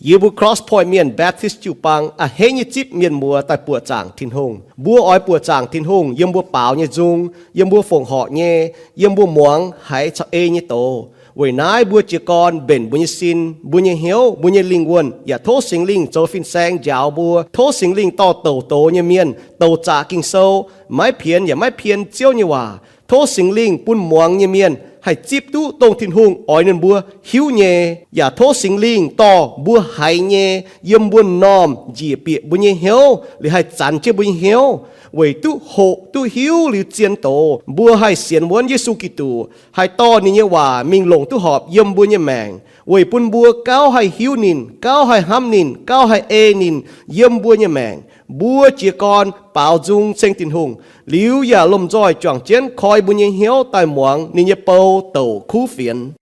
Yie mbuo Cross Point Mienh Baptist jiu-baang a'hneiv nyei zipv mienh muoz daaih buoqc zaangc Tin-Hungh. Mbuo oix buoqc zaangc Tin-Hungh yiem mbuo baaux nyei nzung, yiem mbuo fongc horc nyei, yiem mbuo muangx haiz caux ei nyei doz. Weic naaiv mbuo jiez gorn mbenc mbuo nyei sin, mbuo nyei hnyouv, mbuo nyei lingh wuonh, yaac tov Singx Lingh zoux fin-saeng njaaux mbuo. Tov Singx Lingh dorh douc doz nyei mienh, douc zaqc Ging-Sou, maiv pienx yaac maiv pien Ziouv nyei waac. Tov Singx Lingh bun muangx nyei mienh haih zipv duqv dongh Tin-Hungh oix ninh mbuo hiuv nyei, yaac tov Singx Lingh dorh mbuo haiz nyei yiem mbuo m'normh njiec bieqc mbuo nyei hnyouv, liuz haih zanx jienv mbuo nyei hnyouv, weic duqv hoqc duqv hiuv liuz zien doz, mbuo haih sienx wuonv Yesu Giduc, haih dorh ninh nyei waac mingh longc duqv horpc yiem mbuo nyei maengc, weic bun mbuo gauh haih hiuv ninh, gauh haih hnamv ninh, gauh haih ei ninh yiem mbuo nyei maengc. Mbuo jiez gorn baaux nzung ceng Tin-Hungh, liuz yaac lomh nzoih juangc jienv koi mbuo nyei hnyouv daaih muangx ninh nyei bou douc kuv fienx.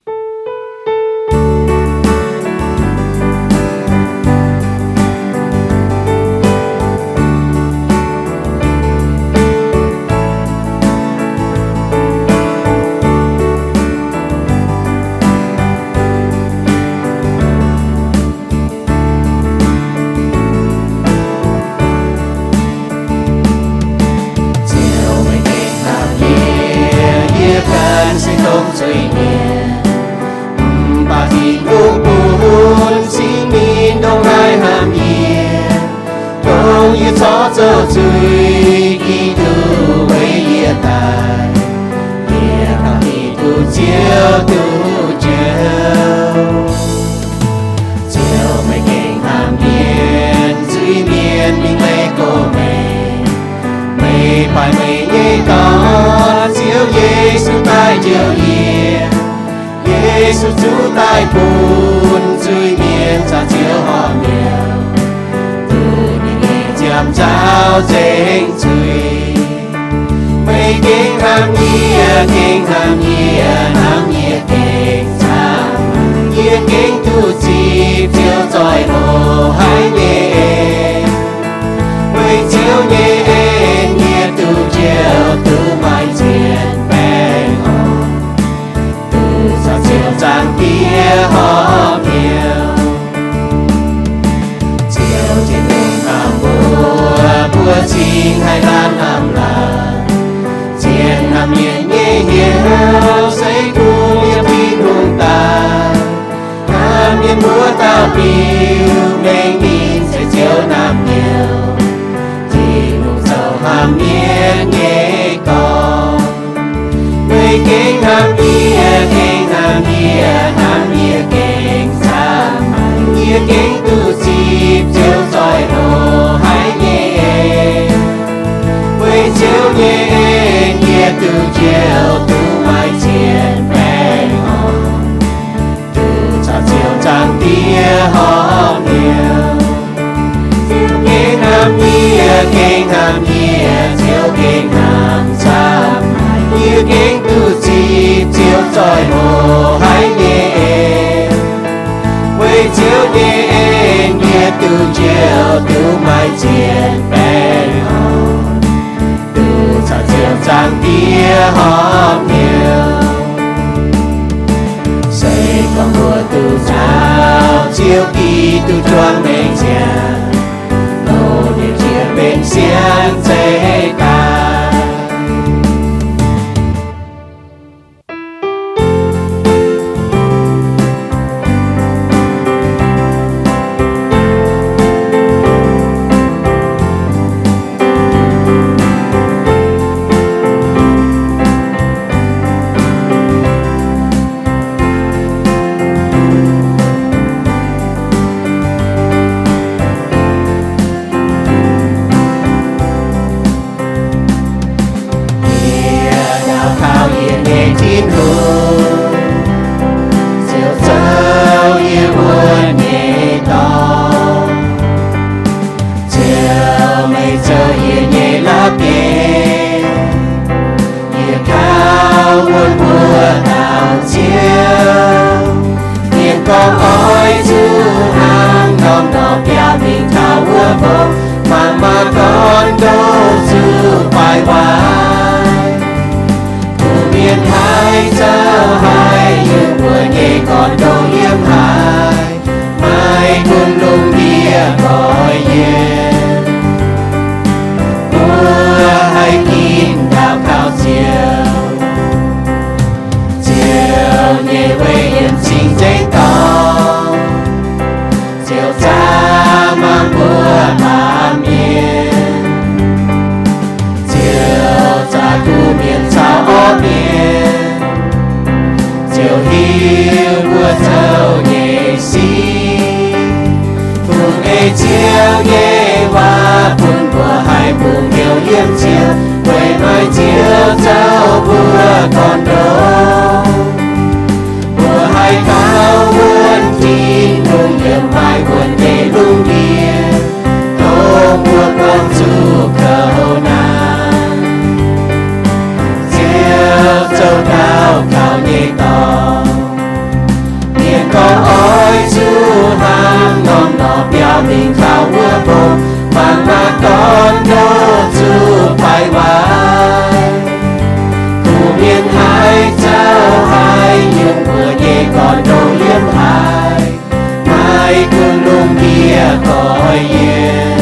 Ziouv, meih gengh hnamv yie, yie ganh se dongh zuiz-mienh. Mv baac Tin-Hungh bun Singx Lingh ndongc naaiv hnamv yie, dongh yie corc zoux zuiz, Giduc weic yie daic. Yie kaux Giduc Ziouv duqv njoux. Ziouv, meih gengh hnamv mienh, zuiz-mienh mingh leih gox meih. Meih baih meih nyei Dorn, Ziouv Yesu, daaih njoux yie. Yesu zuqc daaih bun zuiz-mienh caux Ziouv horpc mi'aqv, duqv ninh nyei nziaamv nzauh nzengc zuiz. Meih gengh hnamv yie, gengh hnamv yie, hnamv yie gengh camv. Yie gengh duqv zipc Ziouv zoih loz-hnoi nyei en. Weic Ziouv nyei en, yie duqv njoux, duqv maaih zien baengh orn, duqv caux Ziouv Zaangc Diex horpc hnyouv. Ziouv Tin-Hungh hnamv mbuo, mbuo cingx haih laanh hnamv laanh. Zien hnamv mienh nyei hnyouv se kungx yiem Tin-Hungh daaih. Hnamv mienh mbuo dauh biux mengh ninh se Ziouv naamh nyouz, Tin-Hungh zoux hnamv mienh nyei dorngx. Meih gengh hnamv yie, gengh hnamv yie, hnamv yie gengh camv. Yie gengh duqv zipc Ziouv zoih loz-hnoi nyei en. Weic Ziouv nyei en, yie duqv njoux, duqv maaih zien baengh orn, duqv caux Ziouv Zaangc Diex horpc hnyouv. Ziouv gengh hnamv yie, gengh hnamv yie, Ziouv gengh hnamv camv. Yie gengh duqv zipc Ziouv zoih loz-hnoi nyei en. Weic Ziouv nyei en, yie duqv njoux, duqv maaih zien baengh orn, duqv caux Ziouv Zaangc Diex horpc hnyouv. Se gorngv mbuo duqv nzauh Ziouv Giduc juang mengh ziangh, loz-hniev jiex benx siang zeiz daaih. mingh taux wuov mbong, mangc maah dorn ndoh zuqc faix waaic. Kuv mienh haiz zaux haiz nyungc mbuo nyei gorn-ndoqv yiem haaix, maiv gunv lungh ndiev goix yiem,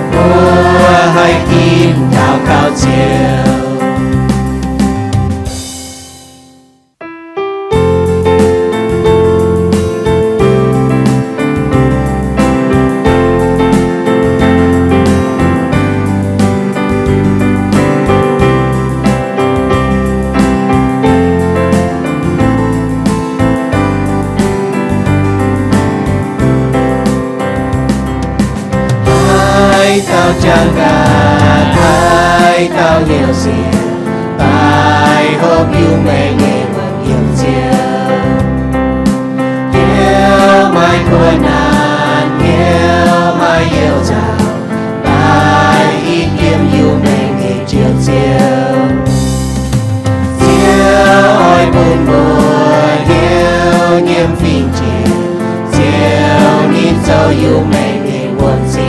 mbuo haih ginv taux gauh ziouc. Haaix dauh jangx gaax, haaix dauh hnyouv sienx, daaih hopv Iu-Mienh nyei wuonh yiem Ziouv. Hnyouv maaih kuv naanc, hnyouv maaih youh nzauh, daaih yiem Iu-Mienh nyei Njoux Ziouv. Ziouv oix bun mbuo hnyouv nyiemv fingx-jiex, Ziouv ninh zoux Iu-Mienh nyei wuonh sic.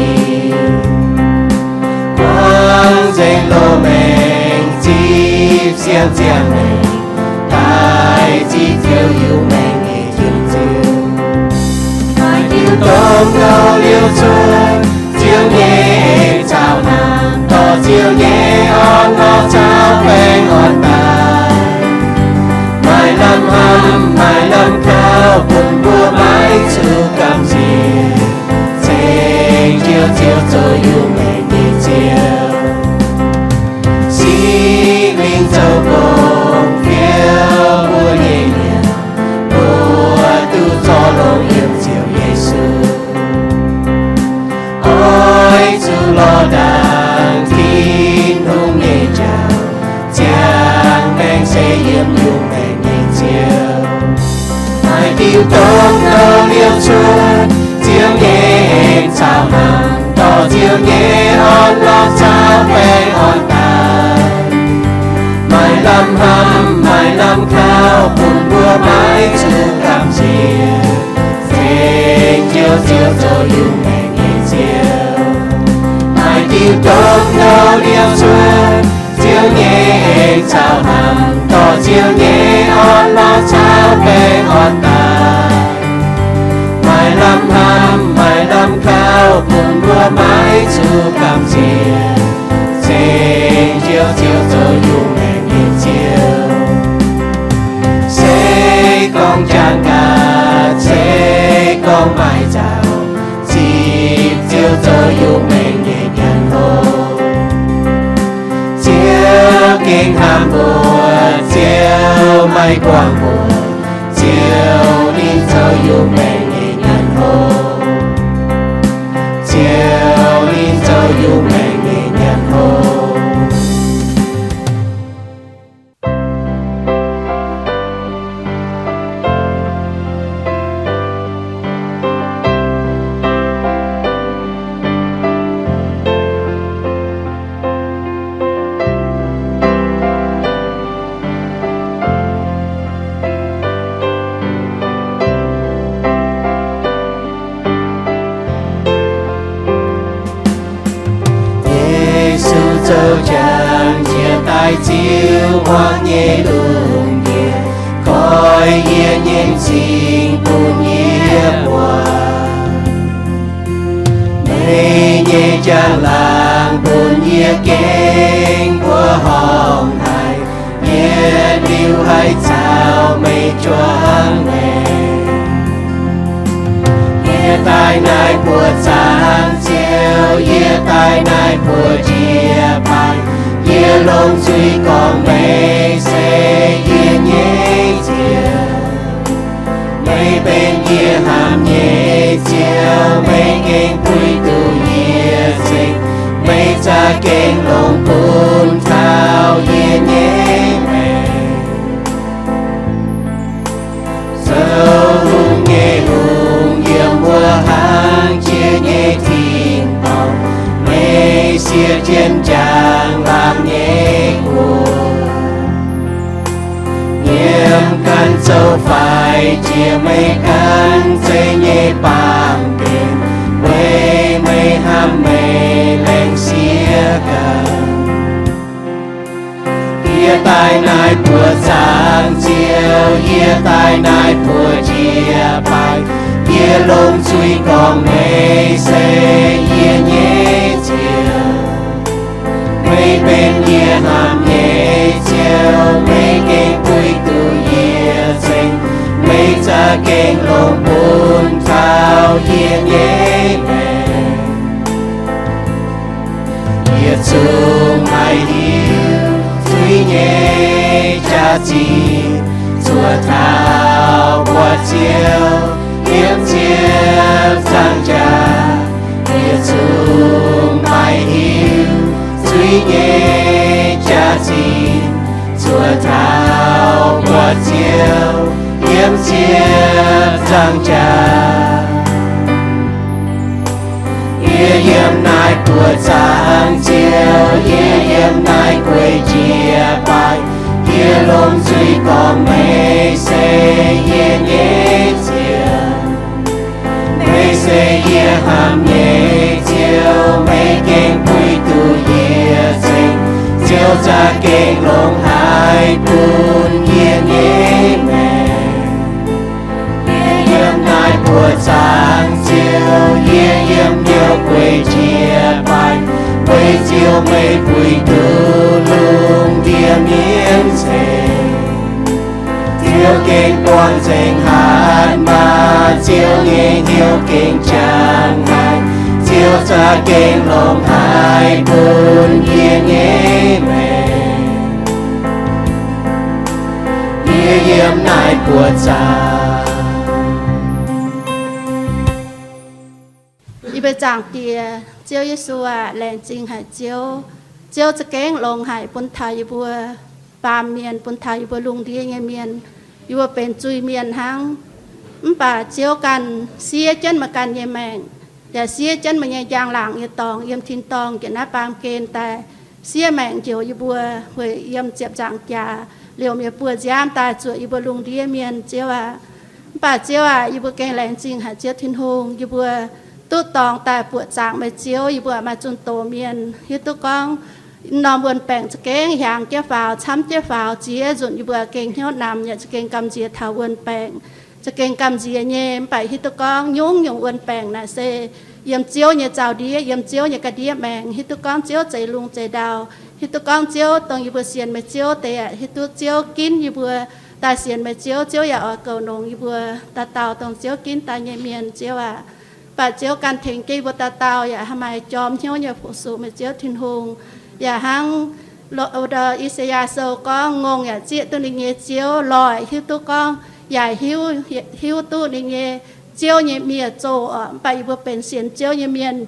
Buangv nzengc loz-maengx, zipv siang ziangh maengx, daaih zipv Ziouv Iu-Mienh nyei Njoux Ziouv. Maaih diuh domh gouv liouh cuotv, Ziouv nyei en caux hnamv, dorh Ziouv nyei orn-lorqc caux baengh orn daaih. Maaih lamh hnamv, maaih lamh kauv, bun mbuo maiv zuqc gamh nziex, cingx njoux Ziouv zoux Iu-Mienh nyei Ziouv. Singx Lingh zoux gong fiou mbuo nyei mienh, mbuo duqv zorc longx yiem Ziouv Yesu. Oix zuqc lorz ndaangc Tin-Hungh nyei jauv, ziangh maengc se yiem Iu-Mienh nyei Ziouv. Maaih diuh domh gouv liouh cuotv, Ziouv nyei en caux hnamv, dorh Ziouv nyei orn-lorqc caux baengh orn daaih. Maaih lamh hnamv, maaih lamh kauv, bun mbuo maiv zuqc gamh nziex, cingx njoux Ziouv zoux Iu-Mienh nyei Ziouv. Maaih diuh domh gouv liouh cuotv, Ziouv nyei en caux hnamv, dorh Ziouv nyei orn-lorqc caux baengh orn daaih. Maaih lamh hnamv, maaih lamh kauv, bun mbuo maiv zuqc gamh nziex, cingx njoux Ziouv zoux Iu-Mienh nyei Ziouv. Se gorngv jangx gaax, se gorngv maaih nzauh, zipv Ziouv zoux Iu-Mienh nyei nyanc hopv. Ziouv gengh hnamv mbuo, Ziouv maiv guangc mbuo, Ziouv ninh zoux Iu-Mienh nyei nyanc hopv. Ziouv ninh zoux Iu-Mienh nyei nyanc hopv. Yesu zoux jangx njiec daaih ziux hmuangx nyei lungh ndiev, koi yie nyei m'zing bun yie muangx. Meih nyei njang-laangc bun yie gengh mbuoqc horngh haic, yietc liuz haih caux meih juangc maengc. Yie daaih naaiv buoz zaangc Ziouv, yie daaih naaiv buoz ndie-baengx, yie longc zuiz gorngv meih se yie nyei Ziouv. Meih benx yie hnamv nyei Ziouv, meih gengh puix duqv yie ceng, meih za'gengh longc bun taux yie nyei maengc. Zoux hungh nyei hungh, yiem wuov hlang jiex nyei tin-dorngh, meih siev jienv njang-laangc nyei guoqv. Nyiemc ganh zoux faix Meih jiex meih ganh zeiv nyei baamh gen, weic meih hnamv meih laengz sieqv ganh. Yie daaih naaiv buoz zaangc Ziouv, yie daaih naaiv buoz jiex baaic, yie longc zuiz gorngv meih se yie nyei Ziouv. Meih benx yie hnamv nyei Ziouv, meih gengh buix duqv yie ceng, meih za'gengh longc bun taux yie nyei maengc. Yie zungv maiv hiuv zuiz nyei jaax-zinh, zuov taux buatc Ziouv yiem ziepc nzaangc jaax. Yie zungv maiv hiuv zuiz nyei jaax-zinh, zuov taux buatc Ziouv yiem ziepc nzaangc jaax. Yie yiem naaiv buoz zaangc Ziouv, yie yiem naaiv guei jiex baaic, yie longc zuiz gorngv meih se yie nyei Ziouv. Meih se yie hnamv nyei Ziouv, meih gengh buix duqv yie ceng, Ziouv za'gengh longc haaix bun yie nyei maengc. Yie yiem naaiv buoz zaangc Ziouv, yie yiem hnyouv guei jiex baaic, weic Ziouv meih buix duqv lungh ndiev mienv ceng. Ziouv gengh buangh nzengc hatc maaz, Ziouv nyei hnyouv gengh jangx haic, Ziouv za'gengh longc haaix bun yie nyei maengc. Yie yiem naaiv buoz zaangc. Yie mbuo Zaangc Diex, Ziouv Yesu aah, laengz zingh haic Ziouv. Ziouv za'gengh longx haic bun taux yie mbuo baamh mienh, bun taux yie mbuo lungh ndiev nyei mienh. Yie mbuo benx zuiz-mienh hnangv. Mv baac Ziouv ganh siev jienv meih ganh nyei maengc, yaac siev jienv meih nyei njang-laangc nyei dorngx yiem tin-dorngh njiec naaiv baamh gen daaih siev maengc njoux yie mbuo, weic yiem ziepc nzaangc jaax liouc mienh buoz-nziaamv daaih zuoqc yie mbuo lungh ndiev mienh, Ziouv aac. Mv baac Ziouv aac, yie mbuo gengh laengz zingh haic Ziouv Tin-Hungh, yie mbuo duqv dorngx daaih buoqc zaangc meih Ziouv, yie mbuo maaih zunh doz mienh hiuv duqv gorngv norm wuon-baengc za'gengh hiaangx jienv faaux, camv jienv faaux, ziex nzunc yie mbuo gengh hnyouv namx yaac za'gengh gamh nziex taux wuon-baengc, za'gengh gamh nziex nyei. Mv baac hiuv duqv gorngv nyungc-nyungc wuon-baengc naaic se yiem Ziouv nyei zaux-ndiev, yiem Ziouv nyei ga'ndiev maengx. Hiuv duqv gorngv Ziouv zeix lungh zeix ndau. Hiuv duqv gorngv Ziouv dongh yie mbuo sienx meih Ziouv deix aeqv, hiuv duqv Ziouv ginv yie mbuo daaih sienx meih Ziouv, Ziouv yaac oix goux nongx yie mbuo dauh dauh dongh Ziouv ginv daaih nyei mienh, Ziouv aac. Mv baac Ziouv ganh tengx jienv yie mbuo dauh dauh yaac haih maaih jorm hnyouv nyei fu-sux meih Ziouv Tin-Hungh. Yaac hnangv I^saa^yaa Sou gorngv, ngongh yaac zieqv duqv ninh nyei ziouv, loic hiuv duqv gorngv yaac hiuv, hiuv duqv ninh nyei ziouv nyei mienh zoh orqc. Mv baac yie mbuo benx sienx Ziouv nyei mienh,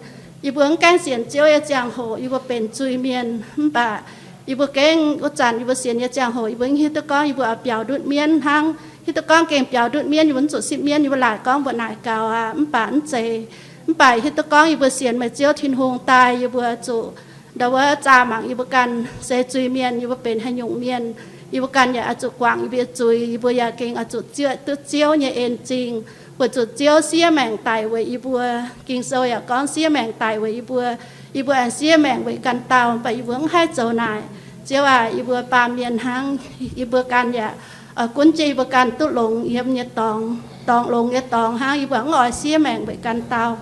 yie mbuo mv gaengh sienx Ziouv nyei ziangh hoc yie mbuo benx zuiz-mienh. Mv baac yie mbuo gengh wuov zanc yie mbuo sienx nyei ziangh hoc yie mbuo hiuv duqv gorngv yie mbuo oix biaux ndutv mienv hnangv. Hiuv duqv gorngv gengh biaux ndutv mienv yie mbuo mv zuqc sipv mienv, yie mbuo laaic gorngv mbuo naaic gaux aqv, mv baac mv zeiz. Mv baac hiuv duqv gorngv yie mbuo sienx meih Ziouv Tin-Hungh daaih yie mbuo zuqc ndau wuov zaah mangc yie mbuo ganh se zuiz-mienh, yie mbuo benx haaix nyungc mienh. Yie mbuo ganh yaac oix zuqc guangc yie mbuo nyei zuiz, yie mbuo yaac gengh oix zuqc zieqv duqv Ziouv nyei en-zingh, weic zuqc Ziouv siev maengc daic weic yie mbuo. Ging-Sou yaac gorngv siev maengc daic weic yie mbuo. Yie mbuo aengx siev maengc weic ganh dauh, mv baac yie mbuo mv haih zoux naaic. Ziouv aac, yie mbuo baamh mienh hnangv, yie mbuo ganh yaac oix gunv jienv yie mbuo ganh duqv longx yiem nyei dorngx, dorngx longx nyei dorngx hnangv. Yie mbuo mv oix siev maengc weic ganh dauh.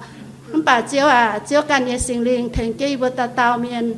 Mv baac Ziouv aac, Ziouv ganh nyei Singx Lingh tengx jienv yie mbuo dauh dauh mienh,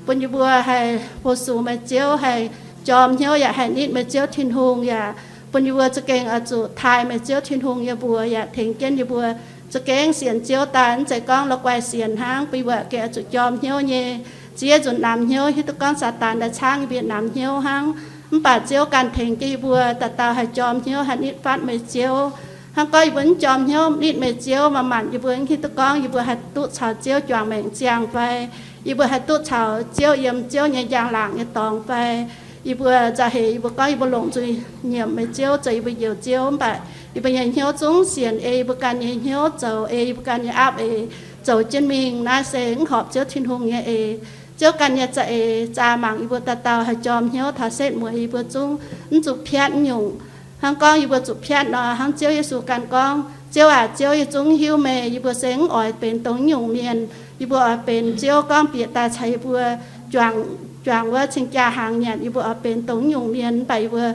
bun yie mbuo haih fu-sux meih Ziouv, haih jorm hnyouv yaac haih nitv meih Ziouv Tin-Hungh, yaac bun yie mbuo za'gengh oix zuqc taaih meih Ziouv Tin-Hungh nyei mbuox, yaac tengx jienv yie mbuo za'gengh sienx Ziouv daaih, mv zeiz gorngv la'guaih sienx hnangv. Bun yie mbuo gengh oix zuqc jorm hnyouv nyei. Ziex nzunc namx hnyouv, hiuv duqv gorngv Saadaan daaih caangv yie mbuo namx hnyouv hnangv. Mv baac Ziouv ganh tengx jienv yie mbuo dauh dauh haih jorm hnyouv, haih nitv fatv meih Ziouv. Hnangv gorngv yie mbuo mv jorm hnyouv nitv meih Ziouv, manc-manc yie mbuo mv hiuv duqv gorngv yie mbuo haih duqv caux Ziouv juangc maengc ziangh fai, yie mbuo haih duqv caux Ziouv yiem Ziouv nyei njang-laangc nyei dorngx fai. Yie mbuo za'heix yie mbuo gorngv yie mbuo longc nzuih nyiemc meih Ziouv zoux yie mbuo Njoux Ziouv, mv baac yie mbuo nyei hnyouv zungv sienx ei yie mbuo ganh nyei hnyouv zoux, ei yie mbuo ganh nyei aapv eix zoux jienv mingh. Naaiv se mv horpc Ziouv Tin-Hungh nyei eix. Ziouv ganh nyei za'eix zaah mangc yie mbuo dauh dauh haih jorm hnyouv taux setv mueiz yie mbuo zungv mv zuqc piatv nyungc Hnangv gorngv yie mbuo zuqc piatv nor, hnangv Ziouv Yesu ganh gorngv, Ziouv aac, Ziouv, yie zungv mv hiuv meih. Yie mbuo se mv oix benx dongh nyungc mienh. Yie mbuo oix benx Ziouv gorngv bieqc daaih caux yie mbuo juangc, juangc wuov cing-jaa hnaangx nyanc. Yie mbuo oix benx dongh nyungc mienh, mv baac yie mbuo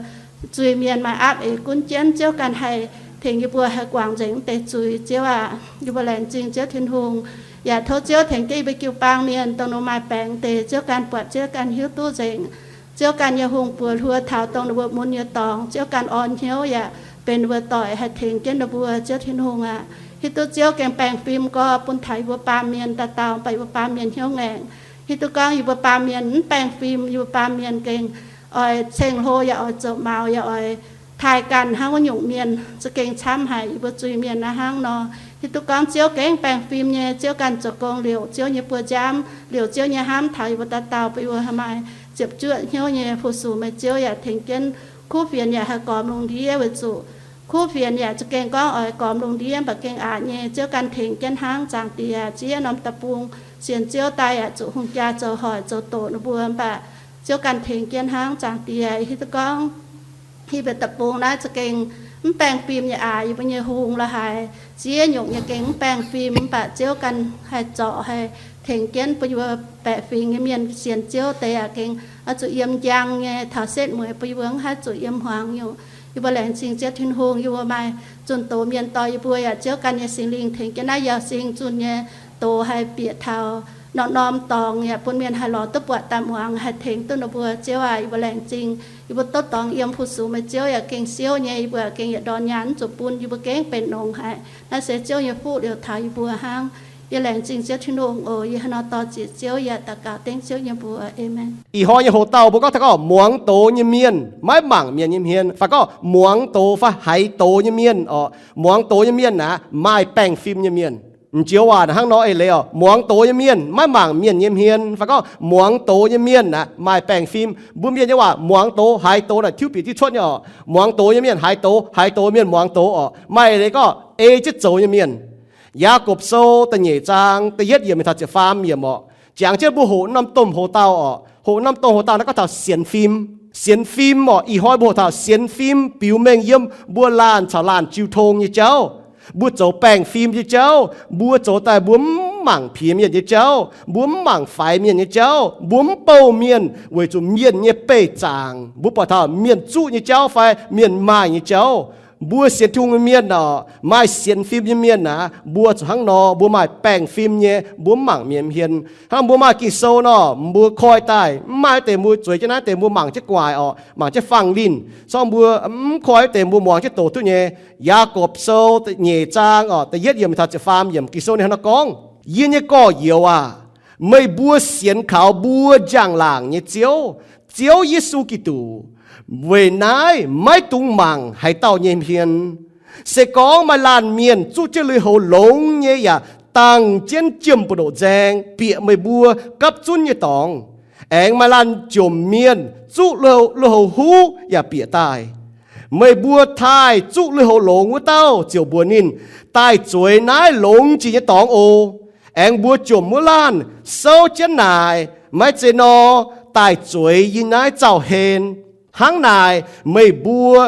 zuiz-mienh maaih aapv eix gunv jienv. Ziouv ganh haih tengx yie mbuo haih guangc nzengc mv deix zuiz. Ziouv aac, yie mbuo laengz zingh Ziouv Tin-Hungh. Yaac tov Ziouv tengx jienv yie mbuo jiu-baang mienh, dongh ninh mbuo maaih baengc deix, Ziouv ganh buatc, Ziouv ganh hiuv duqv nzengc. Ziouv ganh nyei hungh buoz hluo taux dongh ninh mbuo mun nyei dorngx. Ziouv ganh orn hnyouv yaac benx ninh mbuo doic, haih tengx jienv ninh mbuo. Ziouv Tin-Hungh aac, hiuv duqv Ziouv gengh baengh fim gorx bun taux yie mbuo baamh mienh dauh dauh, mv baac yie mbuo baamh mienh hnyouv ngaengc. Hiuv duqv gorngv yie mbuo baamh mienh mv baengh fim, yie mbuo baamh mienh gengh oix ceng-hlo yaac oix zoux maux yaac oix taaih ganh hnangv wuov nyungc mienh za'gengh camv haic. Yie mbuo zuiz-mienh naaiv hnangv nor, hiuv duqv gorngv Ziouv gengh baengh fim nyei. Ziouv ganh zoux gong liouc Ziouv nyei buoz-nziaamv, liouc Ziouv nyei hnamv taux yie mbuo dauh dauh, bun yie mbuo haih maaih ziepc zuoqv hnyouv nyei fu-sux meih Ziouv, yaac tengx jienv kuv fienx yaac haih gormx lungh ndiev. Weic zuqc kuv fienx yaac za'gengh gorngv oix gormx lungh ndiev, mv baac gengh aqc nyei. Ziouv ganh tengx jienv hnangv. Zaangc Diex, ziex norm deic-bung sienx Ziouv daaih yaac zuqc hungh jaa zoux hoic, zoux doqc ninh mbuo, mv baac Ziouv ganh tengx jienv hnangv. Zaangc Diex, hiuv duqv gorngv yie mbuo deic-bung naaiv za'gengh mv baengh fim nyei aax, yie mbuo nyei hungh la'haaix ziex nyungc nyei gengh mv baengh fim, mv baac Ziouv ganh haih zorc, haih tengx jienv bun yie mbuo baeqc fingx nyei mienh sienx Ziouv deix yaac gengh oix zuqc yiem njang nyei taux setv mueiz, bun yie mbuo mv haih zuqc yiem hmuangx nyungc. Yie mbuo laengz zingh Ziouv Tin-Hungh, yie mbuo maaih zunh doz mienh dorh yie mbuo yaac Ziouv ganh nyei Singx Lingh tengx jienv naaiv yauz sing zunh nyei doz haih bieqc taux norm-norm dorngx yaac bun mienh haih lorz duqv buatc daaih muangx, haih tengx duqv ninh mbuo. Ziouv aac, yie mbuo laengz zingh. Yie mbuo duqv dorngx yiem fu-sux meih Ziouv yaac gengh siouv nyei, yie mbuo gengh yietc ndorn nyaanh mv zuqc bun, yie mbuo gengh benx longx haic. Naaiv se Ziouv nyei fuqv liouc taux yie mbuo hnangv. Yie laengz zingh Ziouv Tin-Hungh oc. Yie hnangv nor dor-ziec Ziouv, yie daux gaux dengv Ziouv nyei mbuox. Aamen. Ih hnoi nyei hoc-dauh mbuo gorngv taux gorngv muangx doz nyei mienh maiv mangc mienh nyei hmien, fai gorngv muangx doz fai haiz doz nyei mienh oc. Muangx doz nyei mienh aeqv, maaih baengh fim nyei mienh. M'njoux waac hnangv nor eix leiz oc, muangx doz nyei mienh maiv mangc mienh nyei hmien, fai gorngv muangx doz nyei mienh aeqv, maaih baengh fim. Mbuo mienh nyei waac muangx doz, haiz doz naaic tiuv bieqc tiuv cuotv nyei oc. Muangx doz nyei mienh haiz doz, haiz doz nyei mienh muangx doz oc. Maaih eix leiz gorngv ei jienv zoux nyei mienh. Yaagorpc Sou da'nyeic zaang da'yietv yiemc mingh taux ziepc faam yiemc oc, jangx jienv mbuo hoqc norm domh hoc-dauh oc. Hoqc norm domh hoc-dauh naaiv gorngv taux sienx fim. Sienx fim oc. Ih hnoi mbuo hoqc taux sienx fim biux mengh yiem mbuo laanh caux laanh jiu tong nyei jauv. Mbuo zoux baengh fim nyei jauv, mbuo zoux daaih mbuo mv mangc piex mienh nyei jauv, mbuo mv mangc faix mienh nyei jauv, mbuo mv bouh mienh weic zuqc mienh nyei beih zaangc. Mbuo buatc taux mienh zuqv nyei jauv fai mienh maaih nyei jauv. Mbuo sienx Tin-Hungh nyei mienh oc, maaih sienx fim nyei mienh aeqv, mbuo zuqc hnangv nor, mbuo maaih baengh fim nyei, mbuo mv mangc mienh hmien. Hnangv mbuo maaih Ging-Sou nor, mbuo koi daaih mv maaih deix mbuo zueiz jienv naaiv deix mbuo mangc jienv gu'nguaaic oc, mangc jienv fangx linh. Sorng mbuo mv koi deix mbuo muangx jienv doqc duqv nyei. Yaagorpc Sou da'nyeic zaang oc, da'yietv yiemc mingh taux ziepc faam yiemc, Ging-Sou ninh hnangv nor gorngv, Yie nyei gorx-youz aac, meih mbuo sienx kaux mbuo njang-laangc nyei Ziouv, Ziouv Yesu Giduc. Weic naaiv maiv dungx mangc haaix dauh nyei hmien. Se gorngv maaih laanh mienh zuqv jienv lui-houx longx nyei yaac dangh jienv jiem mbu'ndoqc nzaeng bieqc meih mbuo gapv zunv nyei dorngx, aengx maaih laanh jomc mienh zuqv lui-houx huv yaac bieqc daaih, meih mbuo taaih zuqv lui-houx longx wuov dauh ziouc mbuox ninh, Daaih zueiz naaiv longx jiex nyei dorngx oc. Aengx mbuox jomc wuov laanh, Souv jienv naaic, maiv zeiz nor, daaih zueiz yie naaiv zauh hlen. Hnangv naaic, meih mbuo,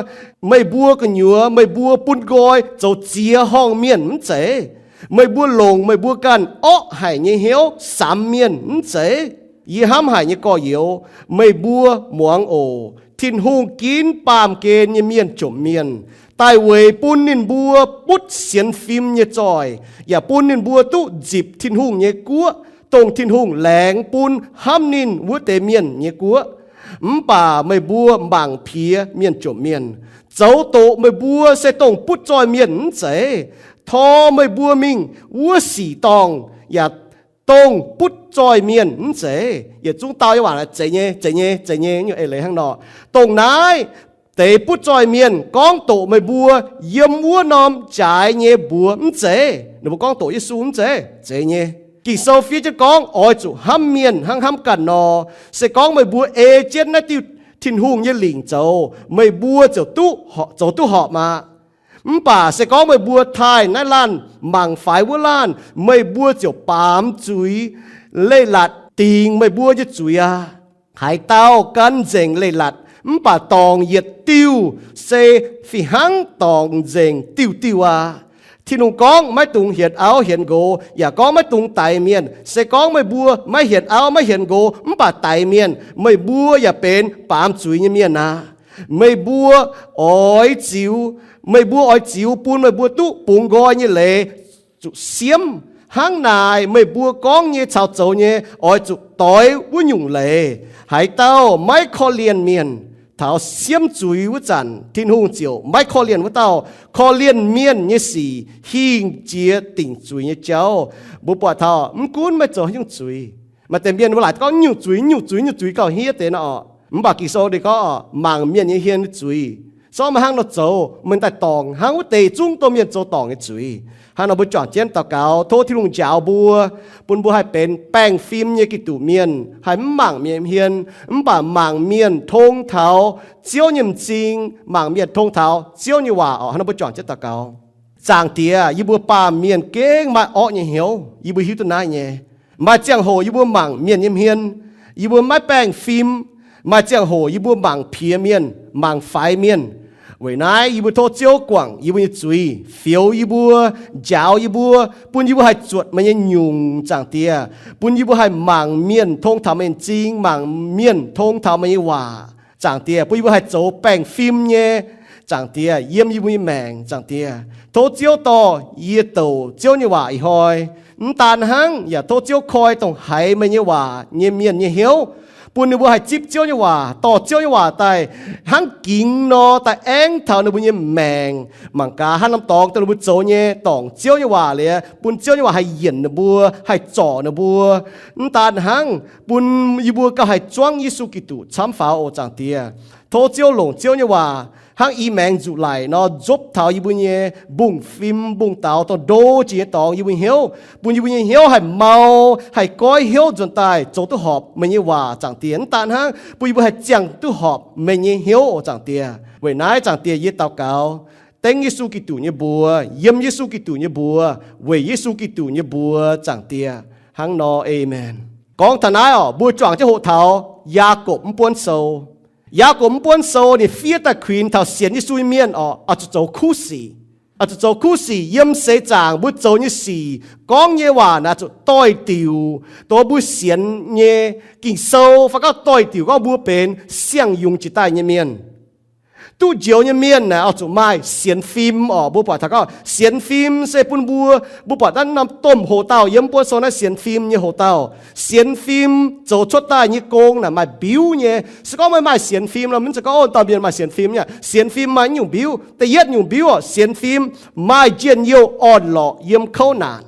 meih mbuo gu'nyuoz meih mbuo bun nqoi zoux ziex horngh mienh mv zeiz? Meih mbuo longc meih mbuo ganh orqv haic nyei hnyouv samx mienh mv zeiz? Yie hnamv haic nyei gorx-youz, meih mbuo muangx oc. Tin-Hungh ginv baamh gen nyei mienh jomc mienh, daaih weic bun ninh mbuo butv sienx fim nyei zoih, yaac bun ninh mbuo duqv nzipc Tin-Hungh nyei guoqv, dongh Tin-Hungh laengz bun hnamv ninh wuov deix mienh nyei guoqv. Mv baac meih mbuo mangc piex mienh jomc mienh, zoux doqc meih mbuo se dongh butv zoih mienh mv zeiz. Tor meih mbuo mingh wuov sic dorngh yaac dongh butv zoih mienh mv zeiz. Yietc zungv dau nyei waac zeiz nyei, zeiz nyei, zeiz nyei, nyungc eix leiz hnangv nor. Dongh naaiv deix butv zoih mienh gorngv doqc meih mbuo yiem wuov norm jaaix nyei mbuox mv zeiz? Ninh mbuo gorngv doqc Yesu mv zeiz? Zeiz nyei. Ging-Sou fiev jienv gorngv oix zuqc hnamv mienh hnangv hnamv ganh nor. Se gorngv meih mbuo ei jienv naaiv diuh Tin-Hungh nyei lingc zoux, meih mbuo ziouc duqv, zoux duqv horpc aqv. Mv baac se gorngv meih mbuo taaih naaiv laanh mangc faix wuov laanh, meih mbuo ziouc baamz zuiz leiz-latc dingc meih mbuo nyei zuiz aqv. Haaix dauh gan nzengc leiz-latc, Mv baac dorngc yietc diuh se fih hnangv dorngc nzengc diuh diuh aqv. Tin-Hungh gorngv maiv dungx hienx auv hienx nqox, yaac gorngv maiv dungx daix mienh. Se gorngv meih mbuo maiv hienx auv maiv hienx nqox mv baac daix mienh, meih mbuo yaac benx baamz zuiz nyei mienh aqv. Meih mbuo oix ziux, meih mbuo oix ziux bun meih mbuo duqv bungx nqoi nyei leiz zuqc siemv. Hnangv naaic meih mbuo gorngv nyei caux zoux nyei oix zuqc doix wuov nyungc leiz. Haaix dauh maiv korv-lienh mienh, taux siemv zuiz wuov zanc Tin-Hungh ziouc maiv korv-lienh wuov dauh. Korv-lienh mienh nyei sic hingh jiex dingc zuiz nyei jauv. Mbuo buatc taux mv gunv maiv zoux haaix nyungc zuiz, maaih deix mienh mbuo laaic gorngv nyungc zuiz, nyungc zuiz, nyungc zuiz gauh hniev deix nor. Mv baac Ging-Sou ninh gorngv mangc mienh nyei hmien nyei zuiz. Zorqv meih hnangv nor zoux, meih daaih dorngc hnangv wuov deix zungv domh mienh zoux dorngc nyei zuiz. Hnangv nor mbuo juangc jienv daux gaux, tov Tin-Hungh njaaux mbuo, bun mbuo haih benx baengh fim nyei Giduc mienh, haih mv mangc mienh hmien, mv baac mangc mienh tong taux Ziouv nyei m'zing, mangc mienh tong taux Ziouv nyei waac oc. Hnangv nor mbuo juangc jienv daux gaux. Zaangc Diex, yie mbuo baamh mienh gengh maaih orqv nyei hnyouv, yie mbuo hiuv duqv naaiv nyei. Maaih ziangh hoc yie mbuo mangc mienh nyei hmien, yie mbuo maiv baengh fim. Maaih ziangh hoc yie mbuo mangc piex mienh, mangc faix mienh. Weic naaiv yie mbuo tov Ziouv guangc yie mbuo nyei zuiz, fioux yie mbuo, njaaux yie mbuo, bun yie mbuo haih zuotc meih nyei nyungc, Zaangc Diex, bun yie mbuo haih mangc mienh tong taux meih m'zing, mangc mienh tong taux meih nyei waac. Zaangc Diex, bun yie mbuo haih zoux baengh fim nyei, Zaangc Diex, yiem yie mbuo nyei maengc, Zaangc Diex. Tov Ziouv dorh yie douc Ziouv nyei waac ih hnoi. Mv daan hnangv, yaac tov Ziouv koi dongh haiz meih nyei waac nyei mienh nyei hnyouv, bun ninh mbuo haih zipv Ziouv nyei waac, dorh Ziouv nyei waac daaih hnangv gingx nor daaih aengv taux ninh mbuo nyei maengc. Mangc gaax haaix norm dorngx dongh ninh mbuo zoux nyei dorngc Ziouv nyei waac liuz, bun Ziouv nyei waac haih yienc ninh mbuo, haih zorc ninh mbuo. Mv daan hnangv, bun yie mbuo gauh haih zuangv Yesu Giduc camv faaux oc, Zaangc Diex. Tov Ziouv longc Ziouv nyei waac hnangv i maengx nzuqc laic nor nzopv taux yie mbuo nyei mbungv-fim mbungv-daux, dongh ndo jiex nyei dorngx yie mbuo hnyouv, bun yie mbuo nyei hnyouv haih mau, haih goiv hnyouv nzuonx daaih zoux duqv horpc meih nyei waac, Zaangc Diex. Mv daan hnangv, bun yie mbuo haih ziangh duqv horpc meih nyei hnyouv oc, Zaangc Diex. Weic naaiv, Zaangc Diex, yie daux gaux dengv Yesu Giduc nyei mbuox, yiem Yesu Giduc nyei mbuox, weic Yesu Giduc nyei mbuox, Zaangc Diex. Hnangv nor, aamen. Gorngv taux naaiv oc, mbuo juangc jienv hoqc taux Yaagorpc mv buonv sou. Yaagorpc mv buonv sou ninh fiev daaih kuinx taux sienx Yesu nyei mienh oc, oix zuqc zoux kuv sic. Oix zuqc zoux kuv sic yiem seix zaangc mbuo zoux nyei sic, gorngv nyei waac naaic zuqc doix-diuc, dongh mbuo sienx nyei Ging-Sou fai gorngv doix-diuc gorngv mbuo benx siang-yungz jiex daaih nyei mienh. Duqv njoux nyei mienh naaic oix zuqc maaih sienx fim oc. Mbuo buatc taux gorngv sienx fim se bun mbuo, mbuo buatc naaiv norm domh hoc-dauh yiem buonv sou naaiv sienx fim nyei hoc-dauh. Sienx fim zoux cuotv daaih nyei gong naaic maaih mbiuv nyei. Se gorngv meih maaih sienx fim nor, mv zeiz gorngv, o, dauh mienh maaih sienx fim nyei. Sienx fim maaih nyungc mbiuv. Da'yietv nyungc mbiuv oc, sienx fim maaih njien-youh orn-lorqc yiem kouv naanc.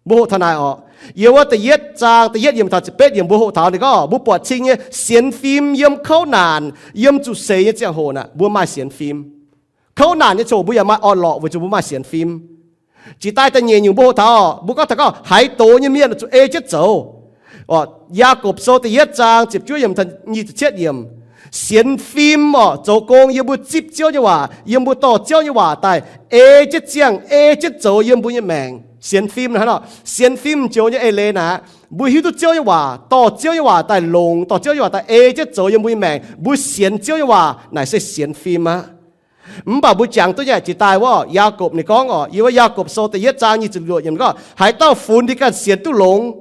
Mbuo hoqc taux naaic oc. Yiem wuov da'yietv zaang da'yietv yiemc taux ziepc betv yiemc mbuo hoqc taux ninh gorngv mbuo buatc cing nyei sienx fim yiem kouv naanc, yiem zuqc seix nyei ziangh hoc naaic mbuo maaih sienx fim. Kouv naanc nyei ziangh hoc mbuo yaac maaih orn-lorqc weic zuqc mbuo maaih sienx fim. Jiex daaih da'nyeic nyungc mbuo hoqc taux, mbuo gorngv taux gorngv haaix doz nyei mienh zuqc ei jienv zoux. Yaagorpc Sou da'yietv zaang ziepc juov yiemc taux nyic ziepc cietv yiemc. Sienx fim oc, zoux gong yiem mbuo zipv Ziouv nyei waac, yiem mbuo dorh Ziouv nyei waac daaih ei jienv ziangh, ei jienv zoux yiem mbuo nyei maengc. Sienx fim naaic hnangv nor, sienx fim joux nyei eix leiz naaic, mbuo hiuv duqv Ziouv nyei waac, dorh Ziouv nyei waac daaih longx, dorh Ziouv nyei waac daaih ei jienv zoux yiem mbuo nyei maengc, mbuo sienx Ziouv nyei waac naaic se sienx fim aqv. Mv baac mbuo jangx duqv nyei jiex daaih wuov, Yaagorpc ninh gorngv oc, yiem wuov Yaagorpc Sou da'yietv zaang nyic ziepc luoqc yiemc gorngv, haaix dauh funx ninh ganh sienx duqv longx,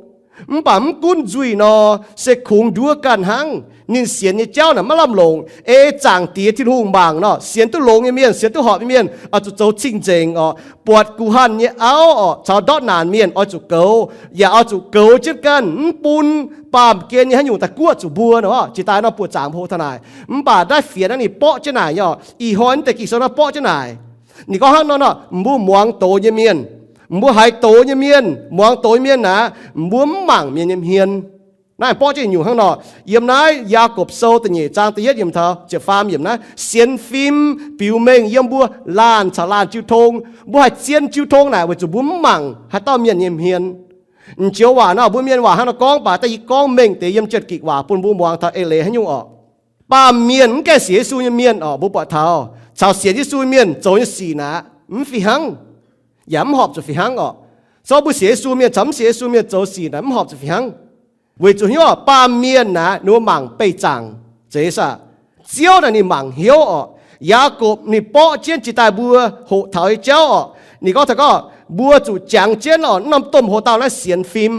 mv baac mv gunv nzuih nor, se kungx nduov ganh hnangv. Ninh sienx nyei jauv naaic maiv lamh longc. Ei Zaangc Diex Tin-Hungh mangc nor, sienx duqv longx nyei mienh, sienx duqv horpc nyei mienh oix zuqc zoux cing-nzengc oc. Buatc guh hanh nyei auv oc, caux ndortv naanc mienh oix zuqc goux, yaac oix zuqc goux jienv ganh, mv bun baamh gen nyei haaix nyungc daaih guoqv zuqc mbuo nor. Jiex daaih nor buoqc zaangc mbuo hoqc taux naaic. Mv baac naaiv fienx naaiv ninh borqv jienv naaic nyei oc. Ih hnoi naaiv deix Ging-Sou naaiv borqv jienv naaic. Ninh gorngv hnangv nor nor, mbuo muangx doz nyei mienh, mbuo haiz doz nyei mienh, muangx doz nyei mienh naaic, mbuo mv mangc mienh nyei hmien. Naaiv borqv jienv nyungc hnangv nor, yiem naaiv Yaagorpc Sou da'nyeic zaang da'yietv yiemc taux ziepc faam yiemc naaiv, sienx fim biux mengh yiem mbuo laanh caux laanh jiu tong. Mbuo haih zien jiu tong naaic weic zuqc mbuo mv mangc haaix dauh mienh nyei hmien. M'njoux waac nor, mbuo mienh waac hnangv nor gorngv, mv baac da'yietv gorngv mengh deix yiem Janx-Gikc waac bun mbuo muangx taux eix leiz haaix nyungc oc. Baamh mienh mv gaengh sienx Yesu nyei mienh oc, mbuo buatc taux caux sienx Yesu nyei mienh zoux nyei sic naaic mv fih hnangv, yaac mv horpc zuqc fih hnangv oc. Zorqv mbuo sienx Yesu mienh caux mv sienx Yesu mienh zoux sic naaic mv horpc zuqc fih hnangv. Weic zuqc hnyouv baamh mienh naaic ninh mbuo mangc beih zaangc zeiz aqv. Ziouv naaic ninh mangc hnyouv orqc. Yaakopv ninh borqv jienv jiex daaih mbuo hoqc taux nyei jauv orqc. Ninh gorngv taux gorngv mbuo zuqc jangx jienv orqc, naaiv norm domh hoc-dauh naaiv sienx fim.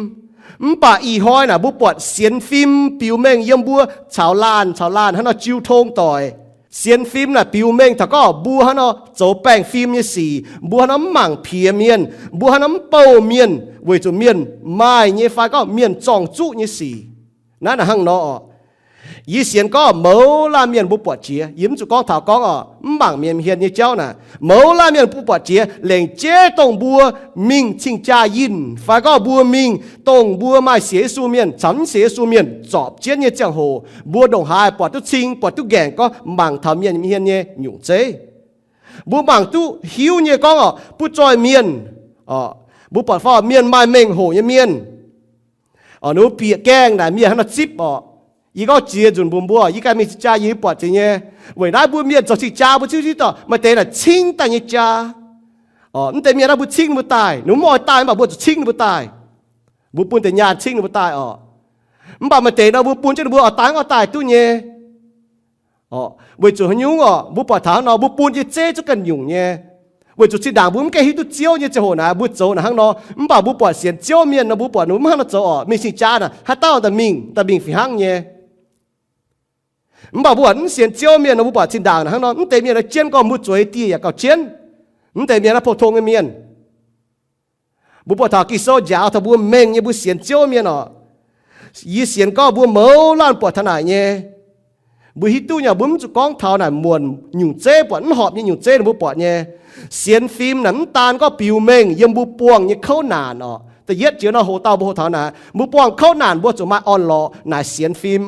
Mv baac ih hnoi naaic mbuo buatc sienx fim biux mengh yiem mbuo caux laanh caux laanh hnangv nor jiu tong doic. Sienx fim naaic biux mengh taux gorngv mbuo hnangv nor zoux baengh fim nyei sic, mbuo hnangv nor mv mangc piex mienh, mbuo hnangv nor mv bouh mienh weic zuqc mienh maaih nyei fai gorngv mienh zorng-zuqv nyei sic. Naaiv naaic hnangv nor orqc. Yie sienx gorngv mouz laanh mienh mbuo buatc jiex, yie mv zuqc gorngv taux gorngv orqc, mv mangc mienh hmien nyei jauv naaic, mouz laanh mienh mbuo buatc jiex lengc jeiv dongh mbuo mingh cing-jaa yinh fai gorngv mbuo mingh dongh mbuo maaih sienx Yesu mienh caux mv sienx Yesu mienh zorpc jienv nyei ziangh hoc, mbuo ndongc haaix buatc duqv cing, buatc duqv ngaengc gorngv mangc taux mienh hmien nyei nyungc zeiv. Mbuo mangc duqv hiuv nyei gorngv orqc, butv zoih mienh, mbuo buatc fai mienh maaih mengh hoc nyei mienh, ninh mbuo bieqc gaengh naaic mienh hnangv nor zipv orqc. Yie gorngv jiex nzunc mbuox mbuo, yie ganh mingh cing-jaa yie buatc zuqc nyei. Weic naaiv mbuo mienh zoux cing-jaa mbuo ziouc hiuv duqv maaih deix naaic cingv daaih nyei jaa. Mv deix mienh naaiv mbuo cingv ninh mbuo daaih, ninh mbuo mv oix daaih mv baac mbuo zuqc cingv ninh mbuo daaih. Mbuo bun deix nyaanh cingv ninh mbuo daaih orqc. Mv baac maaih deix nor mbuo bun jienv ninh mbuo oix daaih mv oix daaih duqv nyei. Weic zuqc haaix nyungc orqc, mbuo buatc taux hnangv nor mbuo bun nyei zeiv zungv ganh nyungc nyei. Weic zuqc zinh ndaangc mbuo mv gaengh hiuv duqv Ziouv nyei ziangh hoc naaic mbuo zoux naaic hnangv nor, mv baac mbuo buatc sienx Ziouv mienh nor mbuo buatc ninh mbuo mv hnangv nor zoux orqc, mingh cing-jaa naaic haaix dauh daaih mingh, daaih mingh fih hnangv nyei. Mv baac mbuo buatc mv sienx Ziouv mienh nor mbuo buatc zinh ndaangc naaic hnangv nor, mv deix mienh naaiv jienv gorngv mbuo zueiz dieh yaac gauh jienv. Mv deix mienh naaiv pou-tong nyei mienh. Mbuo buatc taux Ging-Sou njaaux taux mbuo mengh nyei mbuo sienx Ziouv mienh orqc. Yie sienx gorngv mbuo mouz laanh buatc taux naaic nyei. Mbuo hiuv duqv nyei, mbuo mv zuqc gorngv taux naaic muonc nyungc zeiv buatc, mv horpc nyei nyungc zeiv ninh mbuo buatc nyei. Sienx fim naaic mv daan gorngv biux mengh yiem mbuo buangh nyei kouv naanc orqc. Da'yietv jiex nor hoc-dauh mbuo hoqc taux naaic, mbuo buangh kouv naanc mbuo zuqc maaih orn-lorqc naaic sienx fim.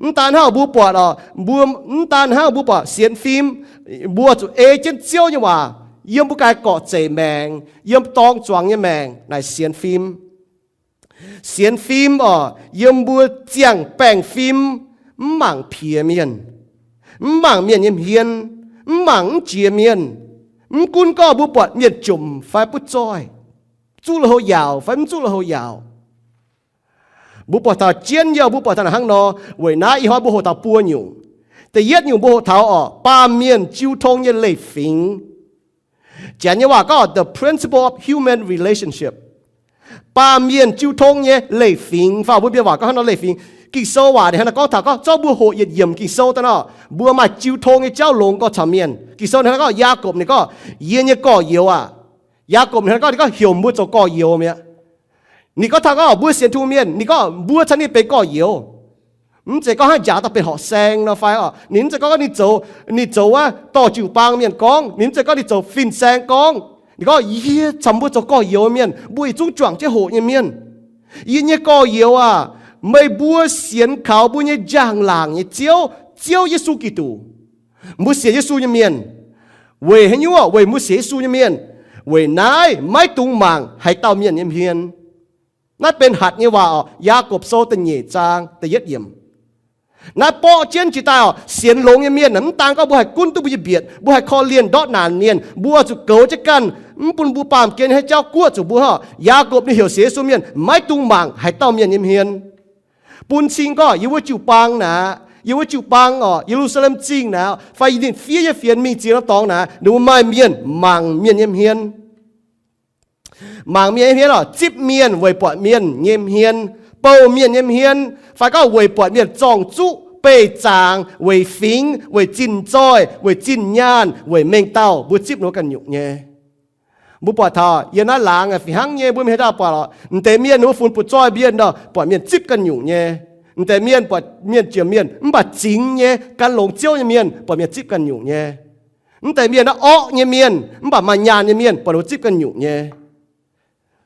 Mv daan hnangv mbuo buatc orqc, mbuo, mv daan hnangv mbuo buatc sienx fim, mbuo zuqc ei jienv Ziouv nyei waac yiem mbuo ganh gorqv-zeic maengc, yiem dorng zuangx nyei maengc naaic sienx fim. Sienx fim orqc, yiem mbuo ziangh baengh fim, mv mangc piex mienh, mv mangc mienh nyei hmien, mv mangc mv jiex mienh. Mv gunv gorngv mbuo buatc mienh jomc fai butv zoih, zuqv lui-houx yaauc fai mv zuqv lui-houx yaauc. Mbuo buatc taux jienv yie, mbuo buatc taux naaic hnangv nor. Weic naaiv ih hnoi mbuo hoqc taux buo nyungc. Da'yietv nyungc mbuo hoqc taux orqc, baamh mienh jiu tong nyei leiz-fingx. Janx nyei waac gorngv the principle of human relationship. Baamh mienh jiu tong nyei leiz-fingx, fai mbuo mienh waac gorngv hnangv nor leiz-fingx. Ging-Sou waac ninh hnangv nor gorngv taux gorngv zorqv mbuo hoqc yietc yiemc Ging-Sou daaih nor, mbuo maaih jiu tong nyei jauv longx gorx caux mienh. Ging-Sou ninh hnangv nor gorngv, Yaagorpc ninh gorngv, yie nyei gorx-youz aah. Yaagorpc ninh hnangv nor gorngv, ninh gorngv heuc mbuo zoux gorx-youz mi'aqv. Ninh gorngv taux gorngv mbuo sienx Tin-Hungh mienh, ninh gorngv mbuo caux ninh benx gorx-youz. Mv zeiz gorngv hnangv njaaux daaih benx horqc saeng nor fai orqc. Ninh mv zeiz gorngv ninh zoux, ninh zoux wuov dorh jiu-baang mienh gorngv. Ninh mv zeiz gorngv ninh zoux fin-saeng gorngv. Ninh gorngv, yie caux mbuo zoux gorx-youz mienh, mbuo yietc zungv juangc jienv hoqc nyei mienh. Yie nyei gorx-youz aah, meih mbuo sienx kaux mbuo nyei njang-laangc nyei Ziouv, Ziouv Yesu Giduc. Mbuo sienx Yesu nyei mienh. Weic haaix nyungc? Weic mbuo sienx Yesu nyei mienh. Weic naaiv maiv dungx mangc haaix dauh mienh nyei hmien. Naaiv benx hatc nyei waac orqc. Yaagorpc Sou da'nyeic zaang da'yietv yiemc. Naaiv borqv jienv jiex daaih orqc, sienx longx nyei mienh, mv daan gorngv mbuo haih gunv duqv mbuo nyei mbietc, mbuo haih korv-lienh ndortv naanc mienh, mbuo zuqc goux jienv ganh, mv bun mbuo baamh gen haaix jauv guoqv zuqc mbuo orqc. Yaagorpc ninh heuc sienx Yesu mienh maiv dungx mangc haaix dauh mienh nyei hmien. Bun cing gorngv yiem wuov jiu-baang naaic, yiem wuov jiu-baang orqc, Ye^lu^saa^lem Zingh naaic, fai ninh fiev nyei fienx mingh ziex norm dorngx naaic, ninh mbuo maaih mienh mangc mienh nyei hmien. Mangc mienh nyei hmien orqc, zipv mienh weic buatc mienh nyei hmien, bouh mienh nyei hmien, fai gorngv weic buatc mienh zorng-zuqv, beih zaangc, weic fingx, weic zinh zoih, weic zinh nyaanh, weic mengh dauh, mbuo zipv ninh mbuo ganh nyungc nyei. Mbuo buatc taux yiem naaiv laangz fih hnangv nyei, mbuo mingh haaix dauh buatc orqc, m'deix mienh ninh mbuo funx butv zoih mienh nor, buatc mienh zipv ganh nyungc nyei. M'deix mienh buatc mienh jiex mienh mv baac zingx nyei, gan longx Ziouv nyei mienh, buatc mienh zipv ganh nyungc nyei. M'deix mienh naaiv orqv nyei mienh, mv baac maaih nyaanh nyei mienh, buatc ninh mbuo zipv ganh nyungc nyei.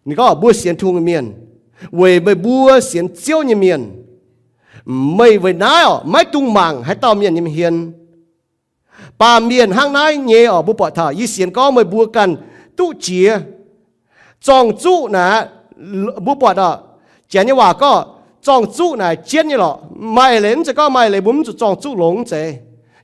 Ninh gorngv mbuo sienx Tin-Hungh nyei mienh, weic meih mbuo sienx Ziouv nyei mienh, meih weic naaiv orqc maiv dungx mangc haaix dauh mienh nyei hmien. Baamh mienh hnangv naaiv nyei orqc, mbuo buatc taux yie sienx gorngv meih mbuo ganh duqv jiex. Zorng-zuqv naaic, mbuo buatc orqc, Janx nyei waac gorngv zorng-zuqv naaic jienv nyei lorqc. Maaih leiz mv zeiz gorngv maaih leiz mbuo mv zuqc zorng-zuqv longx mv zeiz.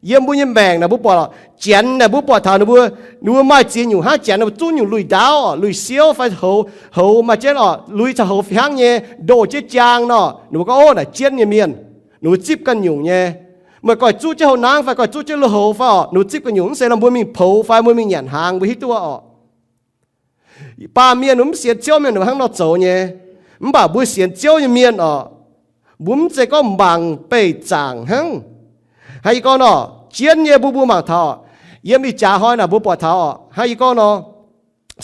Yiem mbuo nyei maengc naaic mbuo buatc orqc, Janx naaic mbuo buatc taux ninh mbuo, ninh mbuo maaih ziex nyungc hnangv Janx naaic mbuo zungv nyungc lui-ndaauv orqc, lui-siouv fai houx, houx maaih jienv orqc, lui caux houx fih hnangv nyei, ndoh jienv jaang nor, ninh mbuo gorngv, ov, naaic jienv nyei mienh, ninh mbuo zipv ganh nyungc nyei. Meih goiv zuqv jienv houh nangv fai goiv zuqv jienv lui-houx fai orqc, ninh mbuo zipv gu'nyuoz mv zeiz nor mbuo mingh poux fai mbuo mingh nyanc hnaangx mbuo hiuv duqv orqc. Baamh mienh mv sienx Ziouv mienh ninh mbuo hnangv nor zoux nyei. Mv baac mbuo sienx Ziouv nyei mienh orqc, mbuo mv zeiz gorngv mangc beih zaangc hnangv. Hnangv yie gorngv nor, jienv nyei mbuo mbuo mangc taux, yiem ih jaax hnoi naaic mbuo buatc taux orqc, hnangv yie gorngv nor,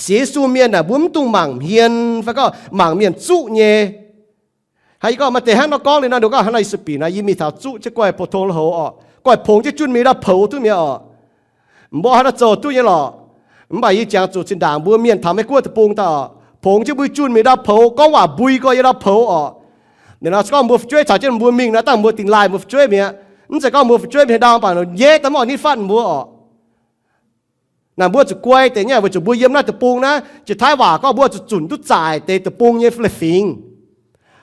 sienx Yesu mienh naaic mbuo mv dungx mangc hmien fai gorngv mangc mienh zuqv nyei. Hnangv yie gorngv maaih deix hnangv nor gorngv liuz nor, ninh gorngv hnangv nor, yie sueih bieqc naaic yie mingh taux zuqv jienv guai 普通 lui-houx orqc, guai pongx jienv junh mingh ndau poux duqv mi'aqv orqc. Mbuo hnangv nor zoux duqv nyei lorqc. Mv baac yie jangx zuqc zinh ndaangc mbuo mienh taux Meiv-Guoqv deic-bung daaih orqc, pongx jienv mbuo junh mingh ndau poux, gorngv waac mbui gorx yiem ndau poux orqc. Ninh nor se gorngv mbuo fu'jueiv caux jienv mbuo mingh nor, dangh mbuo dingx laaih mbuo fu'jueiv mi'aqv. Mv zeiz gorngv mbuo fu'jueiv mingh ndau, mv baac ninh nyeiv daaih mv oix nitv fatv mbuo orqc. Naaic mbuo zuqc guai deix nyei, weic zuqc mbuo yiem naaiv deic-bung naaiv, jiex Taiv waac gorngv mbuo zuqc zunc duqv zaaic deix deic-bung nyei leiz-fingx.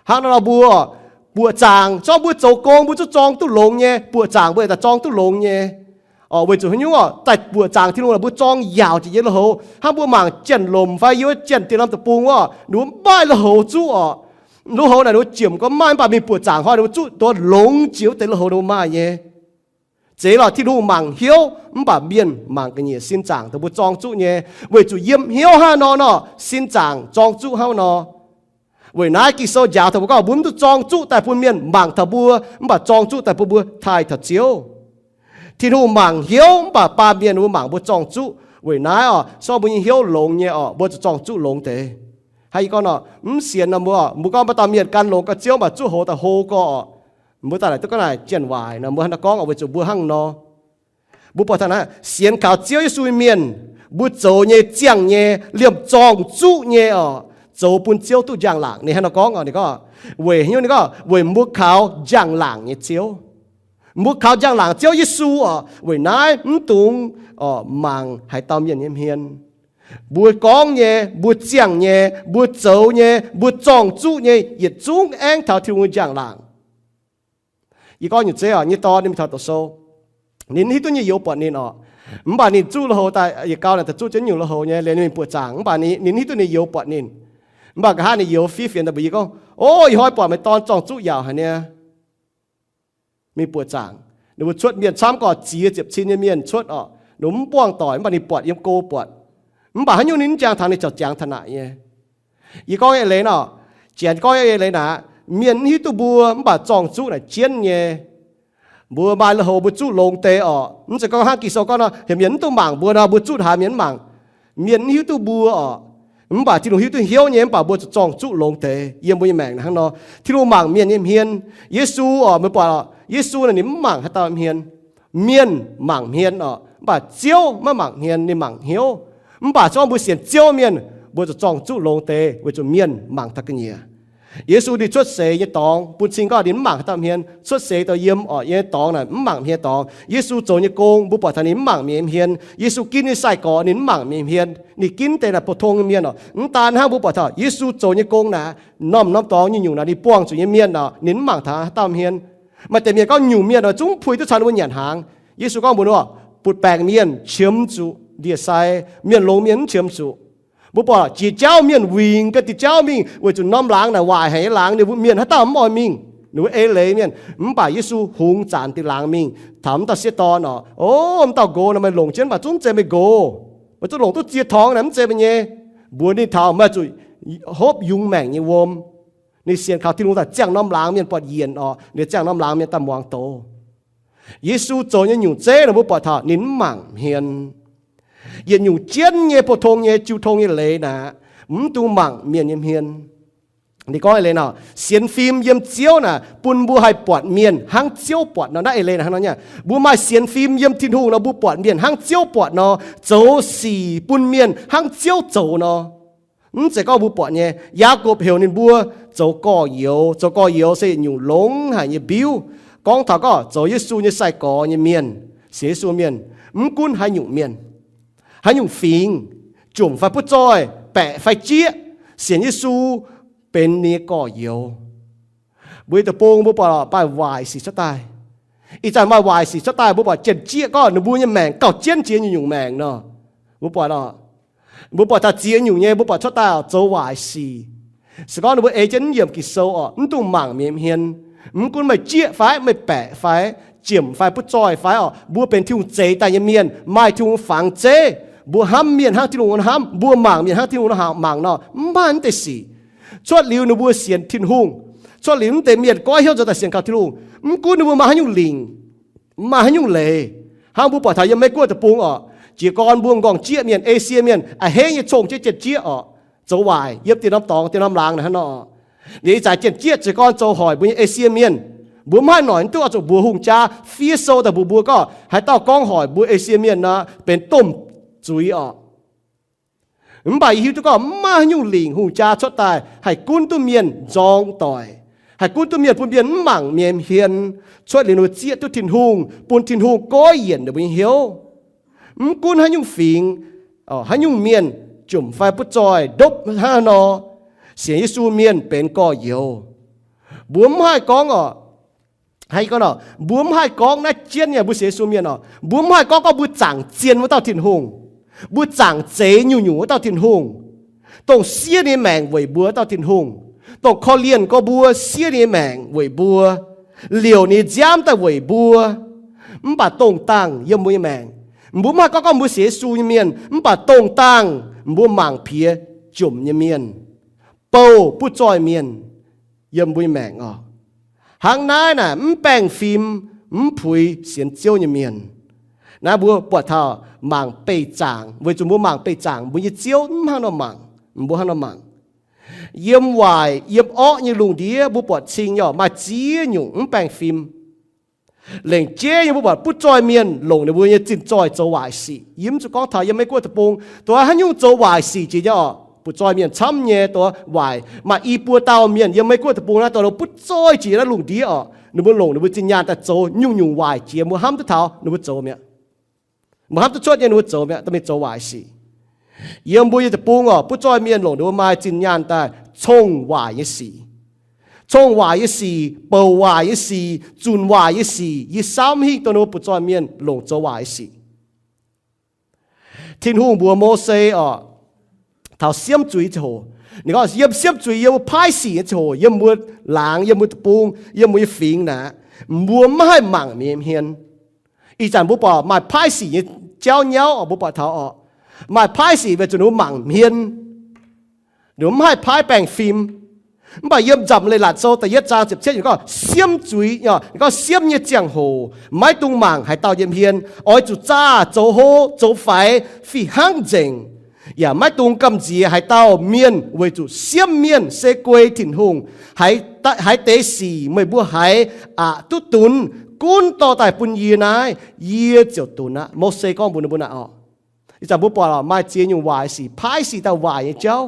Hnangv nor nor mbuo buoqc zaangc, zorngv mbuo zoux gong mbuo zuqc zorng duqv longx nyei, buoqc zaangc mbuo daaih zorng duqv longx nyei. Orqc, weic zuqc haaix nyungc orqc, daaih buoqc zaangc Tin-Hungh naaic mbuo zorng yaauc jiex nyei lui-houx. Hnangv mbuo mangc janx-lomc fai yiem wuov janx dieh lamh deic-bung orqc, ninh mbuo maaih lui-houx zuqv orqc. Lui-houx naaic ninh mbuo ziemc gorngv maaih, mv baac mingh buoqc zaangc hnoi ninh mbuo zuqv duqv longx jiex wuov deix lui-houx ninh mbuo maaih nyei. Zeiz lorqc, Tin-Hungh mangc hnyouv, mv baac mienh mangc ga'nyiec sin zaangc dongh mbuo zorng zuqv nyei. Weic zuqc yiem hnyouv hnangv nor nor, sin zaangc zorng zuqv hnangv nor. Weic naaiv Ging-Sou njaaux taux mbuo gorngv mbuo mv dungx zorng zuqv daaih bun mienh mangc taux mbuo, mv baac zorng zuqv daaih bun mbuo taaih taux Ziouv. Tin-Hungh mangc hnyouv, mv baac baamh mienh mbuo mangc mbuo zorng zuqv. Weic naaiv orqc, se gorngv mbuo nyei hnyouv longx nyei orqc, mbuo zuqc zorng zuqv longx deix. Hnangv yie gorngv nor, mv sienx nor mbuo, mbuo gorngv maaih dauh mienh gan longx gau Ziouv, mv baac zuqv houx daaih hlo gau orqc, mbuo daaih naaic duqv gorngv naaic janx-waaic nor, mbuo hnangv nor gorngv orqc, weic zuqc mbuo hnangv nor. Mbuo buatc taux naaiv, sienx kaux Ziouv Yesu nyei mienh, mbuo zoux nyei ziangh nyei, liemh zorng zuqv nyei orqc, zoux bun Ziouv duqv njang-laangc. Ninh hnangv nor gorngv orqc, ninh gorngv, weic haaix nyungc, ninh gorngv weic mbuo kaux njang-laangc nyei Ziouv. Mbuo kaux njang-laangc Ziouv Yesu orqc, weic naaiv mv dungx orqc mangc haaix dauh mienh nyei hmien. Mbuo gorngv nyei, mbuo ziangh nyei, mbuo zoux nyei, mbuo zorng zuqv nyei, yietc zungv aengv taux Tin-Hungh nyei njang-laangc. Yie gorngv nyungc zeiv orqc, nyei dorn ninh mingh taux doqc sou. Ninh hiuv duqv nyei youz buatc ninh orqc. Mv baac ninh zuqv lui-houx daaih, yietc gau naaic daaih zuqv jienv nyungc lui-houx nyei, liuz ninh mingh buoqc zaangc. Mv baac ninh, ninh hiuv duqv ninh youz buatc ninh. Mv baac nqa'haav ninh youz fiev fienx daaih mbuox yie gorngv, o, ih hnoi buatc meih dorn zorng zuqv yaauc haic niaa. Mingh buoqc zaangc, ninh mbuo cuotv mienh camv gorqv, ziex ziepc cin nyei mienh cuotv orqc. Ninh mbuo mv buangh doic, mv baac ninh buatc yiem go buatc. Mv baac haaix nyungc ninh mv jangx taux, ninh ziouc jangx taux naaic nyei. Yie gorngv nyei leiz nor, Janx gorngv nyei leiz naaic, mienh mv hiuv duqv mbuo, mv baac zorng zuqv naaic jienv nyei. Mbuo maaih lui-houx mbuo zuqv longx deix orqc. Mv zeiz gorngv hnangv Ging-Sou gorngv nor, heuc mienh mv dungx mangc mbuo nor, mbuo zuqv haaix mienh mv mangc. Mienh mv hiuv duqv mbuo orqc. Mv baac Tin-Hungh hiuv duqv hnyouv nyei, mv baac mbuo zuqc zorng zuqv longx deix. Yiem mbuo nyei maengc hnangv nor, Tin-Hungh mangc mienh nyei hmien. Yesu orqc, meih buatc orqc, Yesu naaic ninh mv mangc haaix dauh hmien. Mienh mangc hmien orqc, mv baac Ziouv maiv mangc hmien, ninh mangc hnyouv. Mv baac se gorngv mbuo sienx Ziouv mienh, mbuo zuqc zorng zuqv longx deix weic zuqc mienh mangc taux ga'nyiec. Yesu ninh cuotv seix nyei dorngx bun cing gorngv ninh mv mangc haaix dauh hmien. Cuotv seix dorh yiem orqc, yiem nyei dorngx naaic mv mangc hmien dorngx. Yesu zoux nyei gong mbuo buatc taux ninh mv mangc mienh nyei hmien. Yesu ginv nyei sai-gorx ninh mv mangc mienh nyei hmien. Ninh ginv deix naaic pou-tong nyei mienh orqc. Mv daan hnangv, mbuo buatc taux Yesu zoux nyei gong naaic, norm-norm dorngx nyungc-nyungc naaic ninh buangh zuqc nyei mienh orqc, ninh mv mangc taux haaix dauh hmien. Maaih deix mienh gorngv nyungc mienh orqc zungv puix duqv caux ninh mbuo nyanc hnaangx. Yesu gorngv mbuox ninh, butv-baengc mienh qiemx zuqc ndie-sai, mienh longx mienh mv qiemx zuqc. Mbuo buatc jiex jauv mienh wingx ga'diuh jauv mingh weic zuqc norm laangz naaic waaic haic nyei laangz, ninh mbuo mienh haaix dauh mv oix mingh. Ninh mbuo eix leiz mienh. Mv baac Yesu hungx zanc deix laangz mingh taux mv dauh sieqv dorn orqc, o, mv dauh nqox nor meih longc jienv, mv baac zungv mv zeiz meih nqox. Meih zuqc longc duqv ziex torngx naaic mv zeiz meih nyei. Mbuox ninh taux meih zuqc hopv yungz maengc nyei wuom. Ninh sienx kaux Tin-Hungh daaih ziangh norm laangz mienh buatc yienc orqc, ninh ziangh norm laangz mienh daaih muangx doz. Yesu zoux nyei nyungc zeiv nor mbuo buatc taux ninh mv mangc hmien. Yietc nyungc jienv nyei pou-tong nyei jiu tong nyei leiz naaic, mv dungx mangc mienh nyei hmien. Ninh gorngv eix leiz nor, sienx fim yiem Ziouv naaic bun mbuo haih buatc mienh hnangv Ziouv buatc nor. Naaiv eix leiz naaic hnangv nor nyei, mbuo maaih sienx fim yiem Tin-Hungh nor mbuo buatc mienh hnangv Ziouv buatc nor, zoux sic bun mienh hnangv Ziouv zoux nor. Mv zeiz gorngv mbuo buatc nyei. Yaagorpc heuc ninh mbuo zoux gorx-youz. Zoux gorx-youz se yietc nyungc longx haic nyei mbiuv, gorngv taux gorngv zoux Yesu nyei sai-gorx nyei mienh, sienx Yesu mienh, mv gunv haaix nyungc mienh, haaix nyungc fingx, jomc fai butv zoih, baeqc fai jieqv, sienx Yesu benx ninh nyei gorx-youz. Mbuo nyei deic-bung mbuo buatc maaih waaic sic cuotv daaih. Ih zanc maaih waaic sic cuotv daaih, mbuo buatc janx-jieqv gorngv ninh mbuo nyei maengc gauh jienv jiex nyungc-nyungc maengc nor. Mbuo buatc, mbuo buatc taux ziex nyungc nyei, mbuo buatc cuotv daaih zoux waaic sic. Se gorngv ninh mbuo ei jienv mv yiemc Ging-Sou orqc, mv dungx mangc mienh hmien. Mv gunv meih jieqv fai meih baeqc fai jiem fai butv zoih fai orqc, mbuo benx Tin-Hungh zeix daaih nyei mienh, maaih Tin-Hungh fangx zeiv. Mbuo hnamv mienh hnangv Tin-Hungh hnamv, mbuo mangc mienh hnangv Tin-Hungh mangc nor, mv maaih naaiv deix sic. Cuotv liuz ninh mbuo sienx Tin-Hungh, cuotv liuz mv deix mienh goiv hnyouv nzuonx daaih sienx kaux Tin-Hungh, mv gunv ninh mbuo maaih haaix nyungc lingc, maaih haaix nyungc leiz. Hnangv mbuo buatc taux yiem Meiv Guoqv deic-bung orqc, jiez gorn mbuo m'nqorngv jieqv mienh, Esie mienh a'hneiv nyei cong-jieqv, jien-jieqv orqc, zoux waaic yiem dien norm dorngx, dien norm laangz naaic hnangv nor. Liuz ih zanc jien-jieqv jiez gorn zoux hoic mbuo nyei Esie mienh, mbuo mv haih noic duqv oix zuqc mbuox hungh jaa fiev sou daaih mbuox mbuo gorngv haaix dauh gorngv hoic mbuo Esie mienh nor benx domh zuiz orqc. Mv baac yie hiuv duqv gorngv mv maaih haaix nyungc lingc hungh jaa cuotv daaih haih gunv duqv mienh nzorng doic, haih gunv duqv mienh bun mienh mv mangc mienh hmien, cuotv liuz ninh mbuo zieqv duqv Tin-Hungh, bun Tin-Hungh goiv yienc ninh mbuo nyei hnyouv. Mv gunv haaix nyungc fingx, haaix nyungc mienh, jiem fai butv zoih, ndopv hnangv haaix nor, sienx Yesu mienh benx gorx-youz. Mbuo mv haih gorngv orqc, mbuo mv haih gorngv naaiv jienv nyei mbuo sienx Yesu mienh orqc, mbuo mv haih gorngv gorngv mbuo zaangc zien wuov dauh Tin-Hungh, mbuo zaangc zeix nyungc-nyungc wuov dauh Tin-Hungh, dongh siev ninh nyei maengc weic mbuo wuov dauh Tin-Hungh, dongh korv-lienh gorx mbuo, siev ninh nyei maengc weic mbuo, liouc ninh nyei nziaamv daaih weic mbuo. Mv baac dongh dangh yiem mbuo nyei maengc, mbuo mv haih gorngv gorngv mbuo sienx Yesu nyei mienh, mv baac dongh dangh mbuo mangc piex jomc nyei mienh, bouh butv zoih mienh yiem mbuo nyei maengc orqc. Hnangv naaiv naaic mv baengh fim, mv puix sienx Ziouv nyei mienh. Naaiv mbuo buatc taux mangc beih zaangc, weic zuqc mbuo mangc beih zaangc mbuo nyei Ziouv mv hnangv nor mangc, mbuo hnangv nor mangc. Yiem waaic yiem orqv nyei lungh ndiev mbuo buatc cing nyei orqc, maaih ziex nyungc mv baengh fim. Lengc jeiv nyei mbuo buatc butv zoih mienh longc ninh mbuo nyei zinh zoih zoux waaic sic. Yie mv zuqc gorngv taux yiem Meiv Guoqv deic-bung, dongh haaix nyungc zoux waaic sic jiex nyei orqc, butv zoih mienh camv nyei, dongh waaic. Maaih i buo dauh mienh yiem Meiv Guoqv deic-bung naaiv dongh butv zoih jiex naaiv lungh ndiev orqc, ninh mbuo longc ninh mbuo zinh nyaanh daaih zoux nyungc-nyungc waaic jiex, mbuo hnamv duqv taux ninh mbuo zoux mi'aqv. Mbuo hnamv duqv cuotv nyei ninh mbuo zoux mi'aqv, daaih mingh zoux waaic sic. Yiem mbuo nyei deic-bung orqc, butv zoih mienh longc ninh mbuo maaih zinh nyaanh daaih cong waaic nyei sic, cong waaic nyei sic, bouc waaic nyei sic, zunc waaic nyei sic. Yie saauv mv hingh dongh ninh mbuo butv zoih mienh longc zoux waaic nyei sic. Tin-Hungh mbuox Mose orqc, taux siemv zuiz ziangh hoc, ninh gorngv yiem siemv zuiz yiem mbuo paaiv sic nyei ziangh hoc, yiem mbuo laangz, yiem mbuo deic-bung, yiem mbuo nyei fingx naaic, mbuo mv haih mangc mienh nyei hmien. Ih zanc mbuo buatc maaih paaiv sic nyei jauv nyauv orqc, mbuo buatc taux orqc, maaih paaiv sic weic zuqc ninh mbuo mangc hmien, ninh mbuo mv haih paaiv baengh fim. Mv baac yiem Nzamc Leiz-Latc Sou da'yietv zaang ziepc cietv yiemc gorngv siemv zuiz, gorngv siemv nyei ziangh hoc maiv dungx mangc haaix dauh nyei hmien, oix zuqc zaah zoux hlo zoux faix fih hnangv nzengc, yaac maiv dungx gamh nziex haaix dauh mienh, weic zuqc siemv mienh se guei Tin-Hungh. Haaix deix sic meih mbuo haiz aqc duqv dunx, gunv dorh daaih bun yie naaiv, yie ziouc dunx aqv. Mose gorngv mbuox ninh mbuo naaic orqc. Ih zanc mbuo buatc maaih ziex nyungc waaic sic, paaiv sic daaih waaic nyei jauv,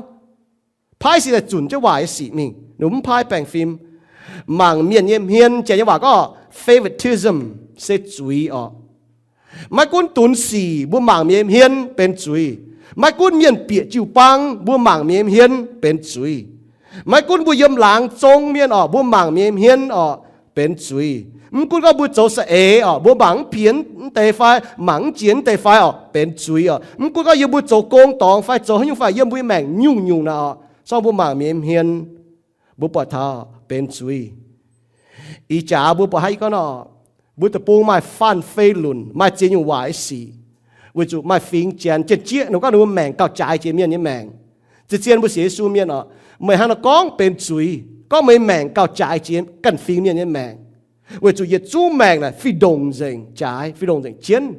paaiv sic daaih zunc jienv waaic nyei sic mingh, ninh mbuo mv paaiv baengh fim. Mangc mienh nyei hmien, janx nyei waac gorngv favoritism, se zuiz orqc. Maiv gunv dunx sic mbuo mangc mienh nyei hmien benx zuiz. Maiv gunv mienh bieqc jiu-baang mbuo mangc mienh nyei hmien benx zuiz. Maiv gunv mbuo yiem laangz zong mienh orqc, mbuo mangc mienh nyei hmien orqc benx zuiz. Mv gunv gorngv mbuo zoux saeng-eix orqc, mbuo mangc mv piex mv deix fai mangc mv jiex mv deix fai orqc benx zuiz orqc. Mv gunv gorngv yiem mbuo zoux gong dorngx fai zoux haaix nyungc fai yiem mbuo nyei maengc nyungc-nyungc naaic orqc, se gorngv mbuo mangc mienh nyei hmien, mbuo buatc taux benx zuiz. Ih jaax mbuo buatc haiz gorngv nor, mbuo deic-bung maaih faanh fei lunc, maaih ziex nyungc waaic nyei sic, weic zuqc maaih fingx Janx, Janx-jieqv ninh gorngv ninh mbuo maengc gauh jaaix jiex mienh nyei maengc. Zien-zien mbuo sienx Yesu mienh orqc, meih hnangv nor gorngv benx zuiz, gorngv meih maengc gauh jaaix jiex ganh fingx mienh nyei maengc, weic zuqc yietc zungv maengc naaic fih ndongc nzengc jaaix, fih ndongc nzengc jienv.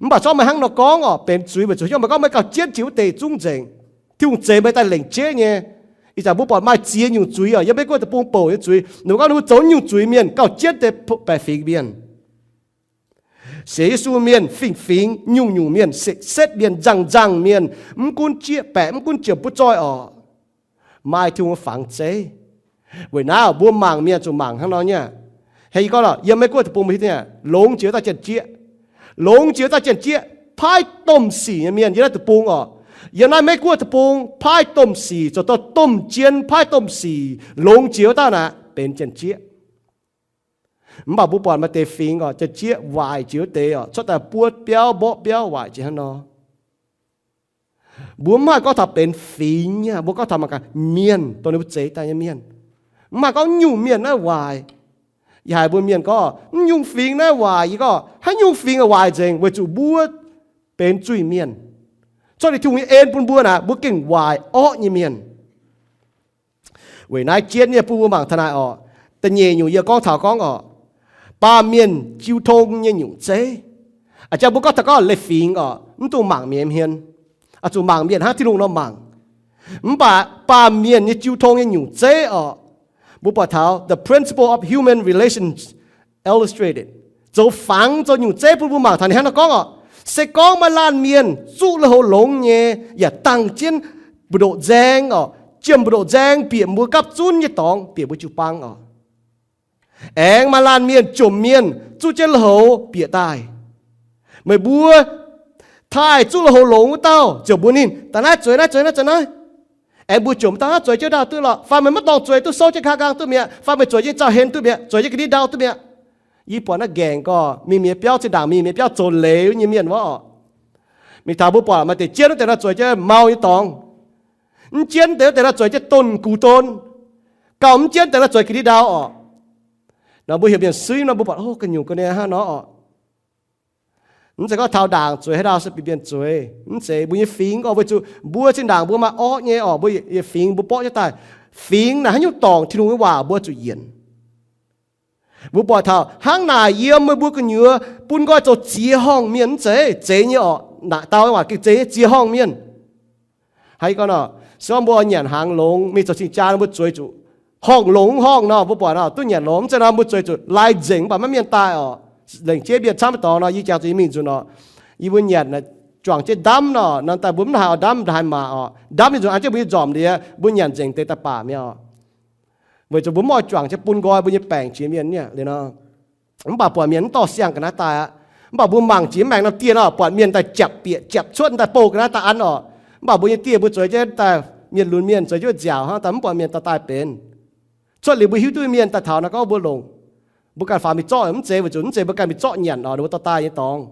Mv baac zorqv meih hnangv nor gorngv orqc benx zuiz, weic zuqc hnyouv meih gorngv meih gauh jienv jiex wuov deix zungv nzengc. Tin-Hungh zeix meih daaih lengc jeiv nyei. Ih zanc mbuo buatc maaih ziex nyungc zuiz orqc, yiem Meiv Guoqv deic-bung bouc nyei zuiz, ninh mbuo gorngv ninh mbuo zoux nyungc zuiz mienh gauh jienv deix baeqc fingx mienh. Sienx Yesu mienh fingx-fingx, nyungc-nyungc mienh, setv-setv mienh, nzangc-nzangc mienh, mv gunv jieqv baeqc, mv gunv jiem butv zoih orqc, maaih Tin-Hungh fangx zeiv. Weic naaiv mbuo mangc mienh zuqc mangc hnangv nor nyei. Hei, yie gorngv lorqc, yiem Meiv Guoqv deic-bung mbuo hiuv duqv nyei, longx jiex wuov dauh Janx-jieqv, longx jiex wuov dauh Janx-jieqv paaiv domh sic nyei mienh yiem naaiv deic-bung orqc. Yiem naaiv Meiv Guoqv deic-bung paaiv domh sic, zoux dauh domh jien paaiv domh sic, longx jiex wuov dauh naaic benx Janx-jieqv. Mv baac mbuo buatc maaih deix fingx orqc, Janx-jieqv waaic jiex wuov deix orqc, cuotv daaih buov biauv mborqv biauv waaic jiex hnangv nor. Mbuo mv haih gorngv taux benx fingx nyei, mbuo gorngv taux mangc gaax mienh, dongh ninh mbuo zeix daaih nyei mienh. Mv haih gorngv nyungc mienh naaiv waaic. Yie haiz mbuo mienh gorngv, mv nyungc fingx naaiv waaic. Yie gorngv, haaix nyungc fingx waaic nzengc, weic zuqc mbuo benx zuiz-mienh. Cuotv liuz Tin-Hungh nyei en bun mbuo naaic, mbuo gengh waaic orqv nyei mienh. Weic naaiv jienv nyei bun mbuo mangc taux naaic orqc. Da'nyeic nyungc yie gorngv taux gorngv orqc, baamh mienh jiu tong nyei nyungc zeiv. A'jang mbuo gorngv taux gorngv leiz-fingx orqc, mv dungx mangc mienh hmien, zuqc mangc mienh hnangv Tin-Hungh nor mangc. Mv baac baamh mienh nyei jiu tong nyei nyungc zeiv orqc, mbuo buatc taux the principle of human relations illustrated, zoux fangx zoux nyungc zeiv bun mbuo mangc taux ninh hnangv naaiv gorngv orqc. Se gorngv maaih laanh mienh zuqv lui-houx longx nyei, yaac dangh jienv mbu'ndoqc nzaeng orqc, jiem mbu'ndoqc nzaeng bieqc mbuo gapv zunv nyei dorngx, bieqc mbuo jiu-baang orqc. Aengx maaih laanh mienh jomc mienh zuqv jienv lui-houx bieqc daaih. Meih mbuo taaih zuqv lui-houx longx wuov dauh ziouc mbuox ninh, daaih naaiv zueiz, naaiv zueiz, naaiv zueiz naaiv. Aengx mbuo jomc dauh naaiv zueiz jienv ndau duqv lorqc, fai meih maiv dorngc zueiz duqv, souv jienv nqa'haav nqaang duqv mi'aqv, fai meih zueiz jienv zaux-hlen duqv mi'aqv, zueiz jienv ga'ndiev ndau duqv mi'aqv. Yie buatc naaiv nqaengc gorx, mingh mienh biauv zinh ndaangc, mingh mienh biauv zoux leiz nyei mienh wuov orqc. Mingh taux mbuo buatc maaih deix jienv wuov deix nor zueiz jienv mau nyei dorngx. Mv jienv deix wuov deix nor zueiz jienv donh gux don. Gauh mv jienv deix nor zueiz ga'ndiev ndau orqc. Nor mbuo heuc mienh suiv nor mbuo buatc, o, ga'nyungc ga'naaiv hnangv nor orqc. Mv zeiz gorngv taux ndaangc zueiz haaix dauh se bieqc mienh zueiz. Mv zeiz, mbuo nyei fingx gorx weic zuqc mbuo zinh ndaangc mbuo maaih orqv nyei orqc, mbuo nyei fingx mbuo borqv jienv daaih. Fingx naaic haaix nyungc dorngc Tin-Hungh nyei waac mbuo zuqc yienc. Mbuo buatc taux hnangv naaic yiem meih mbuo gu'nyuoz bun nqoi zoux ziex horngh mienh mv zeiz? Zeiz nyei orqc. Naaic dau nyei waac gengh zeiz nyei, ziex horngh mienh. Haaix gorngv nor, se gorngv mbuo nyanc hnaangx longx, mingh zoux cing-jaa nor mbuo zueiz zuqc horngh longx horngh nor, mbuo buatc nor duqv nyanc longx. Mv zeiz nor mbuo zueiz zuqc lai nzengc mv baac maiv mienh daaih orqc. Lengc jeiv mienh camv maiv dorngx nor, yie jangx zuqc yie mingh nzunc orqc, yie mbuo nyanc juangc jienv ndamv nor, nor daaih mbuo mv haiz oix ndamv haaix maac orqc. Ndamv nyei nzunc an jienv mbuo nyei nzormc liuz, mbuo nyanc nzengc deix daaih baac mi'aqv orqc. Weic zuqc mbuo mv oix juangc jienv bun nqoi mbuo nyei baengc jiex mienh nyei liuz nor. Mv baac buatc mienh mv dorh siang ga'naaiv daaih aqv. Mv baac mbuo mangc jiex mv maengx norm dieh nor, buatc mienh daaih japc bieqc japc cuotv daaih bouh ga'naaiv daaih an orqc. Mv baac mbuo nyei dieh mbuo zueiz jienv daaih, mienh lunx mienh zueiz jienv nziaauc hnangv, daaih mv buatc mienh dorh daaih benx. Cuotv liuz mbuo hiuv duqv mienh daaih taux naaiv gorngv mbuo longc, mbuo ganh faaux mingh zorqv mv zeiz, weic zuqc mv zeiz mbuo ganh mingh zorqv nyanc orqc, ninh mbuo dorh daaih nyei dorngx.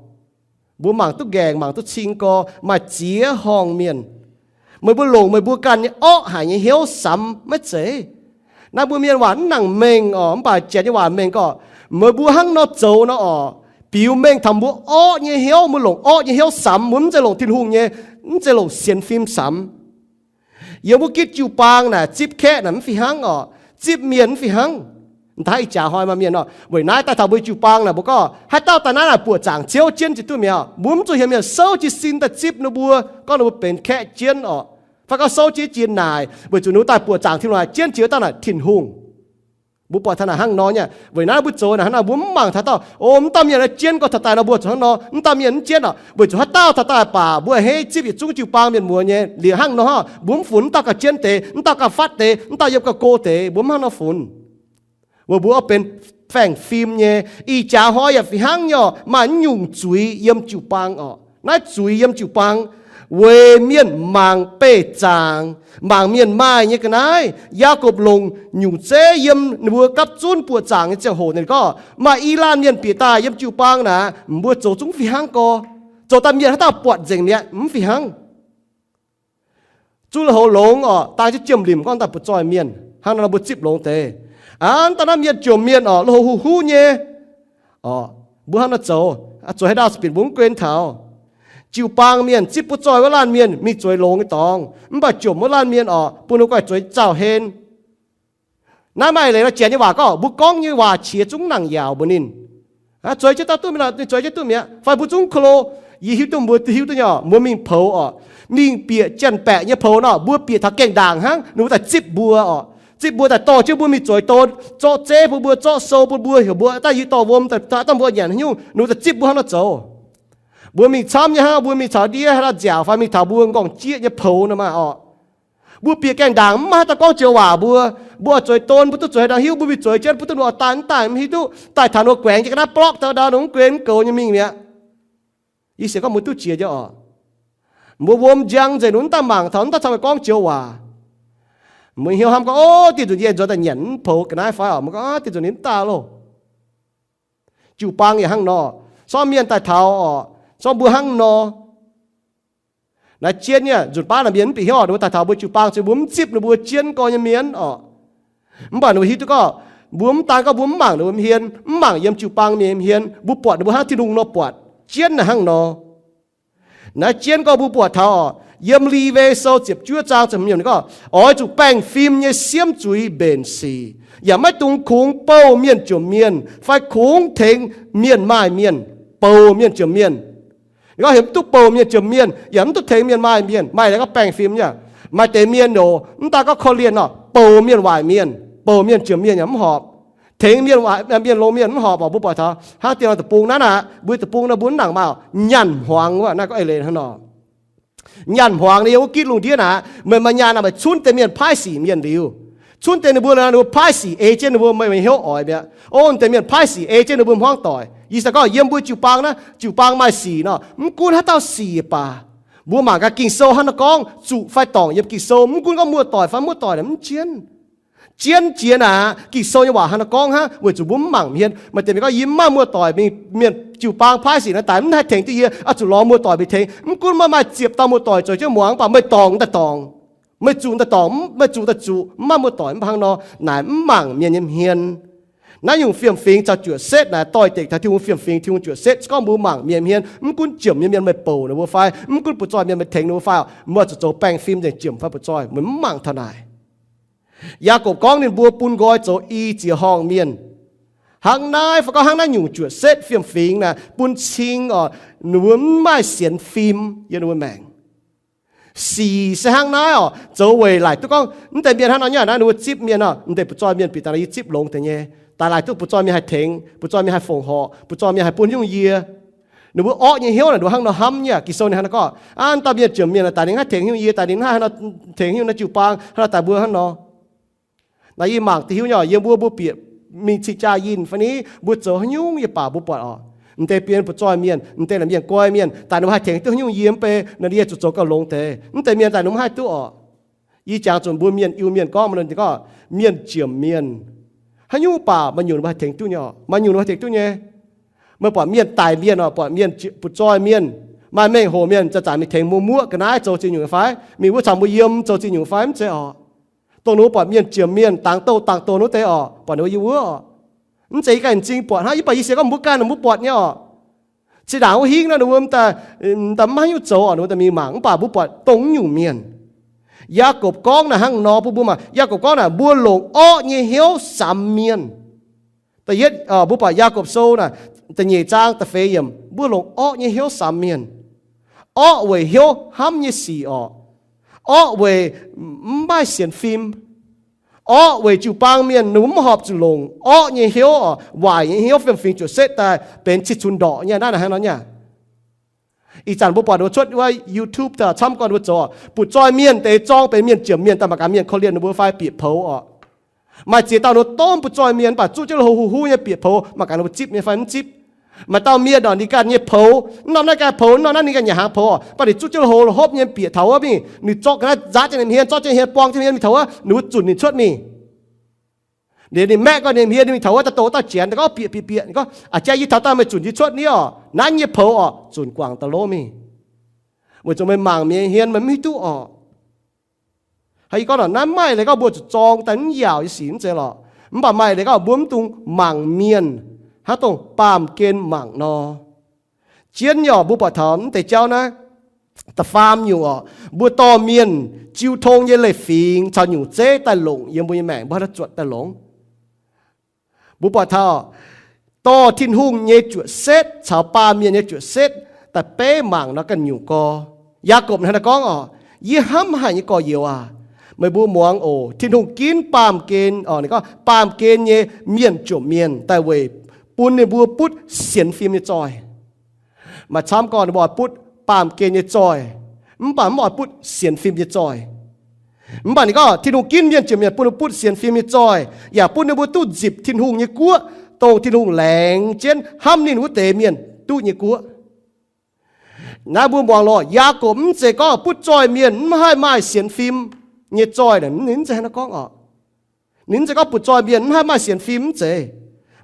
Mbuo mangc duqv nqaengc, mangc duqv cing gorx, maaih ziex horngh mienh. Meih mbuo longc meih mbuo ganh nyei orqv haic nyei hnyouv samx maiv zeiz. Naaiv mbuo mienh waac mv nangc mengh orqc, mv baac janx nyei waac mengh gorqv, meih mbuo hnangv nor zoux nor orqc, biux mengh taux mbuo orqv nyei hnyouv, mbuo longc orqv nyei hnyouv samx, mbuo mv zeiz longc Tin-Hungh nyei, mv zeiz longc sienx fim samx. Yiem wuov gitv jiu-baang naaic zipv kaeqv naaic mv fih hnangv orqc, zipv mienh mv fih hnangv. Daaih ih jaax hnoi maaih mienh orqc, weic naaiv daaih taux mbuo jiu-baang naaic mbuo gorngv, haaix dauh daaih naaiv naaic buoqc zaangc Ziouv jienv jiex duqv mi'aqv orqc. Mbuo mv zuqc heuc mienh souv jiez sin daaih zipv ninh mbuo, gorngv ninh mbuo benx kaeqv jienv orqc, fai gorngv souv jiez jiex naaic, weic zuqc ninh mbuo daaih buoqc zaangc Tin-Hungh jienv jiex wuov dauh naaic Tin-Hungh. Mbuo buatc taux naaic hnangv nor nyei. Weic naaiv mbuo zoux naaic hnangv nor mbuo mv mangc taux dauh, o, mv dauh mienh jienv gorngv taux daaih nor mbuo zuqc hnangv nor, mv dauh mienh mv jienv orqc, weic zuqc haaix dauh taux daaih baac mbuo hei zipv yietc zungv jiu-baang mienh muoz nyei liuz hnangv nor, mbuo mv funx mv dauh gauh jienv deix, mv dauh gauh fatv deix, mv dauh yiem gauh go deix, mbuo mv hnangv nor funx. Weic mbuo oix benx faeng-fim nyei. Ih jaax hnoi yaac fih hnangv nyei orqc, maaih mv nyungc zuiz yiem jiu-baang orqc. Naaiv zuiz yiem jiu-baang weic mienh mangc beih zaangc, mangc mienh maaih nyei ga'naaiv. Yaagorpc longc nyungc zeiv yiem ninh mbuo gapv zunv buoqc zaangc nyei ziangh hoc ninh gorngv, maaih i laanh mienh bieqc daaih yiem jiu-baang naaic, mbuo zoux zungv fih hnangv gorx. Zoux daaih mienh haaix dauh buatc nzengc mi'aqv, mv fih hnangv. Zuqv lui-houx longx orqc, dang jienv jiem limc gorngv daaih butv-zoih mienh, hnangv nor mbuo zipv longx deix. Aa, daaih naaiv mienh jomc mienh orqc, lui-houx huv huv nyei orqc, mbuo hnangv nor zoux, zoux haaix dauh se bieqc mbuo mv guen taux. Jiu-baang mienh zipv butv-zoih wuov laanh mienh mingh zueiz longx nyei dorngx, mv baac jomc wuov laanh mienh orqc, bun ninh guaih zueiz zaux-hlen. Naaiv maaih leiz nor janx nyei waac gorngv, mbuo gorngv nyei waac qiex zungv nangc yaauc mbuox ninh, aa, zueiz jienv daaih duqv mi'aqv, ninh zueiz jienv duqv mi'aqv, fai mbuo zungv ko lo. Yie hiuv duqv mbuo hiuv duqv nyei orqc, mbuo mingh poux orqc, mingh bieqc janx-baeqc nyei poux nor, mbuo bieqc taux gaengh ndaangc hnangv, ninh mbuo daaih zipv mbuo orqc, zipv mbuo daaih dorh jienv mbuo mingh zueiz don, zorqv zeiv bun mbuo, zorqv sou bun mbuo, heuc mbuo daaih yie dorh wuom daaih, daaih dorh mbuo nyanc haaix nyungc, ninh mbuo daaih zipv mbuo hnangv nor zoux. Mbuo mingh camv nyei hnangv, mbuo mingh caux ndiev haaix dauh nziaauc fai mingh taux mbuo m'nqorngv jieqv nyei poux nor maah orqc. Mbuo bieqc gaengh ndaangc mv maaih haaix dauh gorngv joux waac mbuo. Mbuo oix zueiz don, mbuo duqv zueiz haaix dauh hiuv, mbuo mingh zueiz jienv, mbuo duqv ninh oix daaih mv daaih mv hiuv duqv, daaih taux ninh mbuo guaengx jienv ga'naaiv blorqv daaih, ninh mv guen mv goux nyei mingh mi'aqv. Yie sienx gorngv mbuo duqv jiex nyei orqc. Mbuo wuom njang nzengc, ninh mv daaih mangc taux, mv daaih caux meih gorngv joux waac. Mbuo hnyouv hnamv gorngv, o, dieh nzunc yie nzuonx daaih nyanc mv poux ga'naaiv fai orqc, mbuo gorngv, o, dieh nzunc ninh mv daaih loh. Jiu-baang yaac hnangv nor, sorng mienh daaih taux orqc, sorng mbuo hnangv nor. Naaiv jienv nyei nzunc baav naaic mienh mv bieqc hnyouv orqc, ninh mbuo daaih taux mbuo jiu-baang se mbuo mv zipv ninh mbuo jienv gorx nyei mienh orqc. Mv baac ninh mbuo hiuv duqv gorngv, Mbuo mv daan gorngv mbuo mv mangc ninh mbuo hmien, mv mangc yiem jiu-baang mienh hmien, mbuo buatc ninh mbuo hnangv Tin-Hungh nor buatc, jienv naaic hnangv nor. Naaiv jienv gorngv mbuo buatc taux oc, yiem Liuwe Sou ziepc juov zaang ziepc hmz yiemc ninh gorngv, oix zuqc baengh fim nyei siemv zuiz mbenc sic, yaac maiv dungx kungx bouh mienh jomc mienh fai kungx tengx mienh maaih mienh, bouh mienh jomc mienh. Ninh gorngv heuc mv duqv bouh mienh jomc mienh, yaac mv duqv tengx mienh maaih mienh. Maaih leiz gorngv baengh fim nyei. Maaih deix mienh oc, mv daan gorngv korv-lienh oc, bouh mienh waaic mienh, bouh mienh jomc mienh yaac mv horpc. Tengx mienh, mienh longx mienh mv horpc oc. Mbuo buatc taux hnangv dieh norm deic-bung naaiv aqv, mbuo deic-bung naaiv mbuo mv nangc maaih oc, nyaanh hmuangx wuov naaiv gorngv eix leiz hnangv nor. Nyaanh hmuangx nyei wuov gitv lungh ndiev naaic, meih maaih nyaanh naaic, meih cunv deix mienh paaiv sic mienh liuz, cunv deix ninh mbuo, ninh mbuo paaiv sic ei jienv ninh mbuo, meih hnyouv oix mi'aqv. O, deix mienh paaiv sic ei jienv ninh mbuo hmuangv doic. Ih zanc gorngv yiem mbuo jiu-baang naaiv, jiu-baang maaih sic nor, mv gunv haaix dauh sic baac, mbuo mangc gaax Ging-Sou hnangv naaiv gorngv, zuqc fai dorngc yiem Ging-Sou, mv gunv gorngv muoz-doic fai muoz-doic naaic mv jienv. Jienv jiex naaic, Ging-Sou nyei waac hnangv naaiv gorngv hnangv, weic zuqc mbuo mv mangc hmien. Maaih deix mienh gorngv, yie mv maaih muoz-doic mingh, mienh jiu-baang paaiv sic naaiv daaih mv haih tengx duqv yie, oix zuqc lorz muoz-doic mingh tengx. Mv gunv maaih maaih ziepc dauh muoz-doic zoux jienv muangx, mv baac meih dorngc daaih dorngc, meih zuqc daaih dorngc, meih zuqc daaih zuqc, mv maaih muoz-doic mv baac hnangv nor. Naaic mv mangc mienh nyei hmien. Naaiv nyungc fiem-fingx caux juoqc setv naaic doix-dekc taux Tin-Hungh fiem-fingx, Tin-Hungh juoqc setv. Se gorngv mbuo mangc mienh hmien, mv gunv jomc nyei mienh meih bouc ninh mbuo fai, mv gunv butv-zoih mienh meih tengx ninh mbuo fai, meih oix zuqc zoux baengh fim nzengc jomc fai butv-zoih, meih mv mangc taux naaic. Yaagorpc gorngv ninh mbuo bun nqoi zoux i ziex horngh mienh. Hnangv naaiv fai gorngv hnangv naaiv nyungc juoqc setv fiem-fingx naaic bun cing oc, ninh mbuo mv maaih sienx fim yiem ninh mbuo maengc. Sic se hnangv naaiv oc, zoux weic laaic duqv gorngv mv deix mienh hnangv nor nyei naaiv, ninh mbuo zipv mienh oc, mv deix butv-zoih mienh bieqc daaih nor yie zipv longx deix nyei, daaih laaic duqv butv-zoih mienh haih tengx, butv-zoih mienh haih fongc horc, butv-zoih mienh haih bun nyungc yie. Ninh mbuo orqv nyei hnyouv naaic ninh mbuo hnangv nor hnamv nyei. Ging-Sou ninh hnangv nor gorngv, aa, dauh mienh jomc mienh daaih ninh mv haih tengx nyungc yie, daaih ninh mv haih tengx nyungc naaiv jiu-baang, hnangv nor daaih mbuo hnangv nor. Naaiv yie mangc duqv hiuv nyei, yiem mbuo, mbuo bieqc mingh cing-jaa yinh fai ni, mbuo zoux haaix nyungc yie baac mbuo buatc oc, mv deix bieqc butv-zoih mienh, mv deix naaic mienh goiv mienh daaih ninh mbuo haih tengx duqv haaix nyungc yie mv bei, naaic yie zuqc zoux gauh longx deix. Mv deix mienh daaih ninh mbuo mv haih duqv oc. Yie jangx zuqc mbuo mienh Iu-Mienh gorngv, gorngv mienh jomc mienh, haaix nyungc baac maaih nyungc ninh mbuo haih tengx duqv nyei oc, maaih nyungc ninh mbuo haih tengx duqv nyei. Meih buatc mienh daic mienh oc, buatc mienh butv-zoih mienh, maaih mengh hoc mienh zanc-zanc mingh tengx mbuo muoqv ga'naaiv zoux ziex nyungc fai, mingh wuov caux mbuo yiem zoux ziex nyungc fai, mv zeiz oc. Dongh ninh mbuo buatc mienh jomc mienh dangx douh dangx douh wuov deix oc, buatc ninh mbuo yiem wuov oc. Mv zeiz yie ganh m'zing buatc hnangv, yie baac yie sienx gorngv mbuo ganh ninh mbuo buatc nyei oc. Cin-ndaangc wuov hingv nor ninh mbuo m'daaih mv haaix nyungc zoux oc, ninh mbuo daaih mingh mangc, mv baac mbuo buatc dongh nyungc mienh. Yaagorpc gorngv naaic hnangv nor bun mbuo mangc. Yaagorpc gorngv naaic mbuo longc orqv nyei hnyouv samx mienh. Da'yietv, mbuo buatc Yaagorpc Sou naaic da'nyeic zaang da'feix yiemc, mbuo longc orqv nyei hnyouv samx mienh. Orqv weic hnyouv hnamv nyei sic oc. Orqv weic mv maaih sienx fim. Orqv weic jiu-baang mienh ninh mbuo mv horpc zuqc longc orqv nyei hnyouv oc, waaic nyei hnyouv fiem-fingx juoqc setv daaih benx cih cunx ndorqc nyei naaiv naaic hnangv nor nyei. Ih zanc mbuo buatc ninh mbuo cuotv wuov YouTube daaih camv gorn ninh mbuo zoux, butv-zoih mienh deix zorng benx mienh jomc mienh daaih mangc gaax mienh korv-lienh ninh mbuo fai bieqc poux oc. Maaih ziex dauh ninh mbuo domh butv-zoih mienh mv baac zuqv jienv lui-houx huv huv nyei bieqc poux, mangc gaax ninh mbuo zipv nyei fai mv zipv. Maaih dauh mienh oc ninh ganh nyei poux, mv norm naaiv ganh poux, mv norm naaiv ninh ganh nyanc hnaangx poux oc, mv baac ninh zuqv jienv lui-houx hopv nyei bieqc taux wuov mingh, ninh zorqv ga'naaiv nzaatv jienv ninh hmien, zorqv jienv hmien buang jienv hmien mingh taux wuov, ninh mbuo zunc ninh cuotv mingh. Liuz ninh maeqv gorn ninh hmien mingh taux wuov daaih douz dauh janx, gorngv bieqc bieqc bieqc, ninh gorngv, a'jang yie taux daaih meih zunc yie cuotv ni oc, naaiv nyei poux oc, zunc guangc daaih lov mingh. Weic zuqc meih mangc mienh hmien meih mv hiuv duqv oc. Hnangv yie gorngv naaiv, maaih leiz gorngv mbuo zuqc zorng daaih mv yaauc nyei sic mv zeiz lorqc. Mv baac maaih leiz gorngv mbuo mv dungx mangc mienh hnangv dongh baamh gen mangc nor. Jienv nyei oc, mbuo buatc taux mv deix jauv naaiv, da'faam nyungc oc, mbuo dorh mienh jiu tong nyei leiz-fingx caux nyungc zeiv daaih longc yiem mbuo nyei maengc, mbuo haaix nor zuotc daaih longc? Mbuo buatc taux dorh Tin-Hungh nyei juoqc setv caux baamh mienh nyei juoqc setv daaih beiv mangc nor ganh nyungc gorx. Yaagorpc hnangv naaiv gorngv oc, yie hnamv haic nyei gorx-youz aac, meih mbuo muangx oc. Tin-Hungh ginv baamh gen, ninh gorngv baamh gen nyei mienh jomc mienh daaih weic bun ninh mbuo butv sienx fim nyei zoih. Maaih camv gorn ninh mbuo oix butv baamh gen nyei zoih, mv baac mv oix butv sienx fim nyei zoih. Mv baac ninh gorngv Tin-Hungh ginv mienh jomc mienh bun ninh butv sienx fim nyei zoih, yaac bun ninh mbuo duqv nzipc Tin-Hungh nyei guoqv, dongh Tin-Hungh laengz jienv hnamv ninh wuov deix mienh duqv nyei guoqv. Naaiv mbuo muangx lorqc, Yaagorpc mv zeiz gorngv butv zoih mienh mv haih maaih sienx fim nyei zoih, ninh mv zeiz hnangv naaiv gorngv oc. Ninh mv zeiz gorngv butv zoih mienh mv haih maaih sienx fim mv zeiz.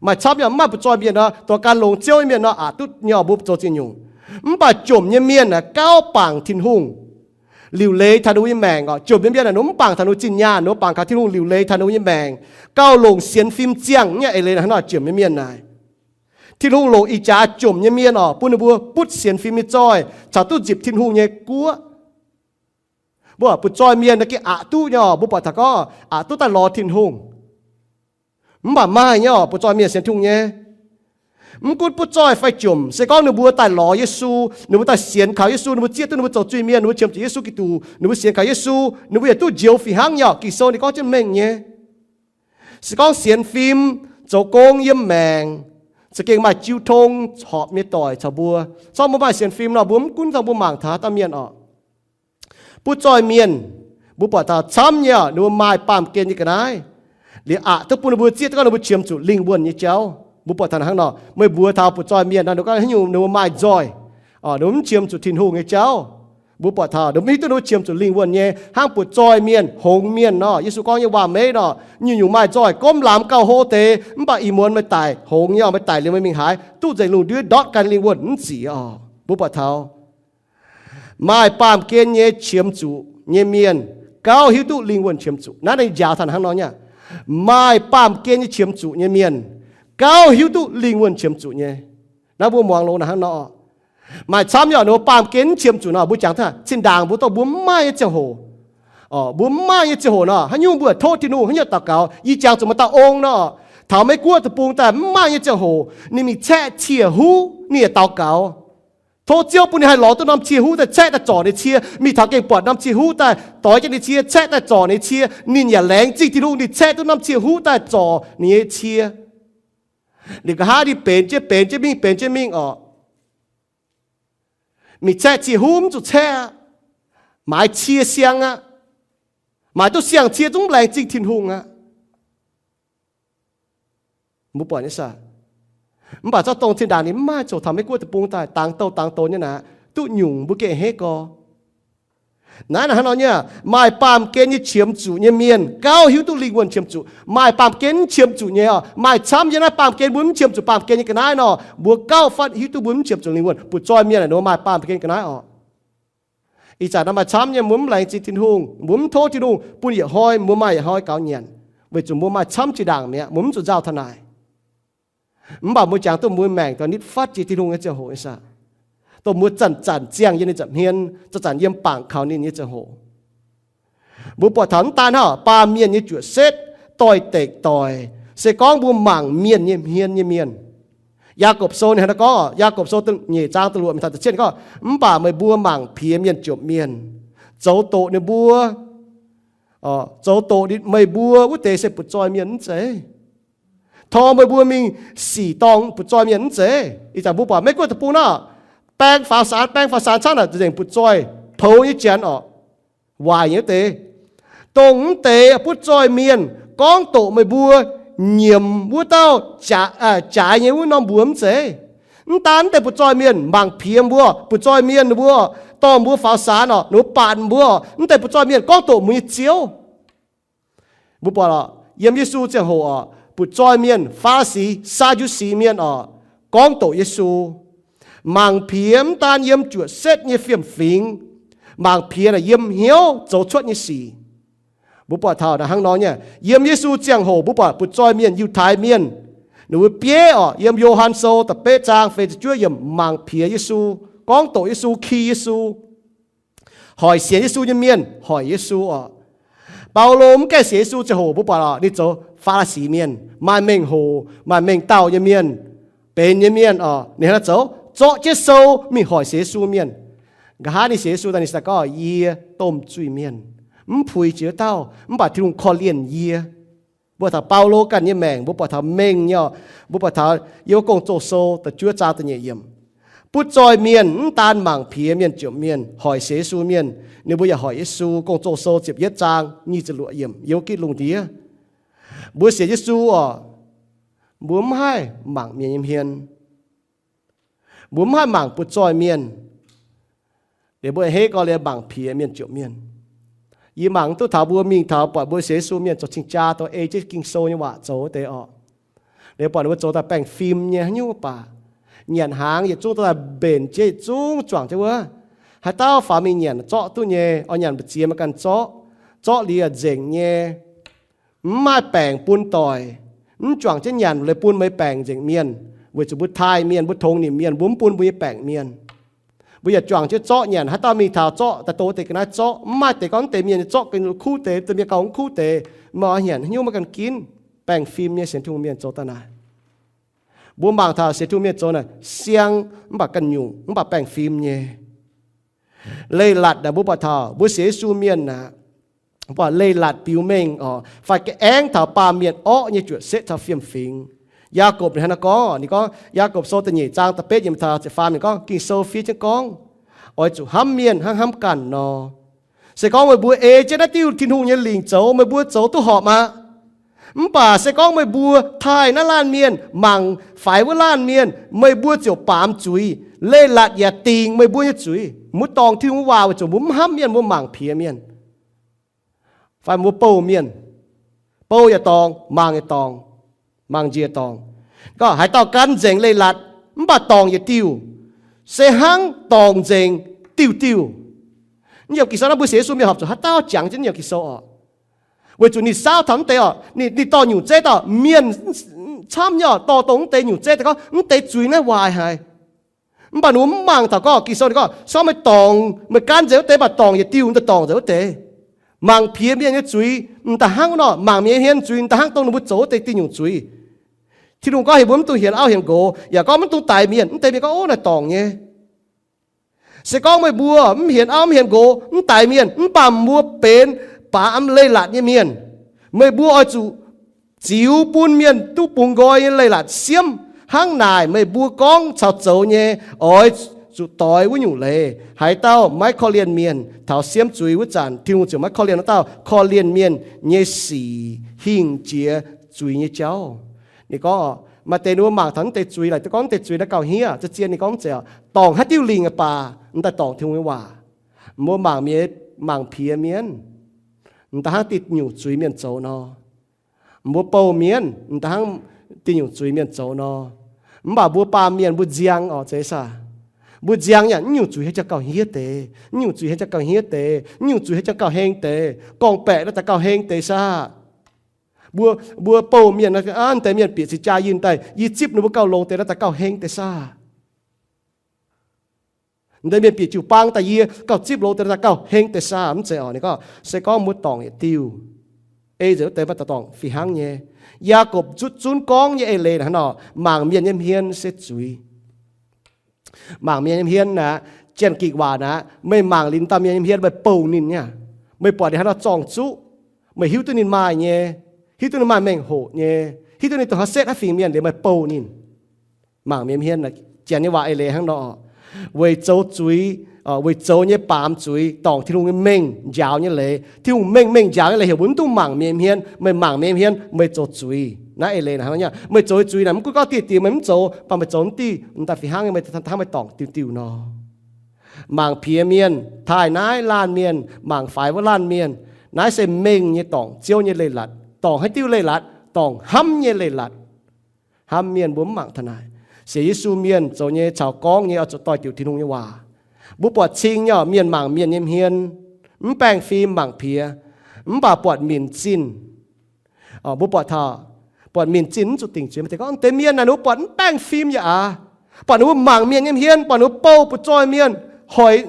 Maaih camv yaac mv maaih butv zoih mienh nor, dongh gan longx Ziouv nyei mienh nor, aqc duqv nyei oc, mbuo zoux ziex nyungc. Mv baac jomc nyei mienh aah, gauh bangc Tin-Hungh. liuc leiz taux ninh mbuo nyei maengc oc. Jomc nyei mienh naaic, ninh mbuo mv bangc taux ninh mbuo zinh nyaanh, ninh mbuo bangc taux Tin-Hungh liuc leiz taux ninh mbuo nyei maengc, gauh longc sienx fim ziangh nyei eix leiz hnangv nor jomc nyei mienh naaic. Tin-Hungh longc ih jaax jomc nyei mienh oc, bun ninh mbuo butv sienx fim nyei zoih caux duqv nzipc Tin-Hungh nyei guoqv. Mbuo butv zoih mienh naaiv gengh aqc duqv nyei oc. Mbuo buatc taux gorngv aqc duqv daaih lorz Tin-Hungh. Mv baac maaih nyei oc, butv zoih mienh sienx Tin-Hungh nyei. Mv gunv butv zoih fai jomc, se gorngv ninh mbuo daaih lorz Yesu, ninh mbuo daaih sienx kaux Yesu, ninh mbuo zieqv duqv ninh mbuo zoux zuiz-mienh, ninh mbuo qiemx zuqc Yesu Giduc, ninh mbuo sienx kaux Yesu, ninh mbuo yaac duqv njoux fih hnangv nyei oc. Ging-Sou ninh gorngv jienv mengh nyei. Se gorngv sienx fim, zoux gong yiem maengc, za'gengh maaih jiu tong horpc nyei doic caux mbuo. Se gorngv mbuo maaih sienx fim nor, mbuo mv gunv dongh mbuo mangc taux haaix dauh mienh oc. Butv zoih mienh, mbuo buatc taux camv nyei oc, ninh mbuo maaih baamh gen nyei ga'naaiv. Liuz aqc duqv bun ninh mbuo zieqv duqv gorngv ninh mbuo qiemx zuqc lingh wuonh nyei jauv. Mbuo buatc taux hnangv nor, meih mbuox taux butv zoih mienh nor, ninh gorngv haaix nyungc ninh mbuo maaih nzoih, ninh mbuo mv qiemx zuqc Tin-Hungh nyei jauv. Mbuo buatc taux ninh mbuo mv hiuv duqv ninh mbuo qiemx zuqc lingh wuonh nyei, hnangv butv zoih mienh, hngongx mienh nor, Yesu gorngv nyei waac-meiv nor, nyungc-nyungc maaih nzoih, gormx lamz gauh hlo deix, mv baac ih muonz meih daic hngongx nyei oc, meih daic liuz meih mingh haaix, duqv nzengc lungh ndiev ndortv ganh lingh wuonh mv zic oc. Mbuo buatc taux maaih baamh gen nyei qiemx zuqc nyei mienh, gauh hiuv duqv lingh wuonh qiemx zuqc. Naaiv ninh njaaux taux hnangv nor nyei. Maaih baamh gen nyei qiemx zuqc nyei mienh, gauh hiuv duqv lingh wuonh qiemx zuqc nyei. Naaiv mbuo muangx longx naaic hnangv nor. Maaih camv nyei oc, ninh mbuo baamh gen mv qiemx zuqc nor, mbuo jangx taux zinh ndaangc mbuo dongh mbuo mv maaih nyei ziangh hoc. Mbuo mv maaih nyei ziangh hoc nor, haaix nyungc mbuo tov Tin-Hungh, haaix nyungc daux gaux, yie jangx zuqc maaih dauh ong nor, taux Meiv-Guoqv deic-bung daaih mv maaih nyei ziangh hoc, ninh mingh caeqv cie huv, ninh yaac daux gaux. Tov Ziouv bun ninh haih lorz duqv norm cie huv daaih caeqv daaih zorc ninh cie, mingh taux gengh buatc norm cie huv daaih doix jienv ninh cie, caeqv daaih zorc ninh cie, ninh yaac laengz zingh Tin-Hungh, ninh caeqv duqv norm cie huv daaih zorc ninh nyei cie. Liuz nqa'haav ninh benx jienv benx jienv mingh benx jienv mingh oc. Mingh caeqv cie huv mv zuqc caeqv aqv. Maaiz cie siang aqv. Maaiz duqv siang-cie zungv laengz zingh Tin-Hungh aqv. Mbuo buatc nyei saah? Mv baac zorqv dongh zinh ndaangc ninh mv maaih, zoux taux Meiv-Guoqv deic-bung daaih dangx douh dangx douh nyei naaic, duqv nyungc mbuo gengh a'hneiv gorx. Naaiv naaic hnangv nor nyei, maaih baamh gen nyei qiemx zuqc nyei mienh gauh hiuv duqv lingh wuonh qiemx zuqc. Maaih baamh gen mv qiemx zuqc nyei oc. Maaih camv yiem naaiv baamh gen mbuo mv qiemx zuqc baamh gen nyei ga'naaiv nor, mbuo gauh fatv hiuv duqv mbuo mv qiemx zuqc lingh wuonh. Butv zoih mienh naaic ninh mbuo maaih baamh gen ga'naaiv oc. Ih zanc naaiv maaih camv nyei, mbuo mv laengz zingh Tin-Hungh, mbuo mv tov Tin-Hungh bun yietc hnoi, mbuo maaih yietc hnoi gaux nyanc, weic zuqc mbuo maaih camv jiex ndaangc mi'aqv, mbuo mv zuqc nzauh taux naaic. Mv baac mbuo jangx duqv mbuo maengc daaih nitv fatv jiex Tin-Hungh nyei ziangh hoc nyei saah? Dongh mbuo zanc-zanc ziangh yiem ninh nza'hmien, zanc-zanc yiem bangc kaux ninh nyei ziangh hoc. Mbuo buatc taux mv daan hnangv baamh mienh nyei juoqc setv, doix-dekc doic, se gorngv mbuo mangc mienh nyei hmien nyei mienh. Yaagorpc Sou ninh hnangv naaiv gorngv, Yaagorpc Sou nyeic zaang da'luoqc mingh taux da'cietv gorngv, mv baac meih mbuo mangc piex mienh jomc mienh, zoux doqc ninh mbuo, zoux doqc meih mbuo wuov deix se butv zoih mienh mv zeiz? Tor meih mbuo mingh sic dorngh butv zoih mienh mv zeiz? Ih zanc mbuo buatc Meiv-Guoqv deic-bung naaic, baeng faaux saan, baeng faaux saan camv naaic nzengc butv zoih poux nyei janx oc, waaic nyei wuov deix. Dongh mv deix butv zoih mienh gorngv doqc meih mbuo nyiemc wuov dauh jaaix nyei wuov norm mbuox mv zeiz? Mv daan mv deix butv zoih mienh mangc piex mbuo, butv zoih mienh ninh mbuo dorh mbuo faaux saan oc, ninh mbuo baatc mbuo oc, mv deix butv zoih mienh gorngv doqc mbuo nyei Ziouv. Mbuo buatc oc, yiem Yesu ziangh hoc oc, butv zoih mienh, Faa^li^si, Saa^ndu^si mienh oc, gorngv doqc Yesu. Mangc piex mv daan yiem juoqc setv nyei fiem-fingx, mangc piex naaic yiem hnyouv zoux cuotv nyei sic. Mbuo buatc taux naaic hnangv nor nyei, yiem Yesu ziangh hoc mbuo buatc butv zoih mienh, Yiutai mienh, ninh mbuo bieiv oc, yiem Yo^han Sou da'betv zaang feix ziepc juov yiemc mangc piex Yesu, gorngv doqc Yesu, ki Yesu, hoic sienx Yesu nyei mienh hoic Yesu oc. Baulo mv gaengh sienx Yesu ziangh hoc mbuo buatc oc, ninh zoux Faa^li^si mienh, maaih mengh hoc maaih mengh dauh nyei mienh, benx nyei mienh oc, ninh hnangv naaiv zoux, zorqv jienv sou mingh hoic sienx Yesu mienh. Nqa'haav ninh sienx Yesu daaih ninh daaih gorngv, yie domh zuiz-mienh, mv puix jiex wuov dauh, mv baac Tin-Hungh korv-lienh yie. Mbuo taux Baulo ganh nyei maengc, mbuo buatc taux mengh nyei oc. Mbuo buatc taux yiem Gong-Zoh Sou da'juov zaang da'nyeic yiemc, butv zoih mienh mv daan mangc piex mienh jomc mienh, hoic sienx Yesu mienh, ninh mbuo yaac hoic Yesu. Gong-Zoh Sou ziepc yietv zaang nyic ziepc luoqc yiemc, yiem gitv lungh ndiev. Mbuo sienx Yesu oc, mbuo mv haih mangc mienh nyei hmien. Mbuo mv haih mangc butv zoih mienh. Liuz mbuo a'hneiv gorx liuz mangc piex mienh jomc mienh. Yie mangc mv duqv taux mbuo mingh taux buatc mbuo sienx Yesu mienh zoux cing-jaa dongh ei jienv Ging-Sou nyei waac zoux wuov deix oc. Liuz buatc ninh mbuo zoux daaih baengh fim nyei haaix nyungc baac, nyanc hnaangx yietc zungv daaih mbenc jienv yietc zungv juangc jienv wuov. Haaix dauh faaux mingh nyanc zorqv duqv nyei, oix nyanc mbu'ziex meih ganh zorqv. Zorqv liuz nzengc nyei, mv maaih baengc bun doic. Mv juangc jienv nyanc leiz bun meih baengc nzengc mienh, weic zuqc mbuo taaih mienh, mbuo tongx nimc mienh, mbuo mv bun mbuo nyei baengc mienh. Mbuo yaac juangc jienv zorqv nyanc. Haaix dauh mingh taux zorqv daaih, dongh wuov deix ga'naaiv zorqv, mv maaih deix gorngv wuov deix mienh nyei zorqv gengh kuv deix, deix mienh gauh mv kuv deix, meih oix nyanc haaix nyungc meih ganh ginv. Baengh fim nyei sienx Tin-Hungh mienh zoux daaih naaic. Mbuo mangc taux sienx Tin-Hungh mienh zoux naaic siang mv baac ganh nyungc, mv baac baengh fim nyei. Leiz-latc naaic mbuo buatc taux mbuo sienx Yesu mienh aqv, buatc leiz-latc biux mengh oc, fai ga'aengv taux baamh mienh orqv nyei juoqc setv caux fiem-fingx. Yaagorpc ninh hnangv naaiv gorngv, ninh gorngv, Yaagorpc Sou da'nyeic zaang da'betv yiemc taux ziepc faam ninh gorngv, Ging-Sou fiev jienv gorngv, Oix zuqc hnamv mienh hnangv hnamv ganh nor. Se gorngv meih mbuo ei jienv naaiv diuh Tin-Hungh nyei lingc zoux, meih mbuo zoux duqv horpc aqv. Mv baac se gorngv meih mbuo taaih naaiv laanh mienh, mangc faix wuov laanh mienh, meih mbuo ziouc baamz zuiz. Leiz-latc yaac dingc meih mbuo nyei zuiz. Mbuo dorngc Tin-Hungh waac weic zuqc mbuo mv hnamv mienh, mbuo mangc piex mienh. Fai mbuo bouh mienh, bouh yaac dorngc, mangc yaac dorngc, mangc njiec dorngc. Gorngv haaix dauh gan nzengc leiz-latc mv baac dorngc yietc diuh, se hnangv dorngc nzengc diuh diuh. Yiem Ging-Sou naaiv mbuo sienx Yesu mienh horpc zuqc haaix dauh jangx jienv yiem Ging-Sou oc. Weic zuqc ninh saauv taux mv deix oc, ninh dorh nyungc zeiv dauh mienh camv nyei oc, dorh dongh mv deix nyungc zeiv daaih gorngv mv deix zuiz naaiv waaic haic. Mv baac ninh mbuo mv mangc taux gorngv Ging-Sou ninh gorngv, se gorngv meih dorngc, meih gan nzengc wuov deix mv baac dorngc yietc diuh, m'daaih dorngc nzengc wuov deix. Mangc piex mienh nyei zuiz m'daaih hnangv nor, mangc mienh nyei hmien zuiz m'daaih hnangv dongh ninh mbuo zoux wuov deix diuh nyungc zuiz. Tin-Hungh gorngv heuc mbuo mv dungx hienx auv hienx nqox, yaac gorngv mv dungx daix mienh. Mv deix mienh gorngv, Ov, naaiv dorngc nyei. Se gorngv meih mbuo mv hienx auv mv hienx nqox, mv daix mienh, mv baac meih mbuo benx baamz leiz-latc nyei mienh, meih mbuo oix zuqc ziux bun mienh duqv bungx nqoi nyei leiz-latc siemv. Hnangv naaic meih mbuo gorngv caux zoux nyei oix zuqc doix wuov nyungc leiz. Haaix dauh maiv korv-lienh mienh taux siemv zuiz wuov zanc, Tin-Hungh ziouc maiv korv-lienh wuov dauh korv-lienh mienh nyei sic hingh jiex zuiz nyei jauv. Ninh gorngv, maaih deix ninh mbuo mangc taux mv deix zuiz, laaic duqv gorngv mv deix zuiz naaiv gauh hniev, za'gengh ninh gorngv zeiz dorngc haaix diuh lingc baac m'daaih dorngc Tin-Hungh nyei waac. Mbuo mangc mienh, mangc piex mienh m'daaih hnangv diuh nyungc zuiz mienh zoux nor. Mbuo bouh mienh m'daaih hnangv diuh nyungc zuiz mienh zoux nor. Mv baac mbuo baamh mienh mbuo nziang oc, zeiz saah? Mbuo nziang yaac mv nyungc zuiz haaix jauv gauh hniev deix, mv nyungc zuiz haaix jauv gauh hniev deix, mv nyungc zuiz haaix jauv gauh heng deix, gorngv-baeqc naaiv daaih gauh heng deix saah? Mbuo, mbuo bouh mienh, aa, deix mienh bieqc cing jaa yinh daaih, yie zipv ninh mbuo gauh longx deix naaiv daaih gauh heng deix saah? Deix mienh bieqc jiu-baang daaih, yie gauh zipv longx deix naaiv daaih gauh heng deix saah? Mv zeiz oc. Ninh gorngv se gorngv mbuo dorngc yietc diuh, ei nzengc wuov deix mv baac dorngc fih hnangv nyei. Yaagorpc zutv zunv gorngv nyei eix leiz hnangv nor, mangc mienh nyei hmien se zuiz. Mangc mienh nyei hmien aqv, Janx-Gikc waac aqv, meih mangc liuz dauh mienh nyei hmien, meih bouh ninh nyei aqv. Meih buatc ninh hnangv nor zorng-zuqv, meih hiuv duqv ninh maaih nyei, hiuv duqv ninh maaih mengh hoqc nyei, hiuv duqv ninh dongh haaix setv haaix fingx mienh liuz meih bouh ninh. Mangc mienh hmien, Janx nyei waac eix leiz hnangv nor, weic zoux zuiz, weic zoux nyei baamz zuiz dorngc Tin-Hungh nyei mengh njaaux nyei leiz. Tin-Hungh mengh mengh njaaux nyei leiz heuc mbuo mv dungx mangc mienh hmien. Meih mangc mienh hmien meih zoux zuiz. Naaiv eix leiz hnangv nor, meih zoux zuiz naaic mv gunv gorngv diuh diex meih mv zoux, mv baac meih zoux mv diuh m'daaih fih hnangv nyei, meih hnangv meih dorngc diuh diuh nor. Mangc piex mienh, taaih naaiv laanh mienh, mangc faix wuov laanh mienh, naaiv se mengh nyei dorngc Ziouv nyei leiz-latc. Dorngc haaix diuh leiz-latc? Dorngc hnamv nyei leiz-latc. Hnamv mienh mbuo mv mangc taux naaic. Sienx Yesu mienh zoux nyei caux gorngv nyei oix zuqc doix-diuc Tin-Hungh nyei waac. Mbuo buatc cing nyei mienh mangc mienh nyei hmien, mv baengh fim mangc piex, mv baac buatc minc zinh. Mbuo buatc taux, buatc minc zinh mv zuqc dingc zuiz. Maaih deix gorngv deix mienh naaic ninh mbuo buatc mv baengh fim yaac aav, buatc ninh mbuo mangc mienh nyei hmien, buatc ninh mbuo bouh butv-zoih mienh, hoic,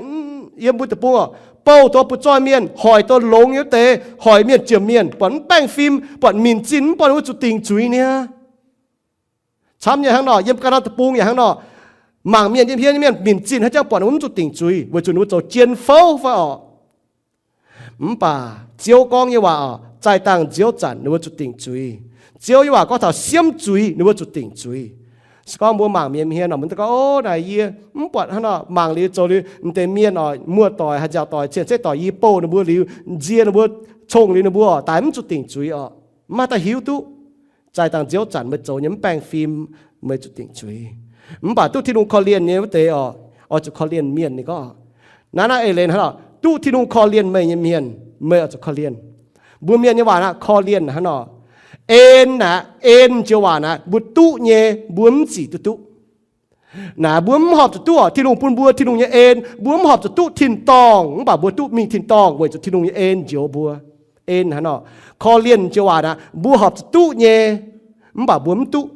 yiem mbuo deic-bung oc, bouh taux butv-zoih mienh, hoic taux longx nyei wuov deix, hoic mienh jomc mienh, buatc mv baengh fim, buatc minc zinh, mv buatc ninh mbuo zuqc dingc zuiz niaa. Camv nyei hnangv nor, yiem ga'naaiv deic-bung yaac hnangv nor, mangc mienh nyei hmien nyei mienh minc zinh haaix jangx buatc ninh mbuo mv zuqc dingc zuiz, weic zuqc ninh mbuo zoux jien fouv fai oc. Mv baac Ziouv gorngv nyei waac oc, zaih dangh nziouv zanc ninh mbuo zuqc dingc zuiz. Ziouv nyei waac gorngv taux siemv zuiz ninh mbuo zuqc dingc zuiz. Se gorngv mbuo mangc mienh hmien oc, mbuo gorngv, Ov, naaic yie mv buatc hnangv nor, mangc liuz zoux liuz, m'deix mienh oc, muoz-doic, haaix nziaauc doic, cien-ceqv doic, yie bouh ninh mbuo liuz, nzie ninh mbuo, cong liuz ninh mbuo oc, daaih mv zuqc dingc zuiz oc. Mv maaih dauh hiuv duqv. Zaih dangh nziouv zanc meih zoux nyei mv baengh fim, meih zuqc dingc zuiz. Mv baac duqv Tin-Hungh korv-lienh nyei wuov deix oc, oix zuqc korv-lienh mienh. Ninh gorngv naaiv, naaiv eix leiz hnangv nor, duqv Tin-Hungh korv-lienh meih nyei mienh, meih oix zuqc korv-lienh. Mbuo mienh nyei waac naaic korv-lienh hnangv nor, en aqv, en joux waac naaic mbuo duqv nyei mbuo mv zic duqv duqv. Naaiv mbuo mv horpc zuqc duqv oc, Tin-Hungh bun mbuo Tin-Hungh nyei en, mbuo mv horpc zuqc duqv tin-dorngh, mv baac mbuo duqv mingh tin-dorngh weic zuqc Tin-Hungh nyei en njoux mbuo. En hnangv nor, korv-lienh joux waac naaiv, mbuo horpc zuqc duqv nyei, mv baac mbuo mv duqv.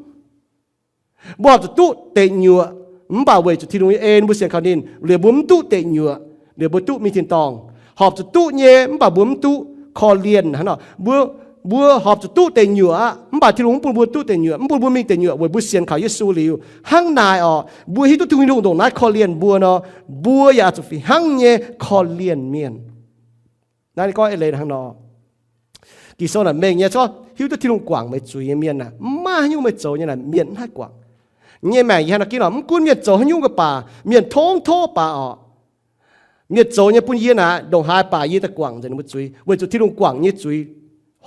Mbuo horpc zuqc duqv deic nyuoqc, mv baac weic zuqc Tin-Hungh nyei en mbuo sienx kaux ninh, liuz mbuo mv duqv deic nyuoqc, liuz mbuo duqv mingh tin-dorngh. Horpc zuqc duqv nyei, mv baac mbuo mv duqv. Korv-lienh hnangv nor, mbuo, mbuo horpc zuqc duqv deic nyuoqc aqv, mv baac Tin-Hungh mv bun mbuo duqv deic nyuoqc, mv bun mbuo mingh deic nyuoqc weic mbuo sienx kaux Yesu liuz. Hnangv naaic oc, mbuo hiuv duqv Tin-Hungh ndongc naaiv korv-lienh mbuo nor, mbuo yaac zuqc fih hnangv nyei korv-lienh mienh. Naaiv ninh gorngv eix leiz hnangv nor. Ging-Sou naaic mengh nyei, corc hiuv duqv Tin-Hungh guangc meih zuiz nyei mienh aah, mv maaih haaix nyungc meih zoux nyei naaic mienh mv haih guangc. Nyei maengc yie hnangv nor ginv oc, mv gunv mienh zoux haaix nyungc mv baac, mienh tongv tov baac oc, mienh zoux nyei bun yie naaic ndongc haaix baac yie daaih guangc nzengc ninh mbuo zuiz, weic zuqc Tin-Hungh guangc nyei zuiz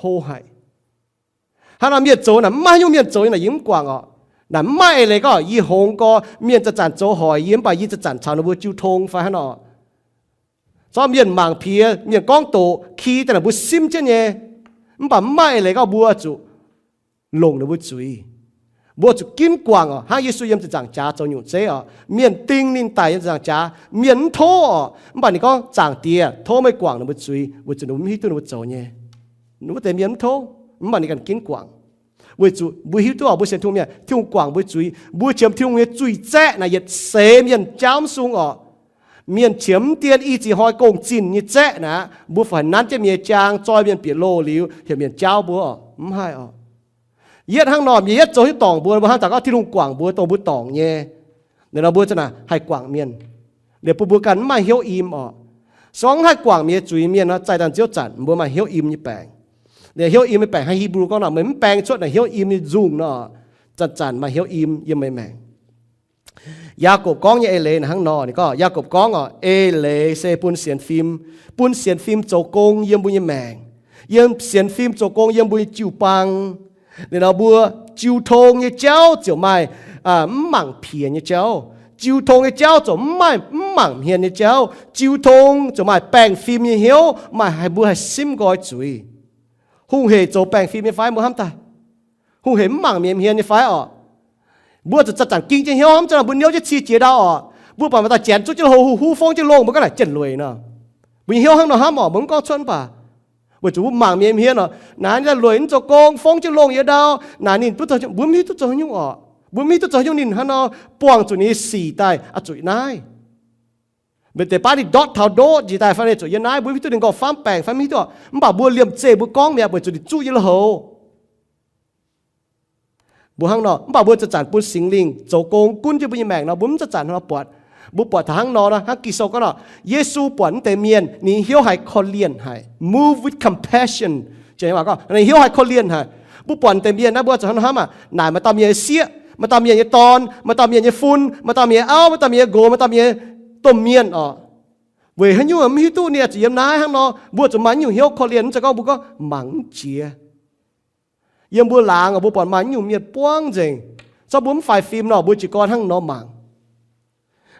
hlo haic. Hnangv nor mienh zoux naaic mv maaih haaix nyungc mienh zoux nyei naaic yie mv guangc oc. Naaic mv maaih eix leiz gorngv yie hngongx gorx, mienh zanc-zanc zoux hoic yie mv baac yie zanc-zanc caux ninh mbuo jiu tong fai hnangv nor. Zorqv mienh mangc piex, mienh gorngv doqc, ki daaih naaic mbuo simv jienv nyei. Mv baac mv maaih eix leiz gorngv mbuo zuqc longc ninh mbuo zuiz. Mbuo zuqc ginv guangc oc, hnangv Yesu yiem ziepc nzaangc jaax zoux nyungc zeiv oc. Mienh ding ninh daic yiem ziepc nzaangc jaax, mienh mv tov oc. Mv baac ninh gorngv, Zaangc Diex, tov meih guangc ninh mbuo zuiz, weic zuqc ninh mbuo mv hiuv duqv ninh mbuo zoux nyei. Ninh mbuo deix mienh mv tov, mv baac ninh ganh ginv guangc. Weic zuqc mbuo hiuv duqv oc, mbuo sienx Tin-Hungh mienh, Tin-Hungh guangc mbuo zuiz, mbuo qiemx Tin-Hungh nyei zuiz zaeqv naaic yietc seix mienh jaauv mv sung oc. Mienh qiemx mv dien i ziex hnoi gong-zinh nyei zaeqv naaic, mbuo fai nanv jienv mienh nyei jaang, zoi mienh bieqc loh liuz, heuc mienh jaauv mbuo oc, mv haih oc. Yietv hnangv nor, mienh yietv zoux hiuv dorngc mbuo, mbuo hnamv daaih gorngv Tin-Hungh guangc mbuo, dongh mbuo dorngc nyei. Ninh nor mbuo za'naaic haih guangc mienh. Liuz bun mbuo ganh mv maaih hnyouv im oc. Se gorngv haih guangc mienh nyei zuiz mienh nor, zaih daaih nziouv zanc mbuo maaih hnyouv im nyei baengc. Liuz hnyouv im nyei baengc hnangv Hipv^lu gorngv nor, meih mv baeng cuotv naaic hnyouv im nyei nzungh nor, zanc-zanc maaih hnyouv im yiem meih maengc. Yaagorpc gorngv nyei eix leiz naaic hnangv nor, ninh gorngv, Yaagorpc gorngv oc, eix leiz se bun sienx fim, bun sienx fim zoux gong yiem mbuo nyei maengc, yiem sienx fim zoux gong yiem mbuo nyei jiu-baang. Liuz nor mbuo jiu tong nyei jauv ziouc maaih mv mangc piex nyei jauv. Jiu tong nyei jauv ziouc mv maaih mv mangc hmien nyei jauv. Jiu tong ziouc maaih baengh fim nyei hnyouv, maaih haih mbuo haih simv nqoi zuiz. Hungh hec zoux baengh fim nyei fai mbuo hnamv daaih? Hungh hec mv mangc mienh hmien nyei fai oc? Mbuo zuqc zanc-zanc ging jienv hnyouv hnamv, zanc-zanc mbuo niouv jienv cie jiex ndau oc, mbuo buatc maaih dauh janx zuqv jienv hlo huv huv fongv jienv longh, mbuo gorngv naaic jienv lueic nor. Mbuo nyei hnyouv hnangv nor hnamv oc, mbuo mv gorngv cuotv mv baac, weic zuqc mbuo mangc mienh hmien oc, naaiv lueic mv zoux gong, fongv jienv longh yiem ndau, naaic ninh duqv zoux, mbuo mv hiuv duqv zoux haaix nyungc oc. Mbuo mv hiuv duqv zoux haaix nyungc ninh hnangv nor buangh zuqc ninh nyei sic daaih oix zuqc naaiv. Mv deix baav ninh ndortv taux ndoqv njiec daaih fai ninh zuqc yiem naaiv, mbuo mv hiuv duqv ninh nqorngv famv baengc fai mv hiuv duqv, mv baac mbuo liemh zeih mbuo gorngv mi'aqv, weic zuqc ninh zuqv yiem lui-houx. Mbuo hnangv nor, mv baac mbuo zanc-zanc bun Singx Lingh zoux gong gunv jienv mbuo nyei maengc nor, mbuo mv zanc-zanc hnangv nor buatc. Mbuo buatc taux hnangv nor, hnangv Ging-Sou gorngv nor, Yesu buatc mv deix mienh ninh hnyouv haiz korv-lienh haic, move with compassion. Ninh hnyouv haiz korv-lienh haic. Mbuo buatc mv deix mienh naaiv mbuo zuqc hnangv nor hnamv aqv, naaic maaih dauh mienh nyei sieqv, maaih dauh mienh nyei dorn, maaih dauh mienh nyei fun, maaih dauh mienh nyei auv, maaih dauh mienh nyei nqox, maaih dauh mienh nyei domh mienh oc. Weic haaix nyungc mv hiuv duqv ninh oix zuqc yiem naaiv hnangv nor, mbuo zuqc maaih nyungc hnyouv korv-lienh, mv zeiz gorngv mbuo gorngv mangc mv jiex. Yiem mbuo laangz mbuo buatc maaih nyungc mienh buangv nzengc, corc mbuo mv faix fim nor, mbuo jiez gorn hnangv nor mangc.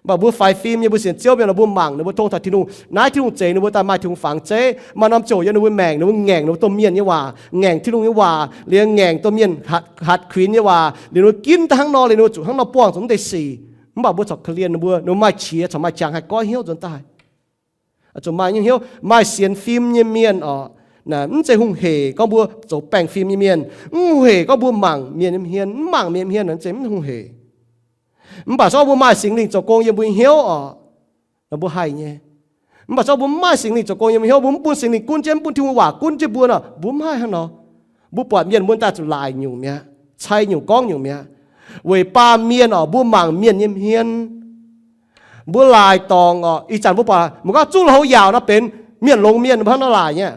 Mv baac mbuo faix fim nyei, mbuo sienx Ziouv mienh nor, mbuo mangc ninh mbuo tong taux Tin-Hungh. Naaiv Tin-Hungh zeix ninh mbuo daaih maaih Tin-Hungh fangx zeiv, maaih norm ziouc yiem ninh mbuo maengc, ninh mbuo ngaengc ninh mbuo domh mienh nyei waac, ngaengc Tin-Hungh nyei waac, liemh ngaengc domh mienh hatc kuinx nyei waac, liemh ninh mbuo ginv daaih hnangv nor, liemh ninh mbuo zuqc hnangv nor buangh zuqc mv deix sic. Mv baac mbuo corc korv-lienh ninh mbuo, ninh mbuo maaih qiex corc maaih qangx haih goiv hnyouv nzuonx daaih. Zuqc maaih nyungc hnyouv, maaih sienx fim nyei mienh oc, mv zeiz hungh hec gorngv mbuo zoux baengh fim nyei mienh, mv hungh hec gorngv mbuo mangc mienh nyei hmien, mv mangc mienh hmien, mv zeiz mv hungh hec. Mv baac se gorngv mbuo maaih Singx Lingh zoux gong yiem mbuo nyei hnyouv oc, mbuo haih nyei. Mv baac se gorngv mbuo mv maaih Singx Lingh zoux gong yiem mbuo hnyouv, mbuo mv bun Singx Lingh gunv jienv, mv bun Tin-Hungh waac gunv jienv mbuo nor, mbuo mv haih hnangv nor. Mbuo buatc mienh mbuo daaih zuqc laaic nyungc mi'aqv, cai nyungc gorngv nyungc mi'aqv. Weic baamh mienh oc, mbuo mangc mienh nyei hmien. Mbuo laaic dorngc oc, ih zanc mbuo buatc mv gorngv zuqv lui-houx yaauc nor benx mienh longx mienh, mbuo hnangv nor laaic nyei.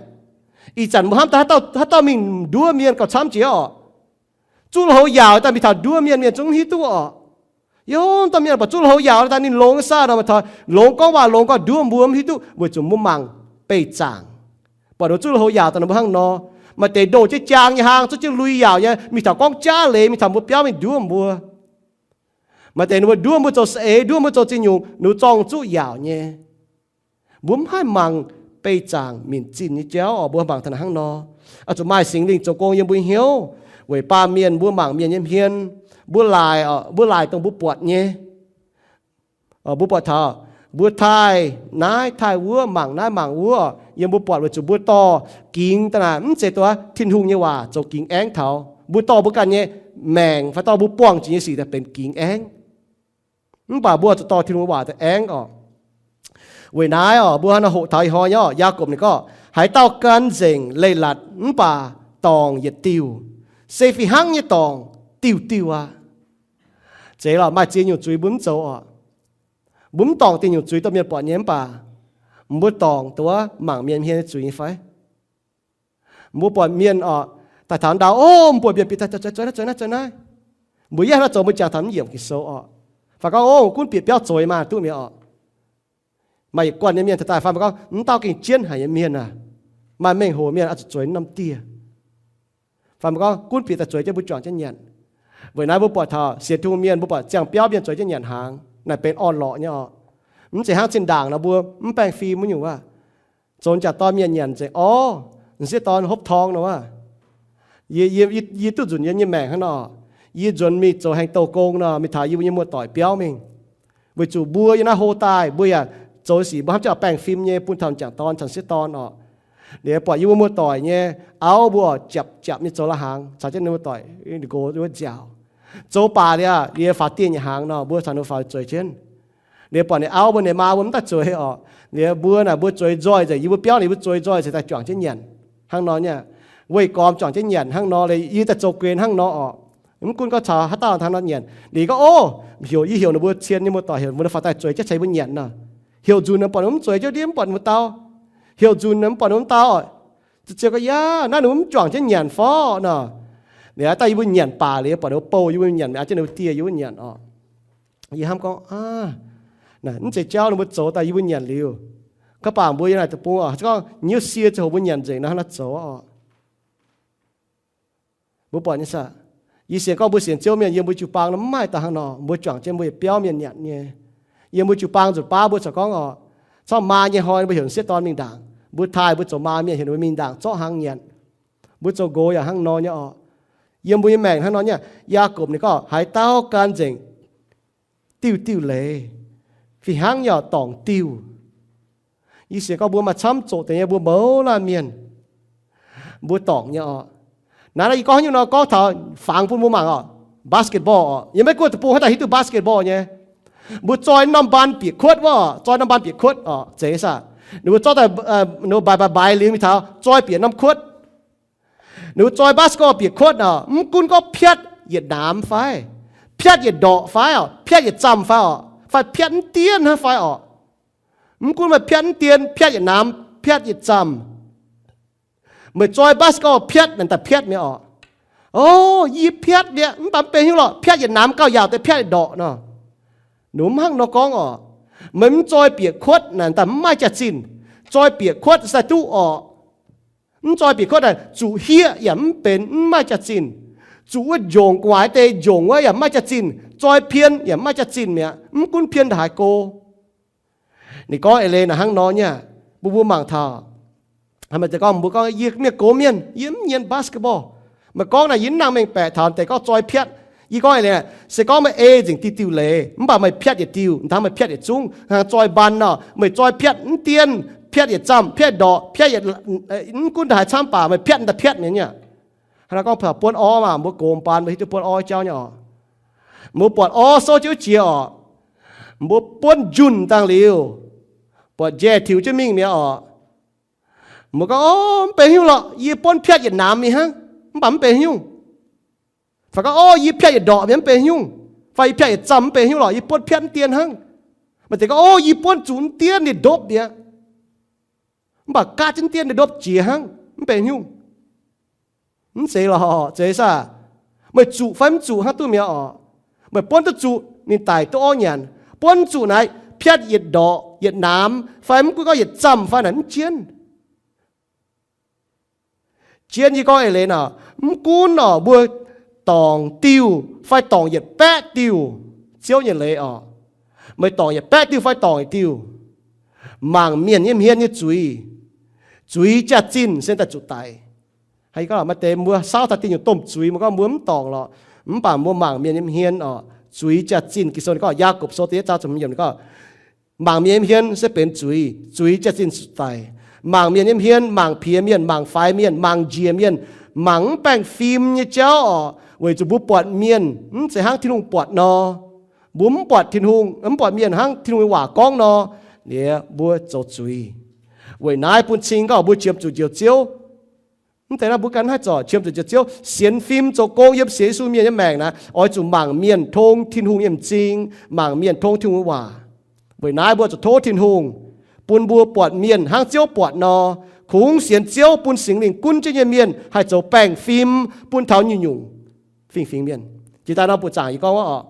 Ih zanc mbuo hnamv daaih haaix dauh mingh nduov mienh gauh camv jiex oc. Zuqv lui-houx yaauc daaih mingh taux nduov mienh, mienh zungv mv hiuv duqv oc. Yiem dauh mienh buatc zuqv lui-houx yaauc daaih ninh longx saah nor, maaih taux longx gorngv waac, longx gorngv nduov mbuo mv hiuv duqv, weic zuqc mbuo mangc beih zaangc. Buatc ninh zuqv lui-houx yaauc daaih nor mbuo hnangv nor. Maaih deix ndoh jienv jaang nyei hlang, zuqv jienv lui yaauc nyei, mingh taux gorngv jaav leiz, mingh taux mbuo biauv mingh nduov mbuo. Maaih deix ninh mbuo nduov mbuo zoux saeng-eix, nduov mbuo zoux zingh nyungc, ninh mbuo zorng zuqv yaauc nyei. Mbuo mv haih mangc beih zaangc minc zinh nyei jauv oc, mbuo mangc taux hnangv nor. Oix zuqc maaih Singx Lingh zoux gong yiem mbuo hnyouv, weic baamh mienh mbuo mangc mienh nyei hmien, mbuo laaic, mbuo laaic dongh mbuo buatc nyei. Mbuo buatc taux mbuo taaih naaiv taaih wuov, mangc naaiv mangc wuov, yiem mbuo buatc weic zuqc mbuo dorh gingx daaih naaic, mv zeiz dongh Tin-Hungh nyei waac zoux gingx aengv taux. Mbuo dorh mbuo ganh nyei maengc fai dorh mbuo buangh zuqc nyei sic daaih benx gingx aengv. Mv baac mbuo zuqc dorh Tin-Hungh nyei waac daaih aengv oc. Weic naaiv oc, mbuo hnangv nor hoqc taux ih hnoi nyei oc, Yaagorpc ninh gorngv, haaix dauh gan nzengc leiz-latc mv baac dorngc yietc diuh, se fih hnangv nyei dorngc diuh diuh aqv. Zeiz lorqc, maaih ziex nyungc zuiz mbuo mv zoux oc. Mbuo mv dorngc dingh nyungc zuiz domh mienh buatc nyei mv baac mbuo dorngc dongh wuov mangc mienh hmien nyei zuiz nyei fai? Mbuo buatc mienh oc, daaih taux ndau, o, mbuo buatc mienh bieqc daaih, zoux naaiv zoux naaiv zoux naaiv. Mbuo yaac hnangv naaiv zoux, mbuo jangx taux mv yiemc Ging-Sou oc. Fai gorngv, o, gunv bieqc biauv zoix maah, duqv mi'aqv oc. Maaih yietc guanh nyei mienh taux daaih fai mbuo gorngv, mv dauh gengh jienv haic nyei mienh aah, maaih mengh hoc mienh oix zuqc zueiz norm dieh. Fai mbuo gorngv gunv bieqc daaih zueiz jienv, mbuo juangc jienv nyanc. Weic naaiv mbuo buatc taux sienx Tin-Hungh mienh, mbuo buatc ziangh biauv mienh zueiz jienv nyanc hnaangx, naaic benx orn-lorqc nyei oc. Mv zeiz hnangv zinh ndaangc nor mbuo mv baengh fim wuov nyungc wuov. Zoux m'jangc dorn mienh nyanc nzengc orv, m'sieqv dorn hopv torng nor wuov. Yie, yie, yie duqv nzunc yie nyei maengc hnangv nor, yie nzuonx mingh zoux haengh douh gong nor, mingh taux yie mbuo nyei muoz-doic biauv mingh. Weic zuqc mbuo yiem naaiv hlo daaih, mbuo yaac zoux sic mbuo hnamv jienv oix baengh fim nyei bun taux m'jangc dorn caux m'sieqv dorn oc. Liuz buatc yie mbuo muoz-doic nyei auv mbuo oc, japc japc nyei zoux la'hnaangx caux jienv ninh muoz-doic nqox wuov nziaauc. Zoux baac liuz, liuz faaux dieh nyei hnaangx nor, mbuo caux ninh faaux zueiz jienv. Liuz buatc ninh auv mbuo ninh maa mbuo mv daaih zueiz oc. Liuz mbuo naaic mbuo zueiz nzoih nzengc, yie mbuo biauv ninh mbuo zueiz nzoih nzengc daaih juangc jienv nyanc hnangv nor nyei. Weih gormx juangc jienv nyanc hnangv nor, liuz yie daaih zoux guen hnangv nor oc. Mv gunv gorngv caux haaix dauh hnangv nor nyanc, liuz gorngv, o, heuc, yie heuc ninh mbuo cien nyei muoz-doic, heuc ninh mbuo faaux daaih zueiz jienv caux yie mbuo nyanc nor. Heuc nzunc nor buatc ninh mbuo mv zueiz jienv, mv buatc ninh mbuo dau. Heuc nzunc nor mv buatc ninh mbuo dau. Ziouc gorngv, yaac naaiv ninh mbuo mv juangc jienv nyanc fai nor. Liuz daaih yie mbuo nyanc baac liuz buatc ninh mbuo bouh yie mbuo nyanc, mi'aqv jienv ninh mbuo dieh yie mbuo nyanc oc. Yie hnamv gorngv, mv zeiz jauv ninh mbuo zoux daaih yie mbuo nyanc liuz. Gorngv baac mbuo yiem naaic deic-bung oc, gorngv nyiuv sie ziangh hoc mbuo nyanc nzengc nor hnangv naaiv zoux oc. Mbuo buatc nyei saah? Yie sienx gorngv mbuo sienx Ziouv mienh yiem mbuo jiu-baang nor mv maaih daaih hnangv nor, mbuo juangc jienv mbuo yietc biauv mienh nyanc nyei. Yiem mbuo jiu-baang nzuqc baav mbuo corc gorngv oc, corc maa nyei hnoi mbuo heuc m'sieqv dorn mingh ndaangc. Mbuo taaih mbuo zoux maa mienh heuc ninh mbuo mingh ndaangc zorqv hnaangx nyanc. Mbuo zoux nqox yaac hnangv nor nyei oc. Yiem mbuo nyei maengc hnangv nor nyei. Yaagorpc ninh gorngv, haaix dauh gan nzengc diuh diuh leiz, fih hnangv yaac dorngc diuh. Yie sienx gorngv mbuo maaih camv zoqc deix nyei, mbuo mouz laanh mienh, mbuo dorngc nyei oc. Naaiv yie gorngv haaix nyungc nor gorngv taux fangx bun mbuo mangc oc, basketball oc. Yiem Meiv Guoqv deic-bung haaix dauh hiuv duqv basketball nyei? Mbuo zoi norm บอล bieqc kuotv wuov, zoi norm บอล bieqc kuotv oc, zeiz saah? Ninh mbuo zorqv daaih, ninh mbuo mbaix mbaix mbaix liuz mingh taux zoi bieqc norm kuotv. Ninh mbuo zoi basketball bieqc kuotv oc, mv gunv gorngv piatv yietc naamx fai, piatv yietc ndorqc fai oc, piatv yietc zamh fai oc, fai piatv mv dien hnangv fai oc. Mv gunv meih piatv mv dien, piatv yietc naamx, piatv yietc zamh, meih zoi basketball piatv naaic daaih piatv mi'aqv oc. O, yie piatv mi'aqv, mv baac mv benx haaix nyungc lorqc, piatv yietc naamx gauh yaauc deix piatv yietc ndorqc nor. Ninh mbuo mv hnangv nor gorngv oc. Meih mv zoi bieqc kuotv naaic daaih mv maaih jaax-zinh. Zoi bieqc kuotv se duqv oc. Mv zoi bieqc kuotv naaic zuqc hieqv yaac mv benx, mv maaih jaax-zinh. Zuqc wuov njongc gu'nguaaic deix njongc wuov yaac mv maaih jaax-zinh. Zoi pien yaac mv maaih jaax-zinh mi'aqv, mv gunv pien ndongc haaix go. Ninh gorngv eix leiz naaic hnangv nor nyei aqv. Mbuo mbuo mangc taux, meih gorngv, mbuo gorngv, yie mienh gox mienh, yie mv nyien basketball. Meih gorngv naaic yie mv nangh mengh baeqc taux deix gorngv zoi piatv. Yie gorngv eix leiz naaic, se gorngv meih ei nzengc diuh diuh leiz, mv baac meih piatv yietc diuh, hnangv meih piatv yietc zungv, hnangv zoi บอล nor, meih zoi piatv mv dien, piatv yietc zamh, piatv ndorqc, piatv yietc, mv gunv ndongc haaix camv baac meih piatv daaih piatv mi'aqv nyei. Hnangv naaiv gorngv buonv orv maah, mbuo gox บอล mbuo hiuv duqv buonv orv jauv nyei oc. Mbuo buatc orv souv jienv wuov jiex oc, mbuo buonv njunh dangh liuz, buatc njaih tiux jienv mingh mi'aqv oc. Mbuo gorngv, o, mv benx haaix nyungc lorqc, yie buonv piatv yietc naamx mingh hnangv, mv baac mv benx haaix nyungc. Fai gorngv, o, yie piatv yietc ndorqc mi'aqv, mv benx haaix nyungc. Fai yie piatv yietc zamh, mv benx haaix nyungc lorqc, yie buonv piatv mv dien hnangv. Maaih deix gorngv, o, yie buonv zuqc mv dien ninh ndopv mi'aqv. Mv baac gaatv jienv dien ninh ndopv jiex hnangv, mv benx haaix nyungc. Mv zeiz lorqc, zeiz saah? Meih zuqc fai mv zuqc hnangv duqv mi'aqv oc. Meih buonv duqv zuqc, ninh daic duqv orv nyanc. Buonv zuqc naaic piatv yietc ndorqc, yietc naamx, fai mv gunv gorngv yietc zamh fai naaic mv jienv. Jienv yie gorngv eix leiz nor, mv gunv nor mbuo dorngc diuh fai dorngc yietc baeqv diuh, Ziouv nyei leiz oc. Meih dorngc yietc baeqv diuh fai dorngc yietc diuh, mangc mienh nyei hmien nyei zuiz, zuiz jaax-zinh se daaih zuqc daic. Maaih deix mbuo saauv taux diuh nyungc domh zuiz, mbuo gorngv mbuo mv dorngc lorqc, mv baac mbuo mangc mienh nyei hmien oc, zuiz jaax-zinh. Ging-Sou ninh gorngv, Yaagorpc Sou da'yietv zaang ziepc hmz yiemc ninh gorngv, mangc mienh yiem hmien se benx zuiz, zuiz jaax-zinh zuqc daic. Mangc mienh yiem hmien, mangc piex mienh, mangc faix mienh, mangc njiec mienh, mangc mv baengh fim nyei jauv oc, weic zuqc mbuo buatc mienh mv zeiz hnangv Tin-Hungh buatc nor. Mbuo mv buatc Tin-Hungh, mv buatc mienh hnangv Tin-Hungh nyei waac gorngv nor, liuz mbuo zoux zuiz. Weic naaiv bun cing gorngv mbuo qiemx zuqc njoux Ziouv. Mv deix naaiv mbuo ganh haih zorc qiemx zuqc njoux Ziouv, sienx fim zoux gong yiem sienx Yesu mienh nyei maengc naaiv, oix zuqc mangc mienh tong Tin-Hungh nyei m'zing, mangc mienh tong Tin-Hungh nyei waac. Weic naaiv mbuo zuqc tov Tin-Hungh bun mbuo buatc mienh hnangv Ziouv buatc nor. Kungx sienx Ziouv bun Singx Lingh gunv jienv nyei mienh haih zoux baengh fim bun taux nyungc-nyungc fingx-fingx mienh. Jiex daaih nor buoqc zaangc yie gorngv wuov oc,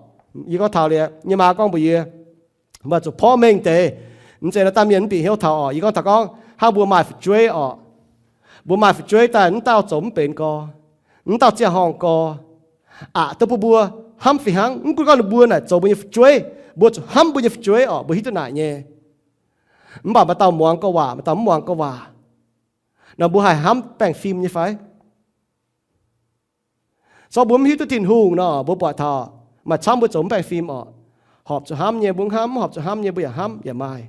yie gorngv taux liuz, yie maa gorngv mbuox yie, maaih zuqc porv mengh deix, mv zeiz nor dangh mienh mv bieqc hnyouv taux oc. Yie gorngv taux gorngv hnangv mbuo maaih fu'jueiv oc, mbuo maaih fu'jueiv daaih mv dauh zoux mv benx gorx, mv dauh ziangh horngh gorx, aqc duqv bun mbuo hnamv fih hnangv. Mv gunv gorngv ninh mbuo naaic zoux mbuo nyei fu'jueiv, mbuo zuqc hnamv mbuo nyei fu'jueiv oc, mbuo hiuv duqv naaic nyei. Mv baac maaih dauh muangx gorx waac, maaih dauh mv muangx gorx waac. Nor mbuo haih hnamv baengh fim nyei fai? Zorqv mbuo mv hiuv duqv Tin-Hungh nor, mbuo buatc taux maaih camv mbuo zoux mv baengh fim oc. Horpc zuqc hnamv nyei mbuo mv hnamv, mv horpc zuqc hnamv nyei mbuo yaac hnamv yaac maaih.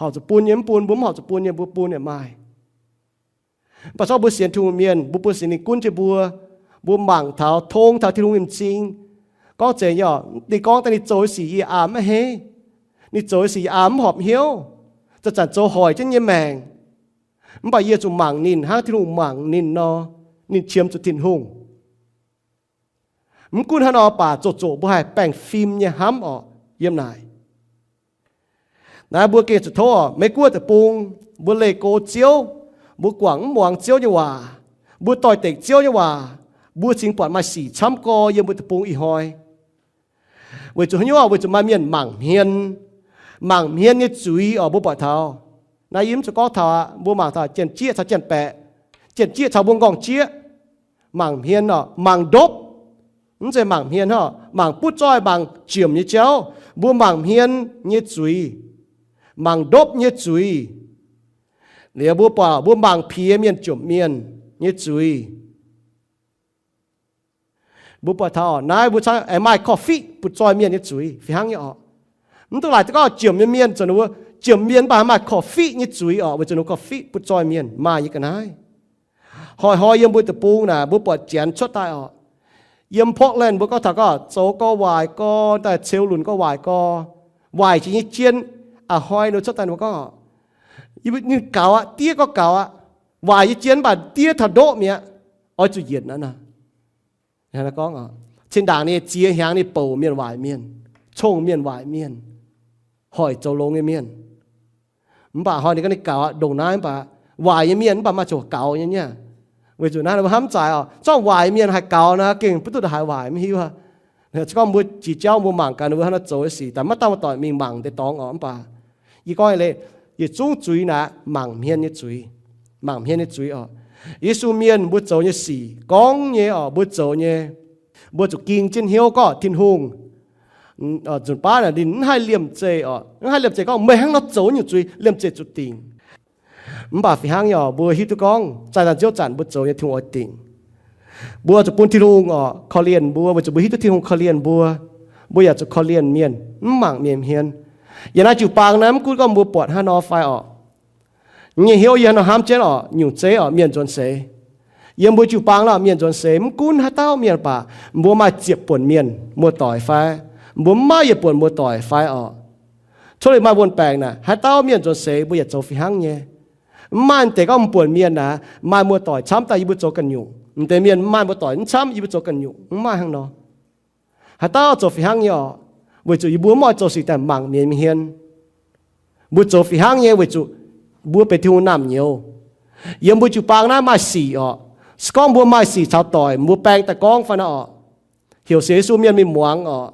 Horpc zuqc bun nyei mv bun, mbuo mv horpc zuqc bun nyei mbuo bun yaac maaih. Mv baac zorqv mbuo sienx Tin-Hungh mienh, mbuo bun Singx Lingh gunv jienv mbuo, mbuo mangc taux, tong taux Tin-Hungh nyei m'zing. Gorngv zeiz nyei oc, ninh gorngv daaih ninh zoux nyei sic yie aa mv heiv. Ninh zoux nyei sic yie aa mv horpc hnyouv, zanc-zanc zoux hoic jienv nyei maengc. Mv baac yie zuqc mangc ninh hnangv Tin-Hungh mangc ninh nor, ninh qiemx zuqc Tin-Hungh. Mv gunv hnangv nor baac zoqc zoqc mbuo haih baengh fim nyei hnamv oc yiem naaic. Naaiv mbuo gengh zuqc tov oc, Meiv Guoqv deic-bung, mbuo leih go Ziouv, mbuo guangc mv muangx Ziouv nyei waac, mbuo doix-dekc Ziouv nyei waac, mbuo cingx buatc maaih sic camv gorx yiem mbuo deic-bung ih hnoi. Weic zuqc haaix nyungc? Weic zuqc maaih mienh mangc hmien, mangc hmien nyei zuiz oc. Mbuo buatc taux naaiv, yie mv zuqc gorngv taux aqv, mbuo mangc taux janx-jieqv caux janx-baeqc, janx-jieqv caux mbuo nqorngv-jieqv, mangc hmien oc, mangc ndopv. Mv zeiz mangc hmien hnangv, mangc butv zoih, mangc jiemc nyei jauv. Mbuo mangc hmien nyei zuiz, mangc ndopv nyei zuiz. Liuz mbuo buatc mbuo mangc piex mienh, jomc mienh nyei zuiz. Mbuo buatc taux naaiv mbuo camv aengx maaih korv-fiqv butv zoih mienh nyei zuiz fih hnangv nyei oc. Mv dungx laaic duqv gorngv jiemc nyei mienh, ziouc ninh mbuo jiemc mienh mv baac maaih korv-fiqv nyei zuiz oc, weic zuqc ninh korv-fiqv butv zoih mienh maaih nyei ga'naaiv. Hnoi-hnoi yiem mbuo deic-bung naaic mbuo buatc Janx cuotv daaih oc. Yiem Portland mbuo gorngv taux gorngv zoux gorx waaic gorx, daaih ceux lunc gorx waaic gorx, waaic jiex nyei jien. A'hnoi ninh cuotv daaih ninh mbuo gorngv, ninh gaux aqv, diev gorngv gaux aqv. Waaic nyei jien mv baac diev taux ndoqv mi'aqv. Oix zuqc yienc aqv nor. Gorngv, cin-ndaangc ninh ziex hnyangx ninh bouc mienh waaic mienh, cong mienh waaic mienh, hoic zoux longx nyei mienh. Mv baac hnoi ninh gorngv ninh gaux aqv, ndongc naaiv mv baac waaic nyei mienh mv baac maaih ziouc gaux nyei niaa. Weic zuqc naaiv mbuo hnamv zaqc oc, zorqv waaic mienh haih gaux nor, gengh mv duqv haaix waaic mv hiuv. Se gorngv mbuo jiex jauv mbuo mangc gaax ninh mbuo hnangv naaiv zoux nyei sic, daaih maiv dauh muoz-doic mingh mangc deix dorngx oc. Mv baac yie gorngv leiz, yietc zungv zuiz naaic mangc hmien nyei zuiz, mangc hmien nyei zuiz oc. Yesu mienh mbuo zoux nyei sic, gorngv nyei oc, mbuo zoux nyei, mbuo zuqc ging jienv hnyouv gorngv Tin-Hungh nzunc baav naaic ninh mv haih liemh zeih oc, mv haih liemh zeih gorngv meih hnangv nor zoux nyungc zuiz, liemh zeih zuqc dingc. Mv baac fih hnangv nyei oc, mbuo hiuv duqv gorngv zaih daaih Ziouv zanc mbuo zoux nyei Tin-Hungh oix dingc. Mbuo zuqc bun Tin-Hungh oc korv-lienh mbuo, weic zuqc mbuo hiuv duqv Tin-Hungh korv-lienh mbuo. Mbuo yaac zuqc korv-lienh mienh, mv mangc mienh hmien. Yiem naaiv jiu-baang naaiv mv gunv gorngv mbuo buatc hnangv nor fai oc, nyei hnyouv yie hnangv nor hnamv jienv oc, nyungc zeiv oc, mienh nzuonx seix. Yiem mbuo jiu-baang naaiv mienh nzuonx seix, mv gunv haaix dauh mienh baac mbuo maaih ziepc buonc mienh muoz-doic fai, mbuo mv maaih yietc buonc muoz-doic fai oc. Cuotv liuz maaih wuon-baengc naaic, haaix dauh mienh nzuonx seix mbuo yaac zoux fih hnangv nyei. Mv maaih deix gorngv m'buonc mienh naaic maaih muoz-doic camv daaih yie mbuo zoux ganh nyungc, m'deix mienh mv maaih muoz-doic mv camv yie mbuo zoux ganh nyungc, mv maaih hnangv nor. Haaix dauh zoux fih hnangv nyei oc, weic zuqc yie mbuo mv oix zoux sic daaih mangc mienh nyei hmien. Mbuo zoux fih hnangv nyei weic zuqc mbuo benx Tin-Hungh naamh nyouz. Yiem mbuo jiu-baang naaiv maaih sic oc. Se gorngv mbuo maaih sic caux doic, mbuo baeng daaih gorngv fai naaiv oc, heuc sienx Yesu mienh mingh muangx oc.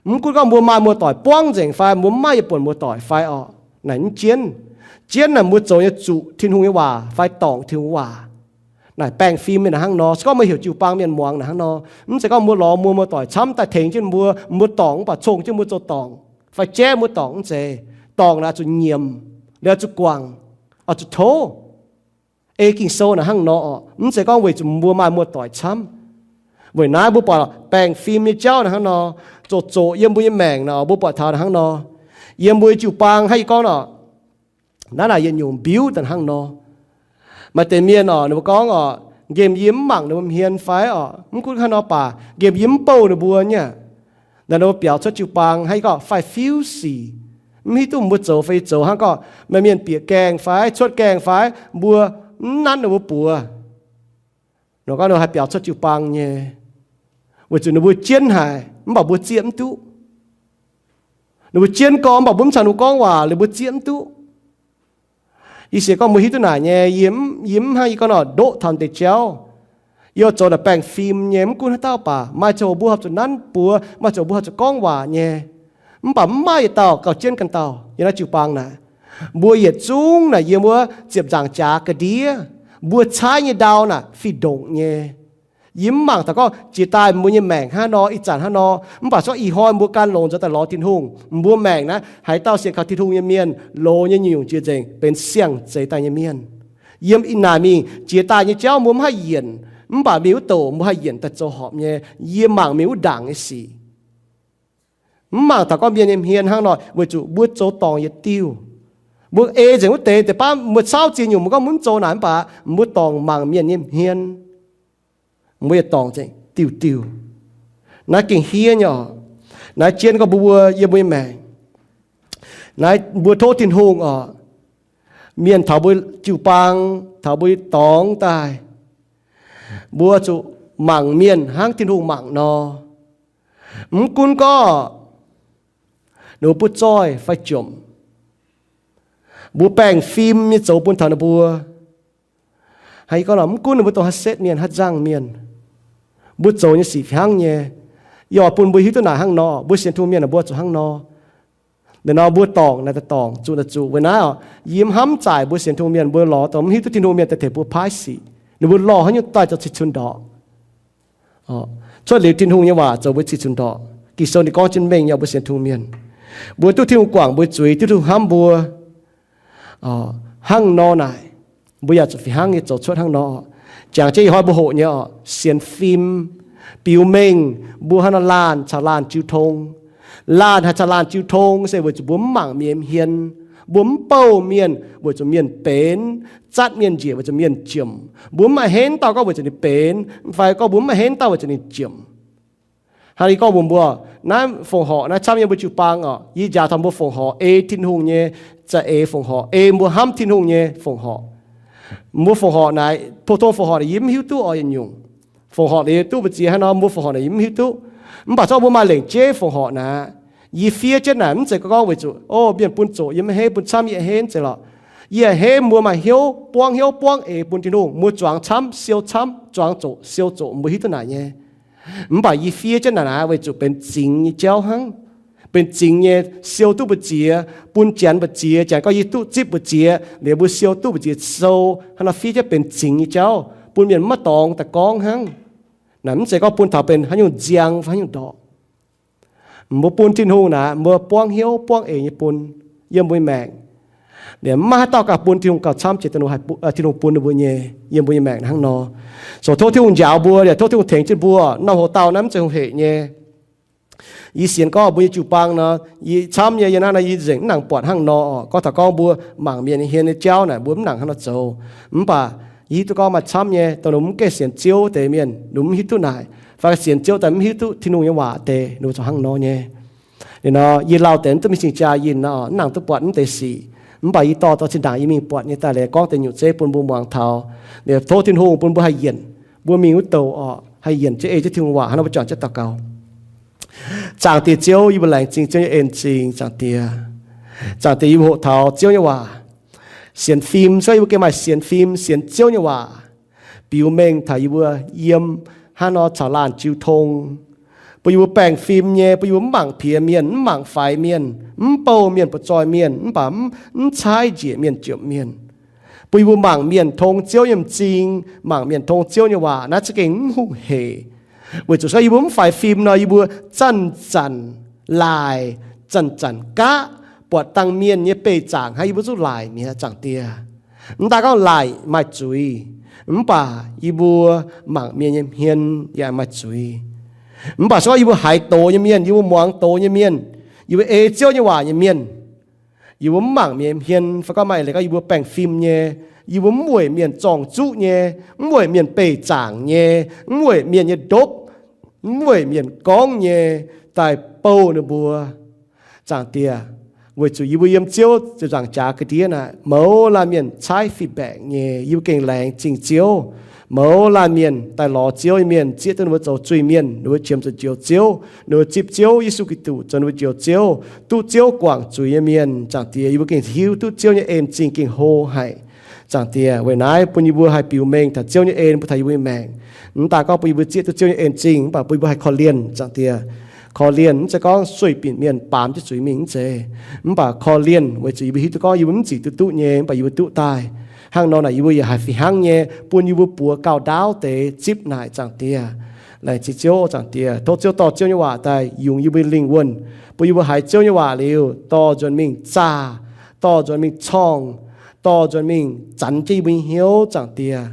Mv gunv gorngv mbuo maaih muoz-doic buangv nzengc fai mbuo mv maaih yietc buonc muoz-doic fai oc, naaic mv jienv. Jienv naaic mbuo zoux nyei zuqc Tin-Hungh nyei waac fai dorngc Tin-Hungh waac. Naaic baengh fim mienh naaic hnangv nor. Se gorngv mbuo heuc jiu-baang mienh muangx naaic hnangv nor. Mv zeiz gorngv mbuo lorz muoz-doic camv daaih tengx jienv mbuo, mbuo dorngc mv baac cong jienv mbuo zoux dorngc fai jaiv mbuo dorngc, mv zeiz. Dorngc naaic zuqc nyiemc, liuz zuqc guangc, oix zuqc tov. Ei Ging-Sou naaic hnangv nor oc, mv zeiz gorngv weic zuqc mbuo maaih muoz-doic camv. Weic naaiv mbuo buatc baengh fim nyei jauv naaic hnangv nor, zoqc zoqc yiem mbuo nyei maengc nor, mbuo buatc taux hnangv nor. Yiem mbuo jiu-baang hnangv yie gorngv nor, naaiv naaic yietc nyungc mbiuv daaih hnangv nor. Maaih deix mienh oc, ninh mbuo gorngv oc, nqemh yie mv mangc ninh mbuo hmien fai oc, mv gunv hnangv nor baac nqemh yie mv bouh ninh mbuo nyei. Naaiv ninh mbuo biaux cuotv jiu-baang hnangv yie gorngv faix-fiuv sic, mv hiuv duqv mbuo zoux fai zoux hnangv gorngv maaih mienh bieqc gaengh fai cuotv gaengh fai mbuo mv nanv ninh mbuo buoz. Nor gorngv ninh mbuo haih biaux cuotv jiu-baang nyei, weic zuqc ninh mbuo jienv haic mv baac mbuo zieqv mv duqv. Ninh mbuo jienv gorngv mv baac mbuo mv caux ninh mbuo gorngv waac, ninh mbuo zieqv mv duqv. Yie sienx gorngv mbuo hiuv duqv naaic nyei, yie mv, yie mv hnangv yie gorngv nor ndoqv taux deix jauv. Yie zoux naaic baengh fim nyei, mv gunv haaix dauh baac maaih ziangh hoc mbuo horpc zuqc nanv buoz, maaih ziangh hoc mbuo horpc zuqc gorngv waac nyei. Mv baac mv maaih yietc dauh gauh jienv ganh dauh yiem naaiv jiu-baang naaic. Mbuo yietc zungv naaic yiem wuov ziepc nzaangc jaax ga'ndiev, mbuo caaiv nyei ndau naaic fih ndongc nyei. Yie mv mangc taux gorngv jiex daaih mbuo nyei maengc hnangv nor, ih zanc hnangv nor, mv baac cuotv ih hnoi mbuo gan longx nzuonx daaih lorz Tin-Hungh, mbuo maengc naaiv haaix dauh sienx kaux Tin-Hungh nyei mienh, loz nyei nyungc-nyungc jiex nzengc benx siang-zeix daaih nyei mienh. Yiem ih naaic mingh jiex daaih nyei jauv mbuo mv haih yienc, mv baac mingh wuov douc mbuo haih yienc daaih zoux horpc nyei. Yie mangc mingh wuov ndaangc nyei sic. Mv mangc taux gorngv mienh nyei hmien hnangv nor, weic zuqc mbuo zoux dorngc yietc diuh. Mbuo ei nzengc wuov deix, deix baav mbuo caauv ziex nyungc mbuo gorngv mv zoux naaic mv baac mbuo dorngc mangc mienh nyei hmien. Mbuo yietc dorngc nzengc diuh diuh. Naaiv gengh hiev nyei oc. Naaiv jienv gorngv mbuo mbuo yiem mbuo nyei maengc. Naaiv mbuo tov Tin-Hungh oc, mienh taux mbuo jiu-baang, taux mbuo dorngx daaih, mbuo zuqc mangc mienh hnangv Tin-Hungh mangc nor. Mv gunv gorngv ninh mbuo butv zoih fai jomc, mbuo baengh fim nyei zoux bun taux ninh mbuo. Hnangv yie gorngv nor, mv gunv ninh mbuo dongh haaix setv mienh, haaix nzangc mienh, mbuo zoux nyei sic fih hnangv nyei. Yie oix bun mbuo hiuv duqv naaic hnangv nor, mbuo sienx Tin-Hungh mienh naaic mbuo zuqc hnangv nor. Naaiv nor mbuo dorngc naaic daaih dorngc, zuqc naaic zuqc. Weic naaiv oc, yie mv hnamv zaaic mbuo sienx Tin-Hungh mienh mbuo lorz dongh mv hiuv duqv Tin-Hungh mienh daaih tengx mbuo paaiv sic. Ninh mbuo lorh haaix nyungc daaih zoux cih cun ndorqc. Cuotv liuz Tin-Hungh nyei waac zoux mbuo cih cun ndorqc. Ging-Sou ninh gorngv jienv mengh nyei, mbuo sienx Tin-Hungh mienh, mbuo duqv Tin-Hungh guangc mbuo zuiz, duqv Tin-Hungh hnamv mbuo. Hnangv nor naaic, mbuo yaac zuqc fih hnangv nyei zoux cuotv hnangv nor. Jangx jienv ih hnoi mbuo hoqc nyei oc, sienx fim, biux mengh mbuo hnangv nor laanh caux laanh jiu tong. Laanh haih caux laanh jiu tong se weic zuqc mbuo mv mangc mienh hmien, mbuo mv bouh mienh weic zuqc mienh benx, zatv mienh njiec weic zuqc mienh jomc. Mbuo mv maaih henv dauh gorngv weic zuqc ninh benx, fai gorngv mbuo mv maaih henv dauh weic zuqc ninh jomc. Hnangv yie gorngv mbuox mbuo, naaiv fongc horc naaiv camv yiem mbuo jiu-baang oc. Yie njaaux taux mbuo fongc horc ei Tin-Hungh nyei, za'eix fongc horc ei mbuo hnamv Tin-Hungh nyei fongc horc. Mbuo fongc horc naaic, pou-tong fongc horc naaic yie mv hiuv duqv oix yietc nyungc. Fongc horc naaic yie duqv mbu'ziex hnangv nor, mbuo fongc horc naaic yie mv hiuv duqv. Mv baac zorqv mbuo maaih lengc jeiv fongc horc naaic, yie fiev jienv naaic mv zeiz gorngv weic zuqc, o, mienh bun zoqc yie mv henv, bun camv yie a'hneiv, mv zeiz lorqc. Yie a'hneiv mbuo maaih hnyouv buangv, hnyouv buangv eix bun Tin-Hungh, mbuo zuangx camv, siou camv, zuangx zoqc, siou zoqc, mbuo hiuv duqv naaic nyei. Mv baac yie fiev jienv naaic naaic weic zuqc benx zingx nyei jauv hnangv. Benx zingx nyei, siou duqv mbu'ziex, bun janx mbu'ziex, janx gorngv yie duqv zipv mbu'ziex, liuz mbuo siou duqv mbu'ziex sou, hnangv nor fiev jienv benx zingx nyei jauv bun mienh maiv dorngx daaih gorngv hnangv. Naaic mv zeiz gorngv bun taux benx haaix nyungc nziang fai haaix nyungc ndorqc. Mbuo bun Tin-Hungh naaic, mbuo buangv hnyouv buangv eix nyei bun yiem mbuo nyei maengc. Liuz mv maaih haaix dauh gauh bun Tin-Hungh gauh camv jiex da'nyeic Tin-Hungh bun ninh mbuo nyei yiem mbuo nyei maengc hnangv nor. So tov Tin-Hungh njaaux mbuo, liuz tov Tin-Hungh tengx jienv mbuo. Norm hoc-dauh naaiv mv zeiz hungh hec nyei. Yie sienx gorngv mbuo nyei jiu-baang nor, yie camv nyei, yie naaiv nor yie nzengc mv nangc buatc hnangv nor oc. Gorngv taux gorngv mbuo mangc mienh nyei hmien nyei jauv naaic, mbuo mv nangc hnangv nor zoux. Mv baac yie hiuv duqv gorngv maaih camv nyei dongh ninh mv gaengh sienx Ziouv deix mienh, ninh mv hiuv duqv naaic, fai sienx Ziouv daaih mv hiuv duqv Tin-Hungh nyei waac deix, ninh zoux hnangv nor nyei. Liuz nor yie lauh deix mv duqv mingh cing-jaa yinh nor, mv nangc duqv buatc mv deix sic. Mv baac yie dorh dorh zinh ndaangc yie mingh buatc nyei daaih liuz gorngv deix nyungc zeiv bun mbuo muangx taux. Liuz tov Tin-Hungh bun mbuo haih yienc, mbuo mingh wuov douc oc, haih yienc jienv ei jienv Tin-Hungh waac hnangv nor mbuo juangc jienv daux gaux. Zaangc Diex Ziouv, yie mbuo laengz zingh Ziouv nyei en-zingh, Zaangc Diex. Zaangc Diex, yie mbuo hoqc taux Ziouv nyei waac, sienx fim, se yie mbuo gengh maaih sienx fim, sienx Ziouv nyei waac biux mengh taux yie mbuo yiem hnangv nor caux laanh jiu tong, bun yie mbuo baengh fim nyei, bun yie mbuo mv mangc piex mienh, mv mangc faix mienh, mv bouh mienh, butv zoih mienh, mv baac mv caaiv njiec mienh, jomc mienh. Bun yie mbuo mangc mienh tong Ziouv nyei m'zing, mangc mienh tong Ziouv nyei waac, naaiv za'gengh mv hungh hec. Weic zuqc se yie mbuo mv faix fim nor, yie mbuo zanc-zanc laaic, zanc-zanc gaqv, buatc dangh mienh nyei beih zaangc hnangv yie mbuo zuqc laaic mi'aqv, Zaangc Diex. Mv daaih gorngv laaic maaih zuiz, mv baac yie mbuo mangc mienh nyei hmien yaac maaih zuiz. Mv baac se gorngv yie mbuo haiz doz nyei mienh, yie mbuo muangx doz nyei mienh, yie mbuo ei Ziouv nyei waac nyei mienh, yie mbuo mv mangc mienh nyei hmien, fai gorngv maaih eix leiz gorngv yie mbuo baengh fim nyei, yie mbuo mv weic mienh zorng-zuqv nyei, mv weic mienh beih zaangc nyei, mv weic mienh nyei ndopv, mv weic mienh gorngv nyei daaih bouh ninh mbuo. Zaangc Diex, weic zuqc yie mbuo yiem Ziouv ziepc nzaangc jaax ga'ndiev naaic, mouz laanh mienh caaiv feedback nyei, yie mbuo gengh laengz zingh Ziouv. Mouz laanh mienh daaih lorz Ziouv nyei mienh zieqv duqv ninh mbuo zoux zuiz mienh, ninh mbuo qiemx zuqc njoux Ziouv, ninh mbuo zipv Ziouv Yesu Giduc zoux ninh mbuo njoux Ziouv, duqv Ziouv guangc zuiz nyei mienh. Zaangc Diex, yie mbuo gengh hiuv duqv Ziouv nyei en zingh gengh hlo haic. Zaangc Diex, weic naaiv bun yie mbuo haih biux mengh taux Ziouv nyei en bun taux yie mbuo nyei maengc. Mv daaih gorngv bun yie mbuo zieqv duqv Ziouv nyei en zingh, mv baac bun yie mbuo haih korv-lienh. Zaangc Diex, korv-lienh mv zeiz gorngv sueih binc mienh baamz jienv zuiz mingh mv zeiz, mv baac korv-lienh weic zuqc yie mbuo hiuv duqv gorngv yie mbuo mv zic duqv duqv nyei, mv baac yie mbuo duqv daaih. Hnangv nor naaic yie mbuo yaac haih fih hnangv nyei bun yie mbuo buoz gauh ndaauv deix zipv naaic. Zaangc Diex, laengz zingh Ziouv. Zaangc Diex, tov Ziouv dorh Ziouv nyei waac daaih yungz yie mbuo lingh wuonh, bun yie mbuo haiz Ziouv nyei waac liuz dorh nzuonx mingh zaah, dorh nzuonx mingh corngh, dorh nzuonx mingh zanx jienv yie mbuo nyei hnyouv. Zaangc Diex,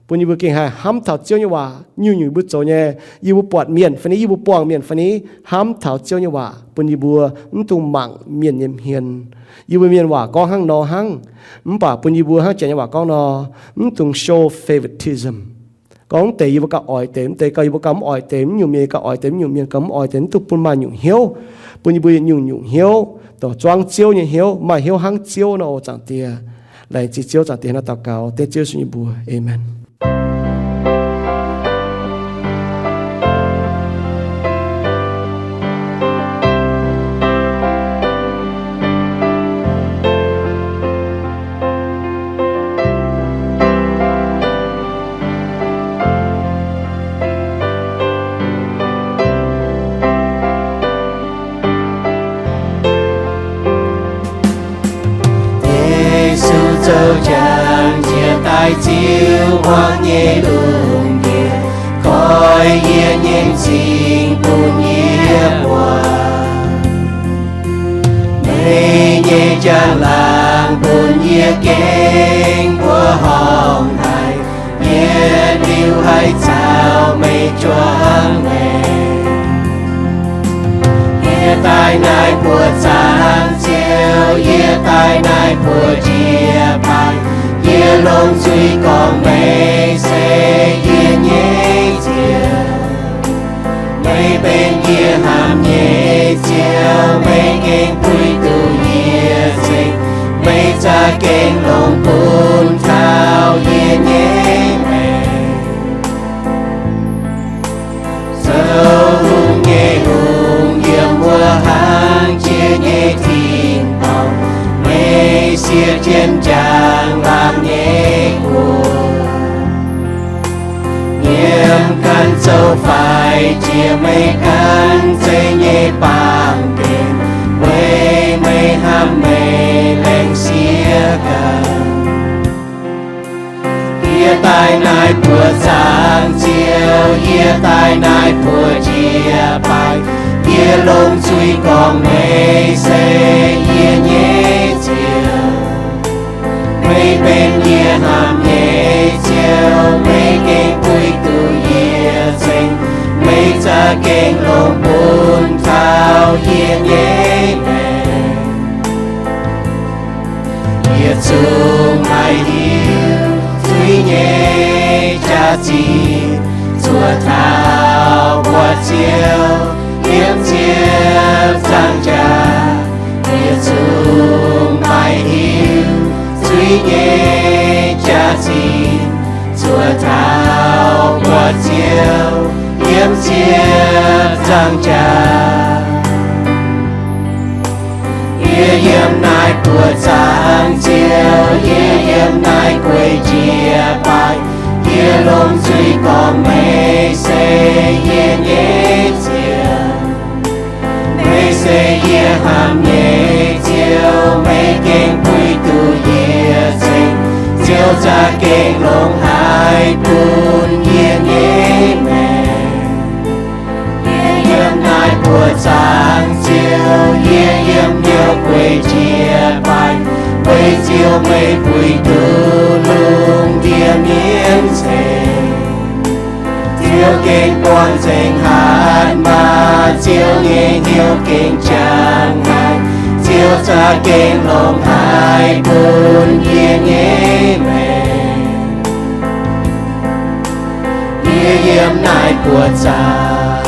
bun yie mbuo gengh haih hnamv taux Ziouv nyei waac nyungc-nyungc yie mbuo zoux nyei. Yie mbuo buatc mienh fai ni, yie mbuo buangh mienh fai ni, hnamv taux Ziouv nyei waac, bun yie mbuo mv dungx mangc mienh nyei hmien. Yie mbuo mienh waac gorngv hnangv nor hnangv, mv baac bun yie mbuo hnangv janx nyei waac gorngv nor, mv dungx show favoritism. Gorngv mv deix yie mbuo gauh oix deix, mv deix gauh yie mbuo gauh mv oix deix, mv nyungc mienh gauh oix deix, mv nyungc mienh gauh mv oix deix, mv dungx bun maaih nyungc hnyouv, bun yie mbuo nyungc-nyungc hnyouv, dongh zuangv Ziouv nyei hnyouv, maaih hnyouv hnangv Ziouv nor oc. Zaangc Diex, laengz zingh Ziouv. Zaangc Diex, hnangv naaiv daux gaux dengv Ziouv Yesu nyei mbuox. Aamen. Yesu zoux jangx njiec daaih ziux hmuangx nyei lungh ndiev, koi yie nyei m'zing bun yie buatc. Meih nyei njang-laangc bun yie gengh mbuo horngh haic, yie liuz haih caux meih juangc maengc. Yie daaih naaiv buoz zaangc Ziouv, yie daaih naaiv buoz njiec baengc, yie longc zuiz gorngv meih se yie nyei Ziouv. Meih benx yie hnamv nyei Ziouv, meih gengh puix duqv yie ceng, meih za'gengh longc bun taux yie nyei maengc. Zoux hungh nyei hungh, yiem wuov hnangv jiex nyei tin-dorngh, meih siev jienv njang-laangc nyei guoqv. Nyiemc ganh zoux faix jiex meih ganh zeiv nyei baamh gen, weic meih hnamv meih laengz siev ganh. Yie daaih naaiv buoz zaangc Ziouv, yie daaih naaiv buoz njiec baengc, yie longc zuiz gorngv meih se yie nyei Ziouv. Meih benx yie hnamv nyei Ziouv, meih gengh puix duqv yie ceng, meih za'gengh longc bun taux yie nyei maengc. Yietc zungv maaih hiuv zuiz nyei jaax-zinh, zuov taux buatc Ziouv yiem ziepc nzaangc jaax. Yietc zungv maaih hiuv zuiz nyei jaax-zinh, zuov taux buatc Ziouv yiem ziepc nzaangc jaax. Yie yiem naaiv buoz zaangc Ziouv, yie yiem naaiv guei njiec baengc, yie longc zuiz gorngv meih se yie nyei Ziouv. Meih se yie hnamv nyei Ziouv, meih gengh puix duqv yie ceng, Ziouv za'gengh longc haic bun yie nyei maengc. Yie yiem naaiv buoz zaangc Ziouv, yie yiem liouh guei njiec baengc, weic Ziouv meih puix duqv lungh ndiev mienv ceng. Ziouv Ziouv gengh buangh nzengc hatc maaz, Ziouv nyei hnyouv gengh jangx haic, Ziouv za'gengh longc haic bun yie nyei maengc. Yie yiem naaiv buoqc zaangc.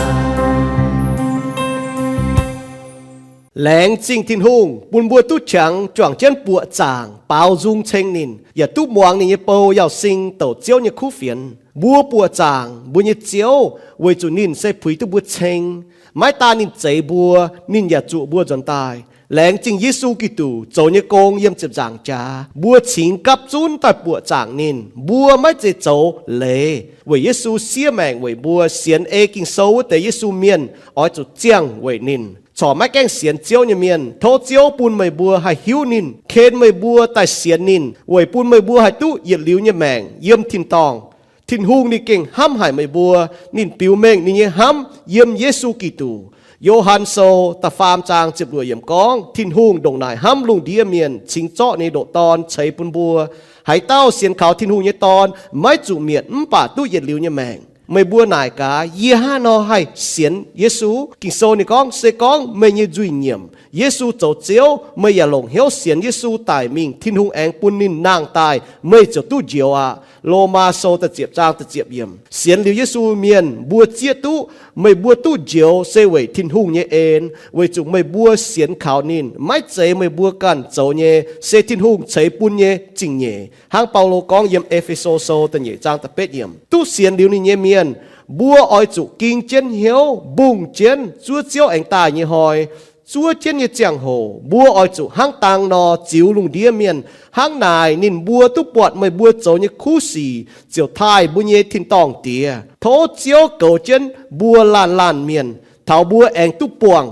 Laengz zingh Tin-Hungh bun mbuo duqv qangx juangc jienv buoqc zaangc baaux nzung ceng ninh, yaac duqv muangx ninh nyei bou Yauz Sing douc Ziouv nyei kuv fienx. Mbuo buoqc zaangc mbuo nyei Ziouv weic zuqc ninh se puix duqv mbuo ceng. Maiv daan ninh zeix mbuo, ninh yaac zuqc mbuo nzuonx daaih. Laengz zingh Yesu Giduc zoux nyei gong yiem ziepc nzaangc jaax, mbuo cingx gapv zunv daaih buoqc zaangc ninh. Mbuo maiv zeiz zoux leiz, weic Yesu siev maengc weic mbuo. Sienx ei Ging-Sou wuov deix Yesu mienh oix zuqc ziangh weic ninh. Corc maiv gaengh sienx Ziouv nyei mienh, tov Ziouv bun meih mbuo haih hiuv ninh, ken meih mbuo daaih sienx ninh, weic bun meih mbuo haih duqv yietc liuz nyei maengc yiem tin-dorngh. Tin-Hungh ninh gengh hnamv haic meih mbuo. Ninh biux mengh ninh nyei hnamv yiem Yesu Giduc. Yo^han Sou da'faam zaang ziepc luoqc yiemc gorngv, Tin-Hungh ndongc naaic hnamv lungh ndiev mienh, cingx zorqv ninh nyei ndoqc Dorn ceix bun mbuo. Haaix dauh sienx kaux Tin-Hungh nyei Dorn maiv zuqc mietc mv baac duqv yietc liuz nyei maengc. Meih mbuo naaic gaax, yie hnangv haaix nor haih sienx Yesu? Ging-Sou ninh gorngv, se gorngv meih nyei nzuih nyiemc Yesu zoux Ziouv, meih yaac longc hnyouv sienx Yesu daic mingh, Tin-Hungh aengx bun ninh nangh daaih, meih ziouc duqv njoux aqv. Lomaa Sou da'ziepc zaang da'ziepc yiemc. Sienx liuz Yesu mienh mbuo zieqv duqv, meih mbuo duqv njoux se weic Tin-Hungh nyei en, weic zuqc meih mbuo sienx kaux ninh. Maiv zeiz meih mbuo ganh zoux nyei, se Tin-Hungh ceix bun nyei zingh nyeic. Hnangv Baulo gorngv yiem E^fe^so Sou da'nyeic zaang da'betv yiemc, duqv sienx liuz ninh nyei mienh, mbuo oix zuqc ging jienv hnyouv, mbungh jienv zuov Ziouv aengx daaih nyei hnoi, zuov jienv nyei ziangh hoc, mbuo oix zuqc hnangv dang nor ziux lungh ndiev mienh. Hnangv naaic ninh mbuo duqv buatc meih mbuo zoux nyei kuv sic, ziouc taaih mbuo nyei tin-dorngh Diex. Tov Ziouv goux jienv mbuo laanh laanh mienh, taux mbuo aengx duqv buangh